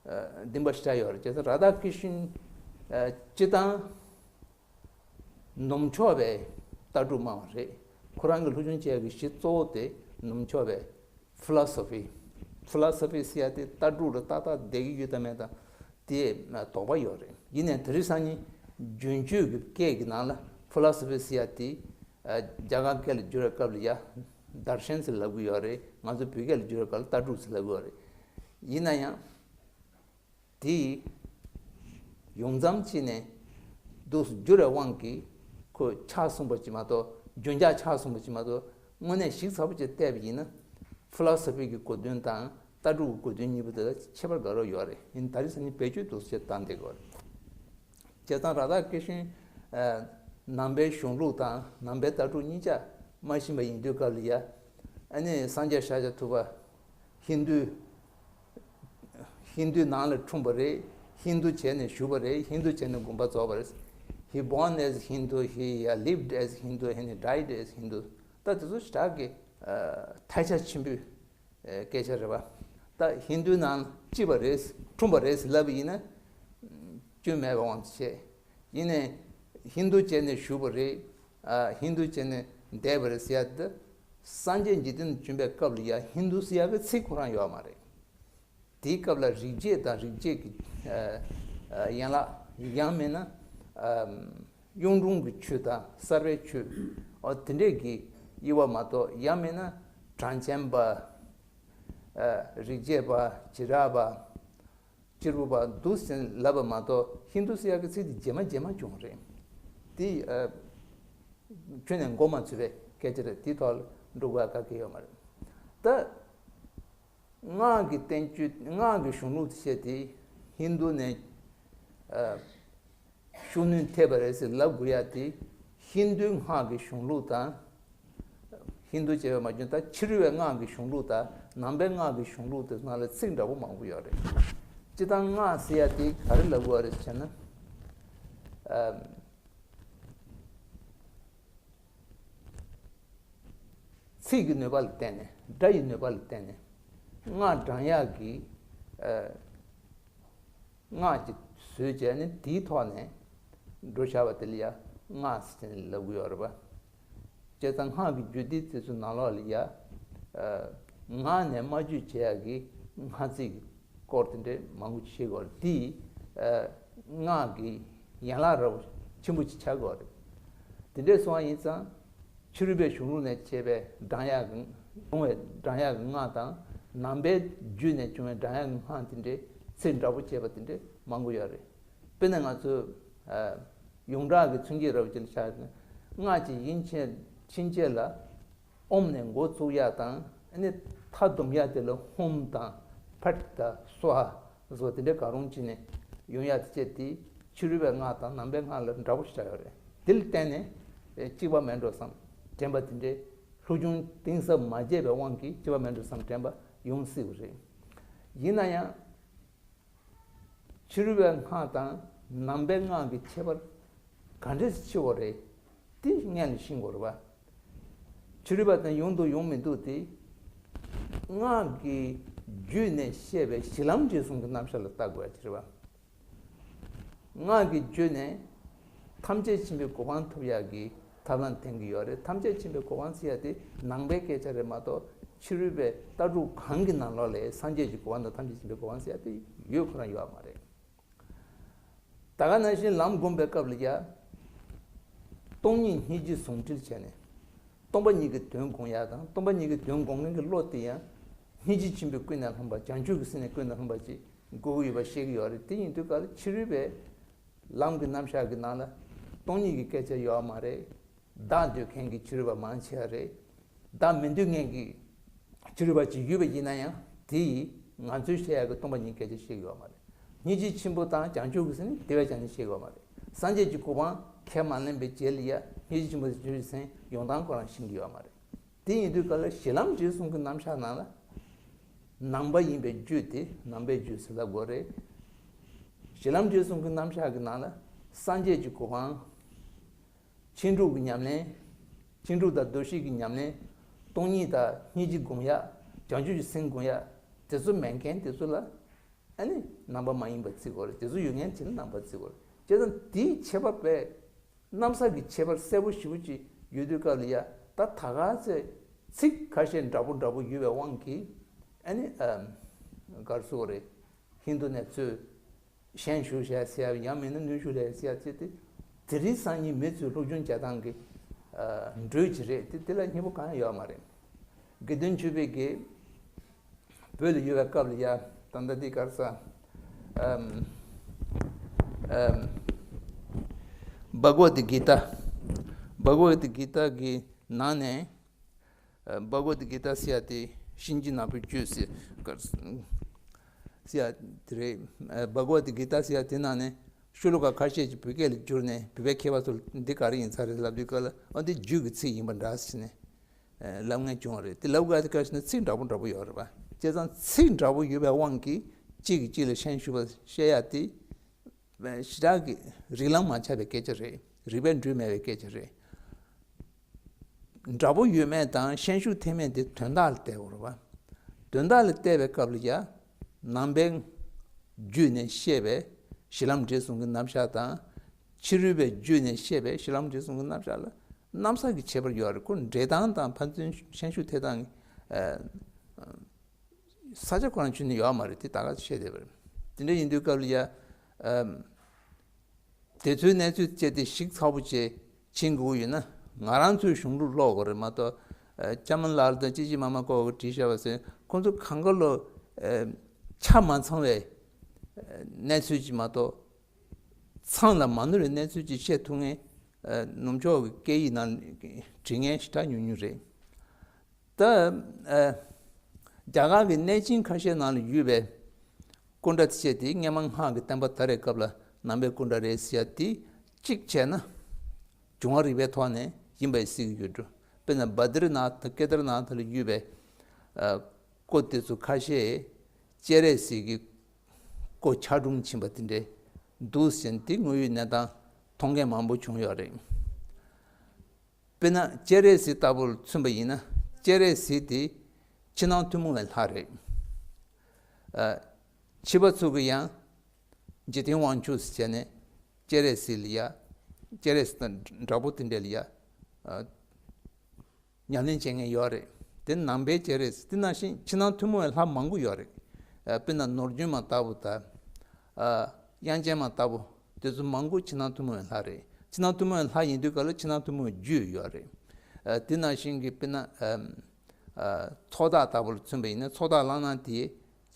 ཨ། བདེན་པ་ཞེ་དྲག་ཡོད་རེད། བྱས་ཙང་རཱ་དྷ་ཀྲི་ཤན། ཨ། སྤྱིར་བཏང་ནུབ་ཕྱོགས་པའི་ལྟ་གྲུབ་སྨྲ་བ་རེད། ཁོ་རང་གི་སློབ་སྦྱོང་བྱེད་ཡག་གི་གཞི་གཙོ་བོ་དེ་ནུབ་ཕྱོགས་པའི་ཕི་ལོ་སོ་ཕི། ཕི་ལོ་སོ་ཕི་ཟེར་ཡ་དེ་ལྟ་གྲུབ་ལ་ཏག་ཏག་བསྡད་ཀྱི་ཡོད་དམ་མེད་དམ་དེ་དོགས་པ་ཡོད་རེད། ཡིན་ནའི་དེ་རིང་སང་ཉིན་རྒྱུན་སྤྱོད་ཀྱི་སྐད་ཀྱི་ནང་ལ་ཕི་ལོ་སོ་ཕི་ཟེར་ཡ་དེ། ཨ། རྒྱ་གར་སྐད་ལ་བསྒྱུར་བའི་སྐབས་ལ་ཡ། དར་ཤན་ཟེར་ལབ་ཀྱི་ཡོད་རེད། ང་ཚོ་བོད་སྐད་ལ་བསྒྱུར་བའི་སྐབས་ལ་ལྟ་གྲུབ་ཟེར་ལབ་ཀྱི་ཡོད་རེད། ཡིན་ན་ཡང་། དེ་ཡོང་མཚམས་ཕྱིན་ནས་འདུག་སེ་བསྒྱུར་བའི་དབང་གིས་ཁོས་ཆགས་སོང་བ་ཅིག་མ་གཏོགས། རྒྱུན་འཇགས་ཆགས་སོང་བ་ཅིག་མ་གཏོགས། དངོས་གནས་ཞིབ་ཚགས་པོ་ཅིག་བལྟས་པ་ཡིན་ན། ཕི་ལོ་སོ་ཕི་གི་གོ་དོན་དང་ལྟ་གྲུབ་ཀྱི་གོ་དོན་གཉིས་པོ་དེ་ལ་ཁྱད་པར་དགའ་རབ་ཡོད་རེད། ཡིན་ད་རེས་ས་ནི་བེད་སྤྱོད་འདུག་སེ་བཏང་བསྡད་ཀྱི་ཡོད་རེད། བྱས་ཙང་ར་ད་སྐད་ཤིང་། ནང་པའི་གཞུང་ལུགས་དང་ནང་པའི་ལྟ་གྲུབ་གཉིས་ཆ་མ་ཤེས་པ་ཡིན་དུས་སྐབས་ལ་ཡ། ཨ་ནི་སངས་རྒྱས་ཤཱཀྱ་ཐུབ་པ་ཧིན་དུ། ཧིན་དུའི་ནང་ལ་འཁྲུངས་པ་རེད། ཧིན་དུ་བྱས་ནས་བཞུགས་པ་རེད། ཧིན་དུ་བྱས་ནས་དགོངས་པ་རྫོགས་པ་རེད། He born as Hindu, he lived as Hindu, he died as Hindu. ད་དེ་ཚོ་ཞེ་དྲག་གི་ཐལ་ཆ་ཆེན་པོའི་སྐད་ཆ་རེད་པ། ད་ཧིན་དུའི་ནང་སྐྱེས་པ་རེད། འཁྲུངས་པ་རེད་ཟེར་ལབ་པ་ཡིན་ན། སྐྱོན་མེད་པའི་དབང་དུ་བྱས། ཡིན་ནའི་ཧིན་དུ་བྱས་ནས་བཞུགས་པ་རེད། ཧིན་དུ་བྱས་ནས་འདས་པ་རེད་ཟེར་ཡ་དེ། སངས་རྒྱས་འཇིག་རྟེན་དུ་བྱོན་པའི་སྐབས་ལ་ཡ་ཧིན་དུ་ཟེར་ཡ་གི་ཚིག་ཁོ་རང་ཡོད་མ་རེད། དེའི་སྐབས་ལ་རིག་བྱེད་དང་རིག་བྱེད་ཀྱི་ཡན་ལག་ཡང་མིན་ན། གཡུང་དྲུང་གི་ཆོས་དང་གསར་པའི་ཆོས། འོ་དེ་འདྲས་ཀྱི་དབྱེ་བ་མ་གཏོགས། ཡང་མིན་ན་གྲངས་ཅན་པ། རིག་བྱེད་པ། བྱེ་བྲག་པ། གཅེར་བུ་པ་འདུག་ཟེར་ལབ་པ་མ་གཏོགས། ཧིན་དུ་ཟེར་ཡག་གི་ཚིག་དེ་རྗེས་མ་རྗེས་མ་བྱུང་རེད། དེ་ཁྱོན་ནས་མགོ་མ་ཚོས་པའི་སྐད་ཆ་རེད། དེའི་ཐོག་ལ་འགྲོ་དགོས་ཡ་ག་གེ་ཡོད་མ་རེད། ད། སྔགས་ཀྱི་བསྟན་བཅོས། སྔགས་ཀྱི་གཞུང་ལུགས་དེ་བཤད་དེ་ཧིན་དུ་ནས་ཤུགས་སྣོན་ཐེབས་པ་རེད་ཟེར་ལབ་དགོས་ཡ་དེ། ཧིན་དུའི་སྔགས་ཀྱི་གཞུང་ལུགས་དང་། ཧིན་དུ་བྱས་པ་མ་བྱུང་། ད་ཕྱི་རོལ་བའི་སྔགས་ཀྱི་གཞུང་ལུགས་དང་ནང་པའི་སྔགས་ཀྱི་གཞུང་ལུགས་དེ་ནང་ལ་ཚིག་འདྲ་པོ་མང་པོ་ཡོད་རེད། སྤྱིར་བཏང་སྔགས་ཟེར་ཡ་དེ་ག་རེ་ལབ་དགོས་རེད་ཟེར་ན། ཚིག་གི་ནུས་པ་ལ་བརྟེན་ནས། སྒྲ་ཡི་ནུས་པ་ལ་བརྟེན་ནས་སྔགས་བགྲང་ཡག་གི་སྔགས་ཀྱི་བཟོས་བྱས་ནས་དེའི་ཐོག་ནས་འགྲོ་བྱ་བ་དེ་ལ་ཡ་སྔགས་ཟེར་ནས་ལབ་ཀྱི་ཡོད་རེད་པ། བྱས་ཙང་སྔགས་ཀྱི་རྒྱུད་སྡེ་དེ་ཚོའི་ནང་ལོགས་ལ་ཡ། ངག་ནས་སྨྲ་བརྗོད་བྱེད་ཡག་གི་སྔགས་ཚིག་གི་སྐོར་དེ་འདྲས་མང་པོ་ཅིག་བཤད་ཀྱི་ཡོད་རེད། དེ་སྔགས་ཀྱི་ཡན་ལག་རབ་ཆེན་པོ་ཅིག་ཆགས་ཀྱི་ཡོད་རེད། དེ་འདྲས་སོང་བ་ཡིན་ཙང་། ཕྱི་རོལ་པའི་གཞུང་ལུགས་ནས་བྱས་པའི་བགྲང་ཡག་གི། བྱུང་བའི་བགྲང་ཡག་གི་སྔགས་དང་། ནང་པའི་རྒྱུད་ནས་བྱུང་བའི་བགྲང་ཡག་གི་སྔགས་དེ་འདྲའི་ཚིག་འདྲ་པོ་བྱས་པ་དེ་འདྲའི་མང་པོ་ཡོད་རེད། དཔེར་ན་ང་ཚོ་ཡོངས་གྲགས་ཀྱི་མཚོན་བྱེད་རབ་ཅིག་ལ་ཆགས་ནས། སྔགས་ཀྱི་དབྱིན་ཇི་ཕྱིན་ཆད་ལ་ཨོཾ་ནས་འགོ་བཙུགས་ཡག་དང་། ཨ་ནི་མཐའ་སྡོམ་ཡག་དེ་ལ་ཧཱུྃ་དང་ཕཊ་དང་སྭཱ་ཧཱ་སོགས་དེ་འདྲའི་གང་རུང་ཅིག་ནས་ཡོང་ཡག་དེ་བྱས་ཏེ། ཕྱི་རོལ་པའི་སྔགས་དང་ནང་པའི་སྔགས་ལ་འདྲ་པོ་ཞིག་ཆགས་ཡོད་རེད། དེ་ལ་བརྟེན་ནས་གཅིག་པ་མེད་འགྲོ་བསམ་དྲན་པ་དེ་འདྲའི་སློབ་སྦྱོང་གཏིང་ཟབ་མ་བྱས་པའི་དབང་གིས་གཅིག་པ་མེད་འགྲོ་བསམ་དྲན་པ་ཡོང་སྲིད་པ་རེད། ཡིན་ན་ཡང་། ཕྱི་རོལ་པའི་སྔགས་དང་ནང་པའི་སྔགས་ཀྱི་ཁྱད་པར་ག་འདྲས་ཆེ་བ་རེད། དེ་སྔོན་ལ་ཤེས་དགོས་རེད་པ། ཕྱི་རོལ་པ་དང་ཡོང་འདུག་ཡོང་མི་འདུག་དེ། སྔགས་ཀྱི་བརྒྱུད་ནས་བཤད་པའི་གཞི་ལམ་འབྲས་གསུམ་གྱི་རྣམ་གཞག་ལ་བལྟ་དགོས་ཡ་ཅིག་རེད་པ། སྔགས་ཀྱི་བརྒྱུད་ནས་ཐམས་ཅད་མཁྱེན་པའི་གོ་འཕང་ཐོབ་ཡག་གི་ཐབས་ལམ་བསྟན་གྱི་ཡོད་རེད། ཐམས་ཅད་མཁྱེན་པའི་གོ་འཕང་ཟེར་ཡ་དེ་ནང་པའི་སྐད་ཆ་རེད་མ་གཏོགས། ཕྱི་རོལ་པའི་ལྟ་གྲུབ་གང་གི་ནང་ལོགས་ལ་སངས་རྒྱས་ཀྱི་གོ་འཕང་དང་ཐམས་ཅད་མཁྱེན་པའི་གོ་འཕང་ཟེར་ཡ་དེ་ཡོད་ཁོ་རང་ཡོད་མ་རེད། ད་ག་ནང་བཞིན་ལམ་སྒོམ་པའི་སྐབས་ལ་ཡ། སྟོང་ཉིད་སྙིང་རྗེ་ཟུང་འབྲེལ་བྱས་ནས། སྟོང་པ་ཉིད་ཀྱི་དོན་སྒོམ་ཡ་དང་། སྟོང་པ་ཉིད་ཀྱི་དོན་སྒོམ་མཁན་གྱི་བློ་དེ་ཡང་སྙིང་རྗེ་ཆེན་པོས་ཀུན་ནས་བསླངས་པ། བྱང་ཆུབ་ཀྱི་སེམས་ནི་ཀུན་ནས་བསླངས་པ་ཅིག་དགོས་ཀྱི་ཡོད་པ་བཤད་ཀྱི་ཡོད་རེད། དེ་ཡིན་དུས་ག་ལ་ཕྱི་རོལ་པའི་ལམ་གྱི་རྣམ་གཞག་གི་ནང་ལ་སྟོང་ཉིད་ཀྱི་སྐད་ཆ་ཡོད་མ་རེད། བདག་འདོད་མཁན་གྱི་ཕྱི་རོལ་པ་མང་ཆེ་བ་རེད། བདག་མི་འདོད་མཁན་གྱི་ཕྱི་རོལ་པ་ཅིག་ཡོད་པ་ཡིན་ན་ཡང་། དེ་ཡིས་ང་ཚོས་བཤད་ཡག་གི་སྟོང་པ་ཉིད་སྐད་ཆ་བཤད་ཀྱི་ཡོད་མ་རེད། སྙིང་རྗེ་ཆེན་པོ་དང་བྱང་ཆུབ་ཀྱི་སེམས་ནི་དེ་བས་ཀྱང་ནི་བཤད་ཀྱི་ཡོད་མ་རེད། སངས་རྒྱས་ཀྱི་གོ་འཕང་ཁས་མ་ལེན་པའི་རྗེས་ལ་ཡ་སྙིང་རྗེ་ཆེན་པོ་དང་བྱང་ཆུབ་ཀྱི་སེམས་ཡོང་སྟངས་ཁོ་རང་ཤེས་ཀྱི་ཡོད་མ་རེད། དེ་ཡིན་དུས་ག་ལ་གཞི་ལམ་འབྲས་གསུམ་གྱི་རྣམ་གཞག་ནང་ལ། ནང་པ་ཡིན་པའི་རྒྱུད་དེ་ནང་པའི་རྒྱུད་ཟེར་ལབ་དགོས་རེད། གཞི་ལམ་འབྲས་གསུམ་གྱི་རྣམ་གཞག་གི་ནང་ལ་སངས་རྒྱས་ཀྱི་གོ་འཕང་། ཕྱིན་དྲུག་གི་ཉམས་ལེན། ཕྱིན་དྲུག་དང་མདོ་བཞི་གི་ཉམས་ལེན། སྟོང་ཉིད་དང་སྙིང་རྗེ་སྒོམ་ཡ། བྱང་ཆུབ་ཀྱི་སེམས་སྒོམ་ཡ། དེ་ཚོ་མེད་མཁན་དེ་ཚོ་ལ། ཨ་ནི་ནང་པ་མ་ཡིན་པ་བརྩི་དགོས་རེད། དེ་ཚོ་ཡོད་མཁན་བྱས་ན་ནང་པ་བརྩི་དགོས་རེད། བྱས་ཙང་དེའི་ཁྱད་པར་དཔེ། གནམ་ས་གི་ཁྱད་པར་གསལ་པོ་ཞེ་པོ་ཅིག་ཡོད་དུས་སྐབས་ལ་ཡ། ད་ད་ག་ཚོད་ཚིག་ཁ་ཤས་འདྲ་པོ་འདྲ་པོ་ཡོད་པའི་དབང་གིས། ཨ་ནི་ཨམ། ག་རེ་ཟེར་དགོས་རེད། ཧིན་དུ་ནས་ཚུར་ཞེན་ཞུགས་བྱས་ཟེར་ཡ། ཡང་མིན་ན་གནོན་ཤུགས་ལས་ཟེར་ཡ་ཚེ་དེ། དེ་རིང་སང་ཉིན་མི་ཚོས་སློབ་སྦྱོང་བྱེད་སྟངས་ཀྱི་འགྲོས་ཅིག་རེད་དེ། དེ་ལ་སྙིང་པོ་གང་ཡང་ཡོད་མ་རེད། དགེ་འདུན་ཆོས་འཕེལ་གྱིས་བོད་ལ་ཡོད་པའི་སྐབས་ལ་ཡ། ད་ལྟ་འདི་ག་རེ་ཟེར། ཨམ། ཨམ། བྷ་ག་ཝད་གི་ཏཱ། བྷ་ག་ཝད་གི་ཏཱ་གི་ནང་ནས། ཨ། བྷ་ག་ཝད་གི་ཏཱ་ཟེར་ཡ་དེ་གཤིན་རྗེ་ནག་པོའི་རྒྱུད་ཟེར། ག་རེ་ཟེར་ཡ་དེ་རེད། ཨ། བྷ་ག་ཝད་གི་ཏཱ་ཟེར་ཡ་དེ་ནང་ནས་ཤོ་ལོ་ཀ་ཁ་ཤས་ཅིག་བོད་སྐད་ལ་བསྒྱུར་ནས། བོད་པའི་མཁས་པ་ཚོ་འདི་ག་རེ་ཡིན་ས་རེད་ལབ་དུས་སྐབས་ལ། ཨ། འདི་རྒྱུད་ཀྱི་ཚིག་ཡིན་པ་འདྲ་ཟེར་ནས། ཨ། ལབ་མཁན་བྱུང་བ་རེད། དེ་ལབ་དགོས་ཡ་དེ་ག་རེ་ཟེར་ན། ཚིག་འདྲ་པོ་འདྲ་པོ་ཡོད་རེད་པ། བྱས་ཙང་ཚིག་འདྲ་པོ་ཡོད་པའི་དབང་གིས་གཅིག་གིས་གཅིག་ལ་ཤན་ཞུགས་པ་བཤད་ཡ་དེ་ཞེ་དྲག་གི་རིགས་ལམ་མ་ཆགས་པའི་སྐད་ཆ་རེད། རིགས་པས་འགྲུབ་མེད་པའི་སྐད་ཆ་རེད། འདྲ་པོ་ཡོད་མེད་དང་ཤན་ཞུགས་ཐེབས་མེད་དེ་དོན་དག་ལ་བལྟ་དགོས་རེད་པ། དོན་དག་ལ་བལྟ་བའི་སྐབས་ལ་ཡ། ནང་པའི་བརྒྱུད་ནས་བཤད་པའི་གཞི་ལམ་འབྲས་གསུམ་གྱི་རྣམ་གཞག་དང་། ཕྱི་རོལ་པའི་བརྒྱུད་ནས་བཤད་པའི་གཞི་ལམ་འབྲས་གསུམ་གྱི་རྣམ་གཞག་ལ་གནམ་ས་གི་ཁྱད་པར་ཡོད་རེད། ཁོ་འགྲེལ་སྟངས་དང་ཕན་ཚུན་ཤན་ཞུགས་ཐེབས་སྟངས། ཨ། ས་ཆ་ཁོ་རང་ཁྱོན་ནས་ཡོད་མ་རེད། དེ་ད་ག་བཤད་བསྡད་པ་རེད། དེ་འདྲ་ཡིན་དུས་སྐབས་ལ་ཡ། ཨ། དེ་ཚོའི་གནས་ཚུལ་བཅས་དེ་ཞིབ་ཚགས་པོ་བྱས་ཕྱིན་དགོས་ཡོད་ན། ང་རང་ཚོའི་གཞུང་ལུགས་ཀློག་དགོས་རེད་མ་གཏོགས། ཨ། ལྕམ་ལགས་དང་ཅི་ཅི་མ་མ་ཁོ་བོ་བྲིས་བཞག་པ་ཟེར། ཁོང་ཚོ་གང་ག་ལོ། ཨ། ཆ་མ་ཚང་བའི་གནས་ཚུལ་ཅིག་མ་གཏོགས། ཚང་ལ་མ་ནོར་བའི་གནས་ཚུལ་ཅིག་བཤད་ཐུབ་མཁན། ཨ། ནུབ་ཕྱོགས་ཀྱི་སྐད་ཡིག་ནང་བྲིས་མཁན་ཞེ་དྲག་ཉུང་ཉུང་རེད། ད། ཨ། རྒྱ་གར་གྱི་གནས་ཆེན་ཁ་ཤས་ནང་ལ་ཡོད་པའི་སྐུ་འདྲ་བྱས་ཏེ། སྔས་མ་སྔགས་ཀྱི་བསྟན་པ་དར་བའི་སྐབས་ལ་ནང་པའི་སྐུ་འདྲ་རེད་ཟེར་ཡ་དེ། གཅིག་བྱས་ན་འབྱུང་བ་རིག་པའི་ཐོག་ནས་ཡིན་པ་ཡི་གཟིགས་ཀྱི་ཡོད་འགྲོ། དཔེར་ན་བ་དྲི་ནཱ་ཐ་ཀེ་དར་ནཱ་ཐ་ལ་ཡོད་པའི། ཨ། སྐུ་དེ་ཚོ་ཁ་ཤས་སྤྱན་རས་གཟིགས་ཀྱི་སྐུ་ཆག་གྲུམ་ཕྱིན་པ་དེ་འདྲ་འདུག་ཟེར་ནས། དེ་དངོས་ཡོད་གནས་སྟངས་མཐོང་མཁན་མང་པོ་བྱུང་ཡོད་རེད། དཔེར་ན་སྤྱན་རས་གཟིགས་ལྟ་བུར་མཚོན་པ་ཡིན་ན། སྤྱན་རས་གཟིགས་དེ་ཕྱི་ནང་ཐུན་མོང་བའི་ལྷ་རེད། ཨ། ཕྱི་པ་ཚོ་གིས་ཡང་འཇིག་རྟེན་དབང་ཕྱུག་ཟེར་བྱས་ནས་སྤྱན་རས་གཟིགས་ལ་ཡ། སྤྱན་རས་གཟིགས་དང་འདྲ་པོ་དེ་འདྲ་ལ་ཡ། ཨ། ཉམས་ལེན་བྱེད་མཁན་ཡོད་རེད། དེ་ནང་པའི་སྤྱན་རས་གཟིགས། དེ་ནང་བཞིན་ཕྱི་ནང་ཐུན་མོང་བའི་ལྷ་མང་པོ་ཡོད་རེད། ཨ། དཔེར་ན་ནོར་རྒྱུན་མ་ལྟ་བུ་དང་། ཨ། དབྱངས་ཅན་མ་ལྟ་བུ། དེ་ཚོ་མང་པོ་ཕྱི་ནང་ཐུན་མོང་བའི་ལྷ་རེད། ཕྱི་ནང་ཐུན་མོང་བའི་ལྷ་ཡིན་དུས་ག་ལ་ཕྱི་ནང་ཐུན་མོང་བའི་རྒྱུད་ཡོད་རེད། ཨ། དེ་ནང་བཞིན་གྱི་དཔེར་ན། ཨ། ཨ། ཚོགས་བདག་ལྟ་བུ་ལ་མཚོན་པ་ཡིན་ན། ཚོགས་བདག་བླངས་ན་དེ་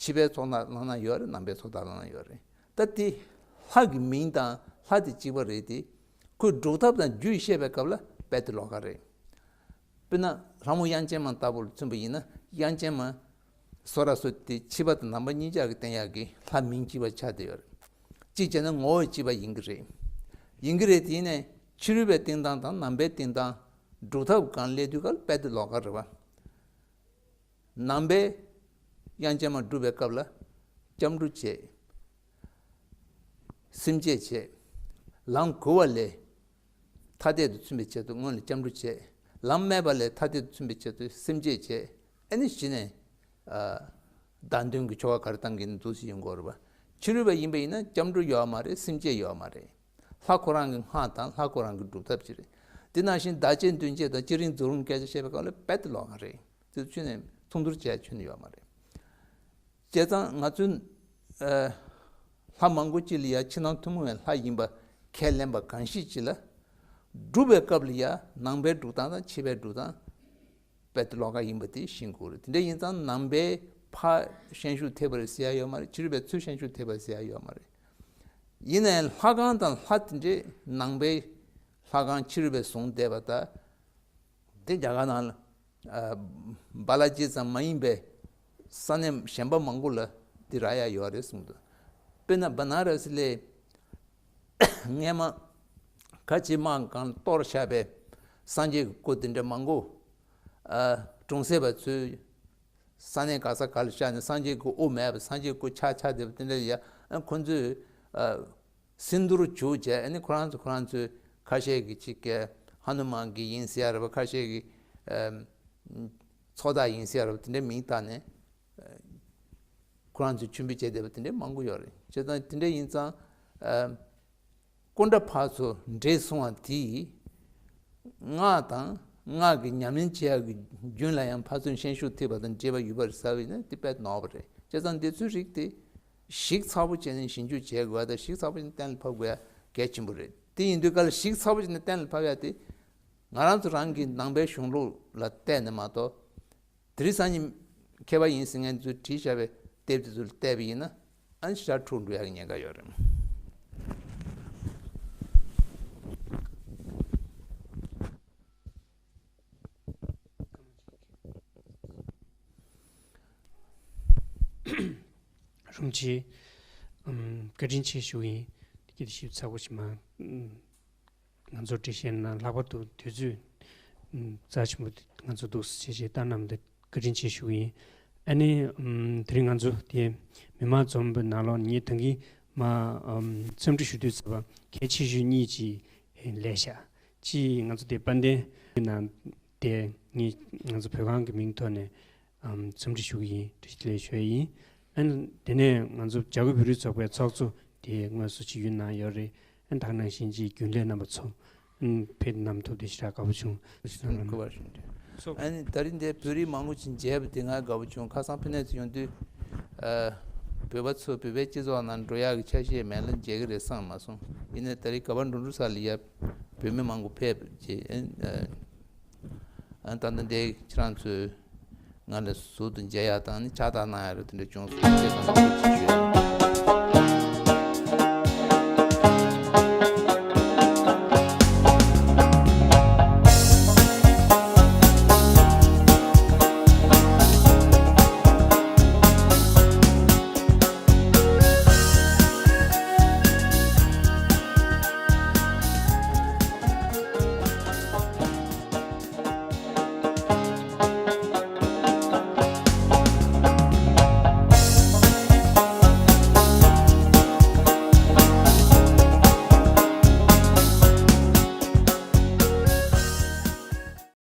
ཕྱི་པའི་ཚོགས་བདག་བླངས་ན་ཡོད་རེད། ནང་པའི་ཚོགས་བདག་བླངས་ན་ཡོད་རེད། ད་དེ་ལྷ་གི་མིང་དང་ལྷ་དེ་གཅིག་པ་རེད་དེ། ཁོའི་སྒྲུབ་ཐབས་དང་རྒྱུད་བཤད་པའི་སྐབས་ལ་རྦད་དེ་ལོགས་ཀ་རེད། དཔེར་ན་ལྷ་མོ་དབྱངས་ཅན་མ་ལྟ་བུ་ལ་མཚོན་པ་ཡིན་ན། དབྱངས་ཅན་མ་སོ་ར་སོ་དེ་ཕྱི་པ་དང་ནང་པ་གཉིས་ཆར་གྱི་བསྟན་ཡག་གི་ལྷ་མིང་གཅིག་པ་ཆགས་བསྡད་ཡོད་རེད། གཅིག་བྱས་ན་ངོ་བོ་གཅིག་པ་ཡིན་གྱི་རེད། ཡིན་གྱི་རེད་དེ། ཡིན་ནའི་ཕྱི་རོལ་པའི་བསྟན་སྟངས་དང་ནང་པའི་བསྟན་སྟངས། སྒྲུབ་ཐབས་སྒང་སླེབས་དུས་སྐབས་རྦད་དེ་ལོགས་ཀ་རེད་པ། ནང་པའི་དབྱངས་ཅན་མ་སྒྲུབ་པའི་སྐབས་ལ་སྐྱབས་འགྲོ་བྱེད། སེམས་བསྐྱེད་བྱེད། ལམ་གོལ་བ་ལས་ཐ་དད་དུ་མཚོན་པའི་ཆེད་དུ་སྔོན་ལ་སྐྱབས་འགྲོ་བྱེད། ལམ་མེད་པ་ལས་ཐ་དད་དུ་མཚོན་པའི་ཆེད་དུ་སེམས་བསྐྱེད་བྱེད། ཨ་ནི་གཞི་ནས། ཨ། བདག་མདུན་གྱི་ཆོ་ག་ག་རེ་བཏང་གི་འདུག་ཟེར་ཡོང་གི་རེད་པ། ཕྱི་རོལ་པ་ཡིན་པ་ཡིན་ན་སྐྱབས་འགྲོ་ཡོད་མ་རེད། སེམས་བསྐྱེད་ཡོད་མ་རེད། ལྷ་ཁོ་རང་གི་སྔགས་དང་ལྷ་ཁོ་རང་གི་སྒྲུབ་ཐབས་ཅིག་རེད། དེ་ནང་བཞིན་བདག་བསྐྱེད་མདུན་བསྐྱེད་དང་བསྐྱེད་རིམ་རྫོགས་རིམ་སྐད་ཆ་བཤད་པའི་སྐབས་ལ་རྦད་དེ་ལོགས་ཀ་རེད། དེ་ཚོ་ཁྱོན་ནས་མཚུངས་བསྡུར་བྱས་ཁྱོན་ནས་ཡོད་མ་རེད། བྱས་ཙང་ང་ཚོས། ཨ། ལྷ་མང་པོ་ཅིག་ལ་ཡ་ཕྱི་ནང་ཐུན་མོང་བའི་ལྷ་ཡིན་པ་ཁས་ལེན་པ་གང་ཞིག་ཅིག་ལ། སྒྲུབ་པའི་སྐབས་ལ་ཡ་ནང་པའི་སྒྲུབ་སྟངས་དང་ཕྱི་པའི་སྒྲུབ་སྟངས་རྦད་དེ་ལོགས་ཀ་ཡིན་པ་དེ་ཤེས་དགོས་རེད། དེ་འདྲ་ཡིན་ཙང་ནང་པའི་ཕར་ཤན་ཤུགས་ཐེབས་པ་རེད་ཟེར་ཡ་ཡོད་མ་རེད། ཕྱི་རོལ་པའི་ཚུར་ཤན་ཤུགས་ཐེབས་པ་རེད་ཟེར་ཡ་ཡོད་མ་རེད། ཡིན་ནའི་ལྷ་ཁང་དང་ལྷ་དེ་འདྲའི་ནང་པའི་ལྷ་ཁང་ཕྱི་རོལ་པས་བཟུང་བསྡད་པ་དང་། དེ་རྒྱ་གར་ནང་ལ། ཨ། བ་ལ་ཇི་ཙམ་མ་ཡིན་པའི་ས་གནས་གཞན་པ་མང་པོ་ལ་འདི་རག་ཡ་ཡོད་རེད་གསུངས་འདུག། དཔེར་ན་བ་ན་ར་སི་ལའི་སྔས་མ་ཁ་ཆེ་དམག་སྒང་ལ་གཏོར་བཞག་པའི་སངས་རྒྱས་ཀྱི་སྐུ་དེ་འདྲ་མང་པོ། ཨ། གྲོང་གསེབ་པ་ཚོས་ས་གནས་ག་ས་ག་ལ་བཞག་ནས་སངས་རྒྱས་ཀྱི་དབུ་མེད་པ། སངས་རྒྱས་སྐུ་ཆག་ཆག་བསྡད་པ་དེ་འདྲ་ལ་ཡ། ཨ། ཁོ་ཚོས། ཨ། སིནྡྷུར་བྱུག་བྱས། ཨ་ནི་ཁོ་རང་ཚོ་ཁོ་རང་ཚོའི་ཁ་ཤས་ཀྱིས་ཅིག་གི་ཧ་ནུ་མན་གྱི་ཡིན་ཟེར་ཡ་རེད་པ། ཁ་ཤས་ཀྱིས། ཨ། ཚོགས་བདག་ཡིན་ཟེར་ཡ་རེད་པ། དེ་འདྲའི་མིང་བཏགས་ནས། ཨ། ཁོ་རང་ཚོས་མཆོད་འབུལ་བྱས་བསྡད་པ་དེ་འདྲའི་མང་པོ་ཡོད་རེད། བྱས་ཙང་དེ་འདྲ་ཡིན་ཙང་། ཨ། སྐུ་འདྲ་ཕར་ཚུར་འདྲེས་སོང་བ་དེས། སྔགས་དང་སྔགས་ཀྱི་ཉམས་ལེན་བྱེད་ཡག་གི་རྒྱུན་ལ་ཡང་ཕར་ཚུར་ཤན་ཤུགས་ཐེབས་པ་དང་འདྲེས་པ་ཡོད་པ་རེད་ཟེར་བ་ཡིན་ན་དེ་དཔེ་ནོར་བ་རེད། བྱས་ཙང་འདི་ཚོའི་རིགས་དེ་ཞིབ་ཚགས་པོ་བྱས་ནས་ཞིབ་འཇུག་བྱེད་དགོས་པ་དང་། ཞིབ་ཚགས་པོ་བྱས་ནས་གཏན་ལ་ཕབ་དགོས་ཡ་གལ་ཆེན་པོ་རེད། དེ་ཡིན་དུས་ག་ལ་ཞིབ་ཚགས་པོ་བྱས་ནས་གཏན་ལ་ཕབ་ཡ་དེ་ང་རང་ཚོ་རང་གི་ནང་པའི་གཞུང་ལུགས་ལ་བལྟས་ནས་མ་གཏོགས། དེ་རིང་སང་ཉིན་མཁས་པ་ཡིན་ཟེར་མཁན་ཚོས་བྲིས་བཞག་པའི་དེབ་དེ་ཚོ་ལ་བལྟས་པ་ཡིན་ན། ཨ་ནི་ཞེ་དྲག་འཁྲུག་འགྲོ་ཡག་གི་ཉེན་ཁ་ཡོད་རེད། རུམ་ཆེ། ཨམ། བཀའ་དྲིན་ཆེ་ཞུ་ཡིན། དེ་གི་ཞིབ་ཚགས་པོ་ཞིག་མ། ང་ཚོ་འགྲེལ་བཤད་གནང་ལྷག་པར་དུ་དུས་ཚོད། ཨམ། རྩ་ཆེན་པོ་ང་ཚོ་འདུག་སེ་བྱས་བྱས་བཏང་གནང་བ་བཀའ་དྲིན་ཆེ་ཞུ་ཡིན། ཨ་ནི། ཨམ། དེ་རིང་ང་ཚོ་དེ་མི་མང་འཛོམས་པའི་ནང་ལོགས་ངས་ད་གིན་མ། ཨམ། འཚམས་འདྲི་ཞུ་དུས་ཚོད་པ་གལ་ཆེ་ཤོས་གཉིས་ཅིག་ལས་བཞག་གཅིག་ང་ཚོ་དེ་དཔལ་ལྡན་ནང་དེ་ངས་ང་ཚོ་བོད་ཁང་གི་མིང་ཐོག་ནས། ཨམ། འཚམས་འདྲི་ཞུ་གི་ཡིན། བཀྲ་ཤིས་བདེ་ལེགས་ཞུ་ཡ་ཡིན། ཨ་ནི་དེ་ནས་ང་ཚོ་བྱ་རྒོད་བོད་རིགས་ཚོགས་པའི་ཚོགས་གཙོ་དེ་དངོས་སུ་ཅིག་ཡུལ་ནང་ཡོད་རེད། ཨ་ནི་ད་ག་ནང་བཞིན་ཅིག་རྒྱུན་ལས་རྣམ་པ་ཚོ། ཨ་ནི་ཕེབས་གནང་ཐུབ་དེ་ཞེ་དྲག་དགའ་པོ་བྱུང་། ཐུགས་རྗེ་གནང་། ཨ་ནི་ད་རིང་འདིར་བོད་རིགས་མང་པོ་ཅིག་མཇལ་བ་དེ་ང་དགའ་པོ་བྱུང་། ཁ་སང་ཕ་ནས་ཚུར་ཡོང་དུས། ཨ། བོད་པ་ཚོ་བོད་པའི་སྤྱི་ཚོགས་ནང་འགྲོ་ཡག་གི་ཆ་ཤས་མེད་ལ་མཇལ་གི་རེད་བསམ་མ་སོང་། ཡིན་ནའི་ད་རིང་ག་པར་འགྲོ་འགྲོ་ས་ལ་ཡ་བོད་མི་མང་པོ་ཕེབས་རྗེས། ཨ། ཨ། ད་ལྟ་འདི་ཁྱེད་རང་ཚོས་ང་ལ་ཟུར་དུ་མཇལ་ཡག་དང་ནི་ཕྱག་རྟགས་གནང་ཡག་རེད། དེ་འདྲ་བྱུང་སོང་། ཐུགས་རྗེ་གནང་། ཐུགས་རྗེ་ཆེ་ཞུ་ཡ་ཡིན།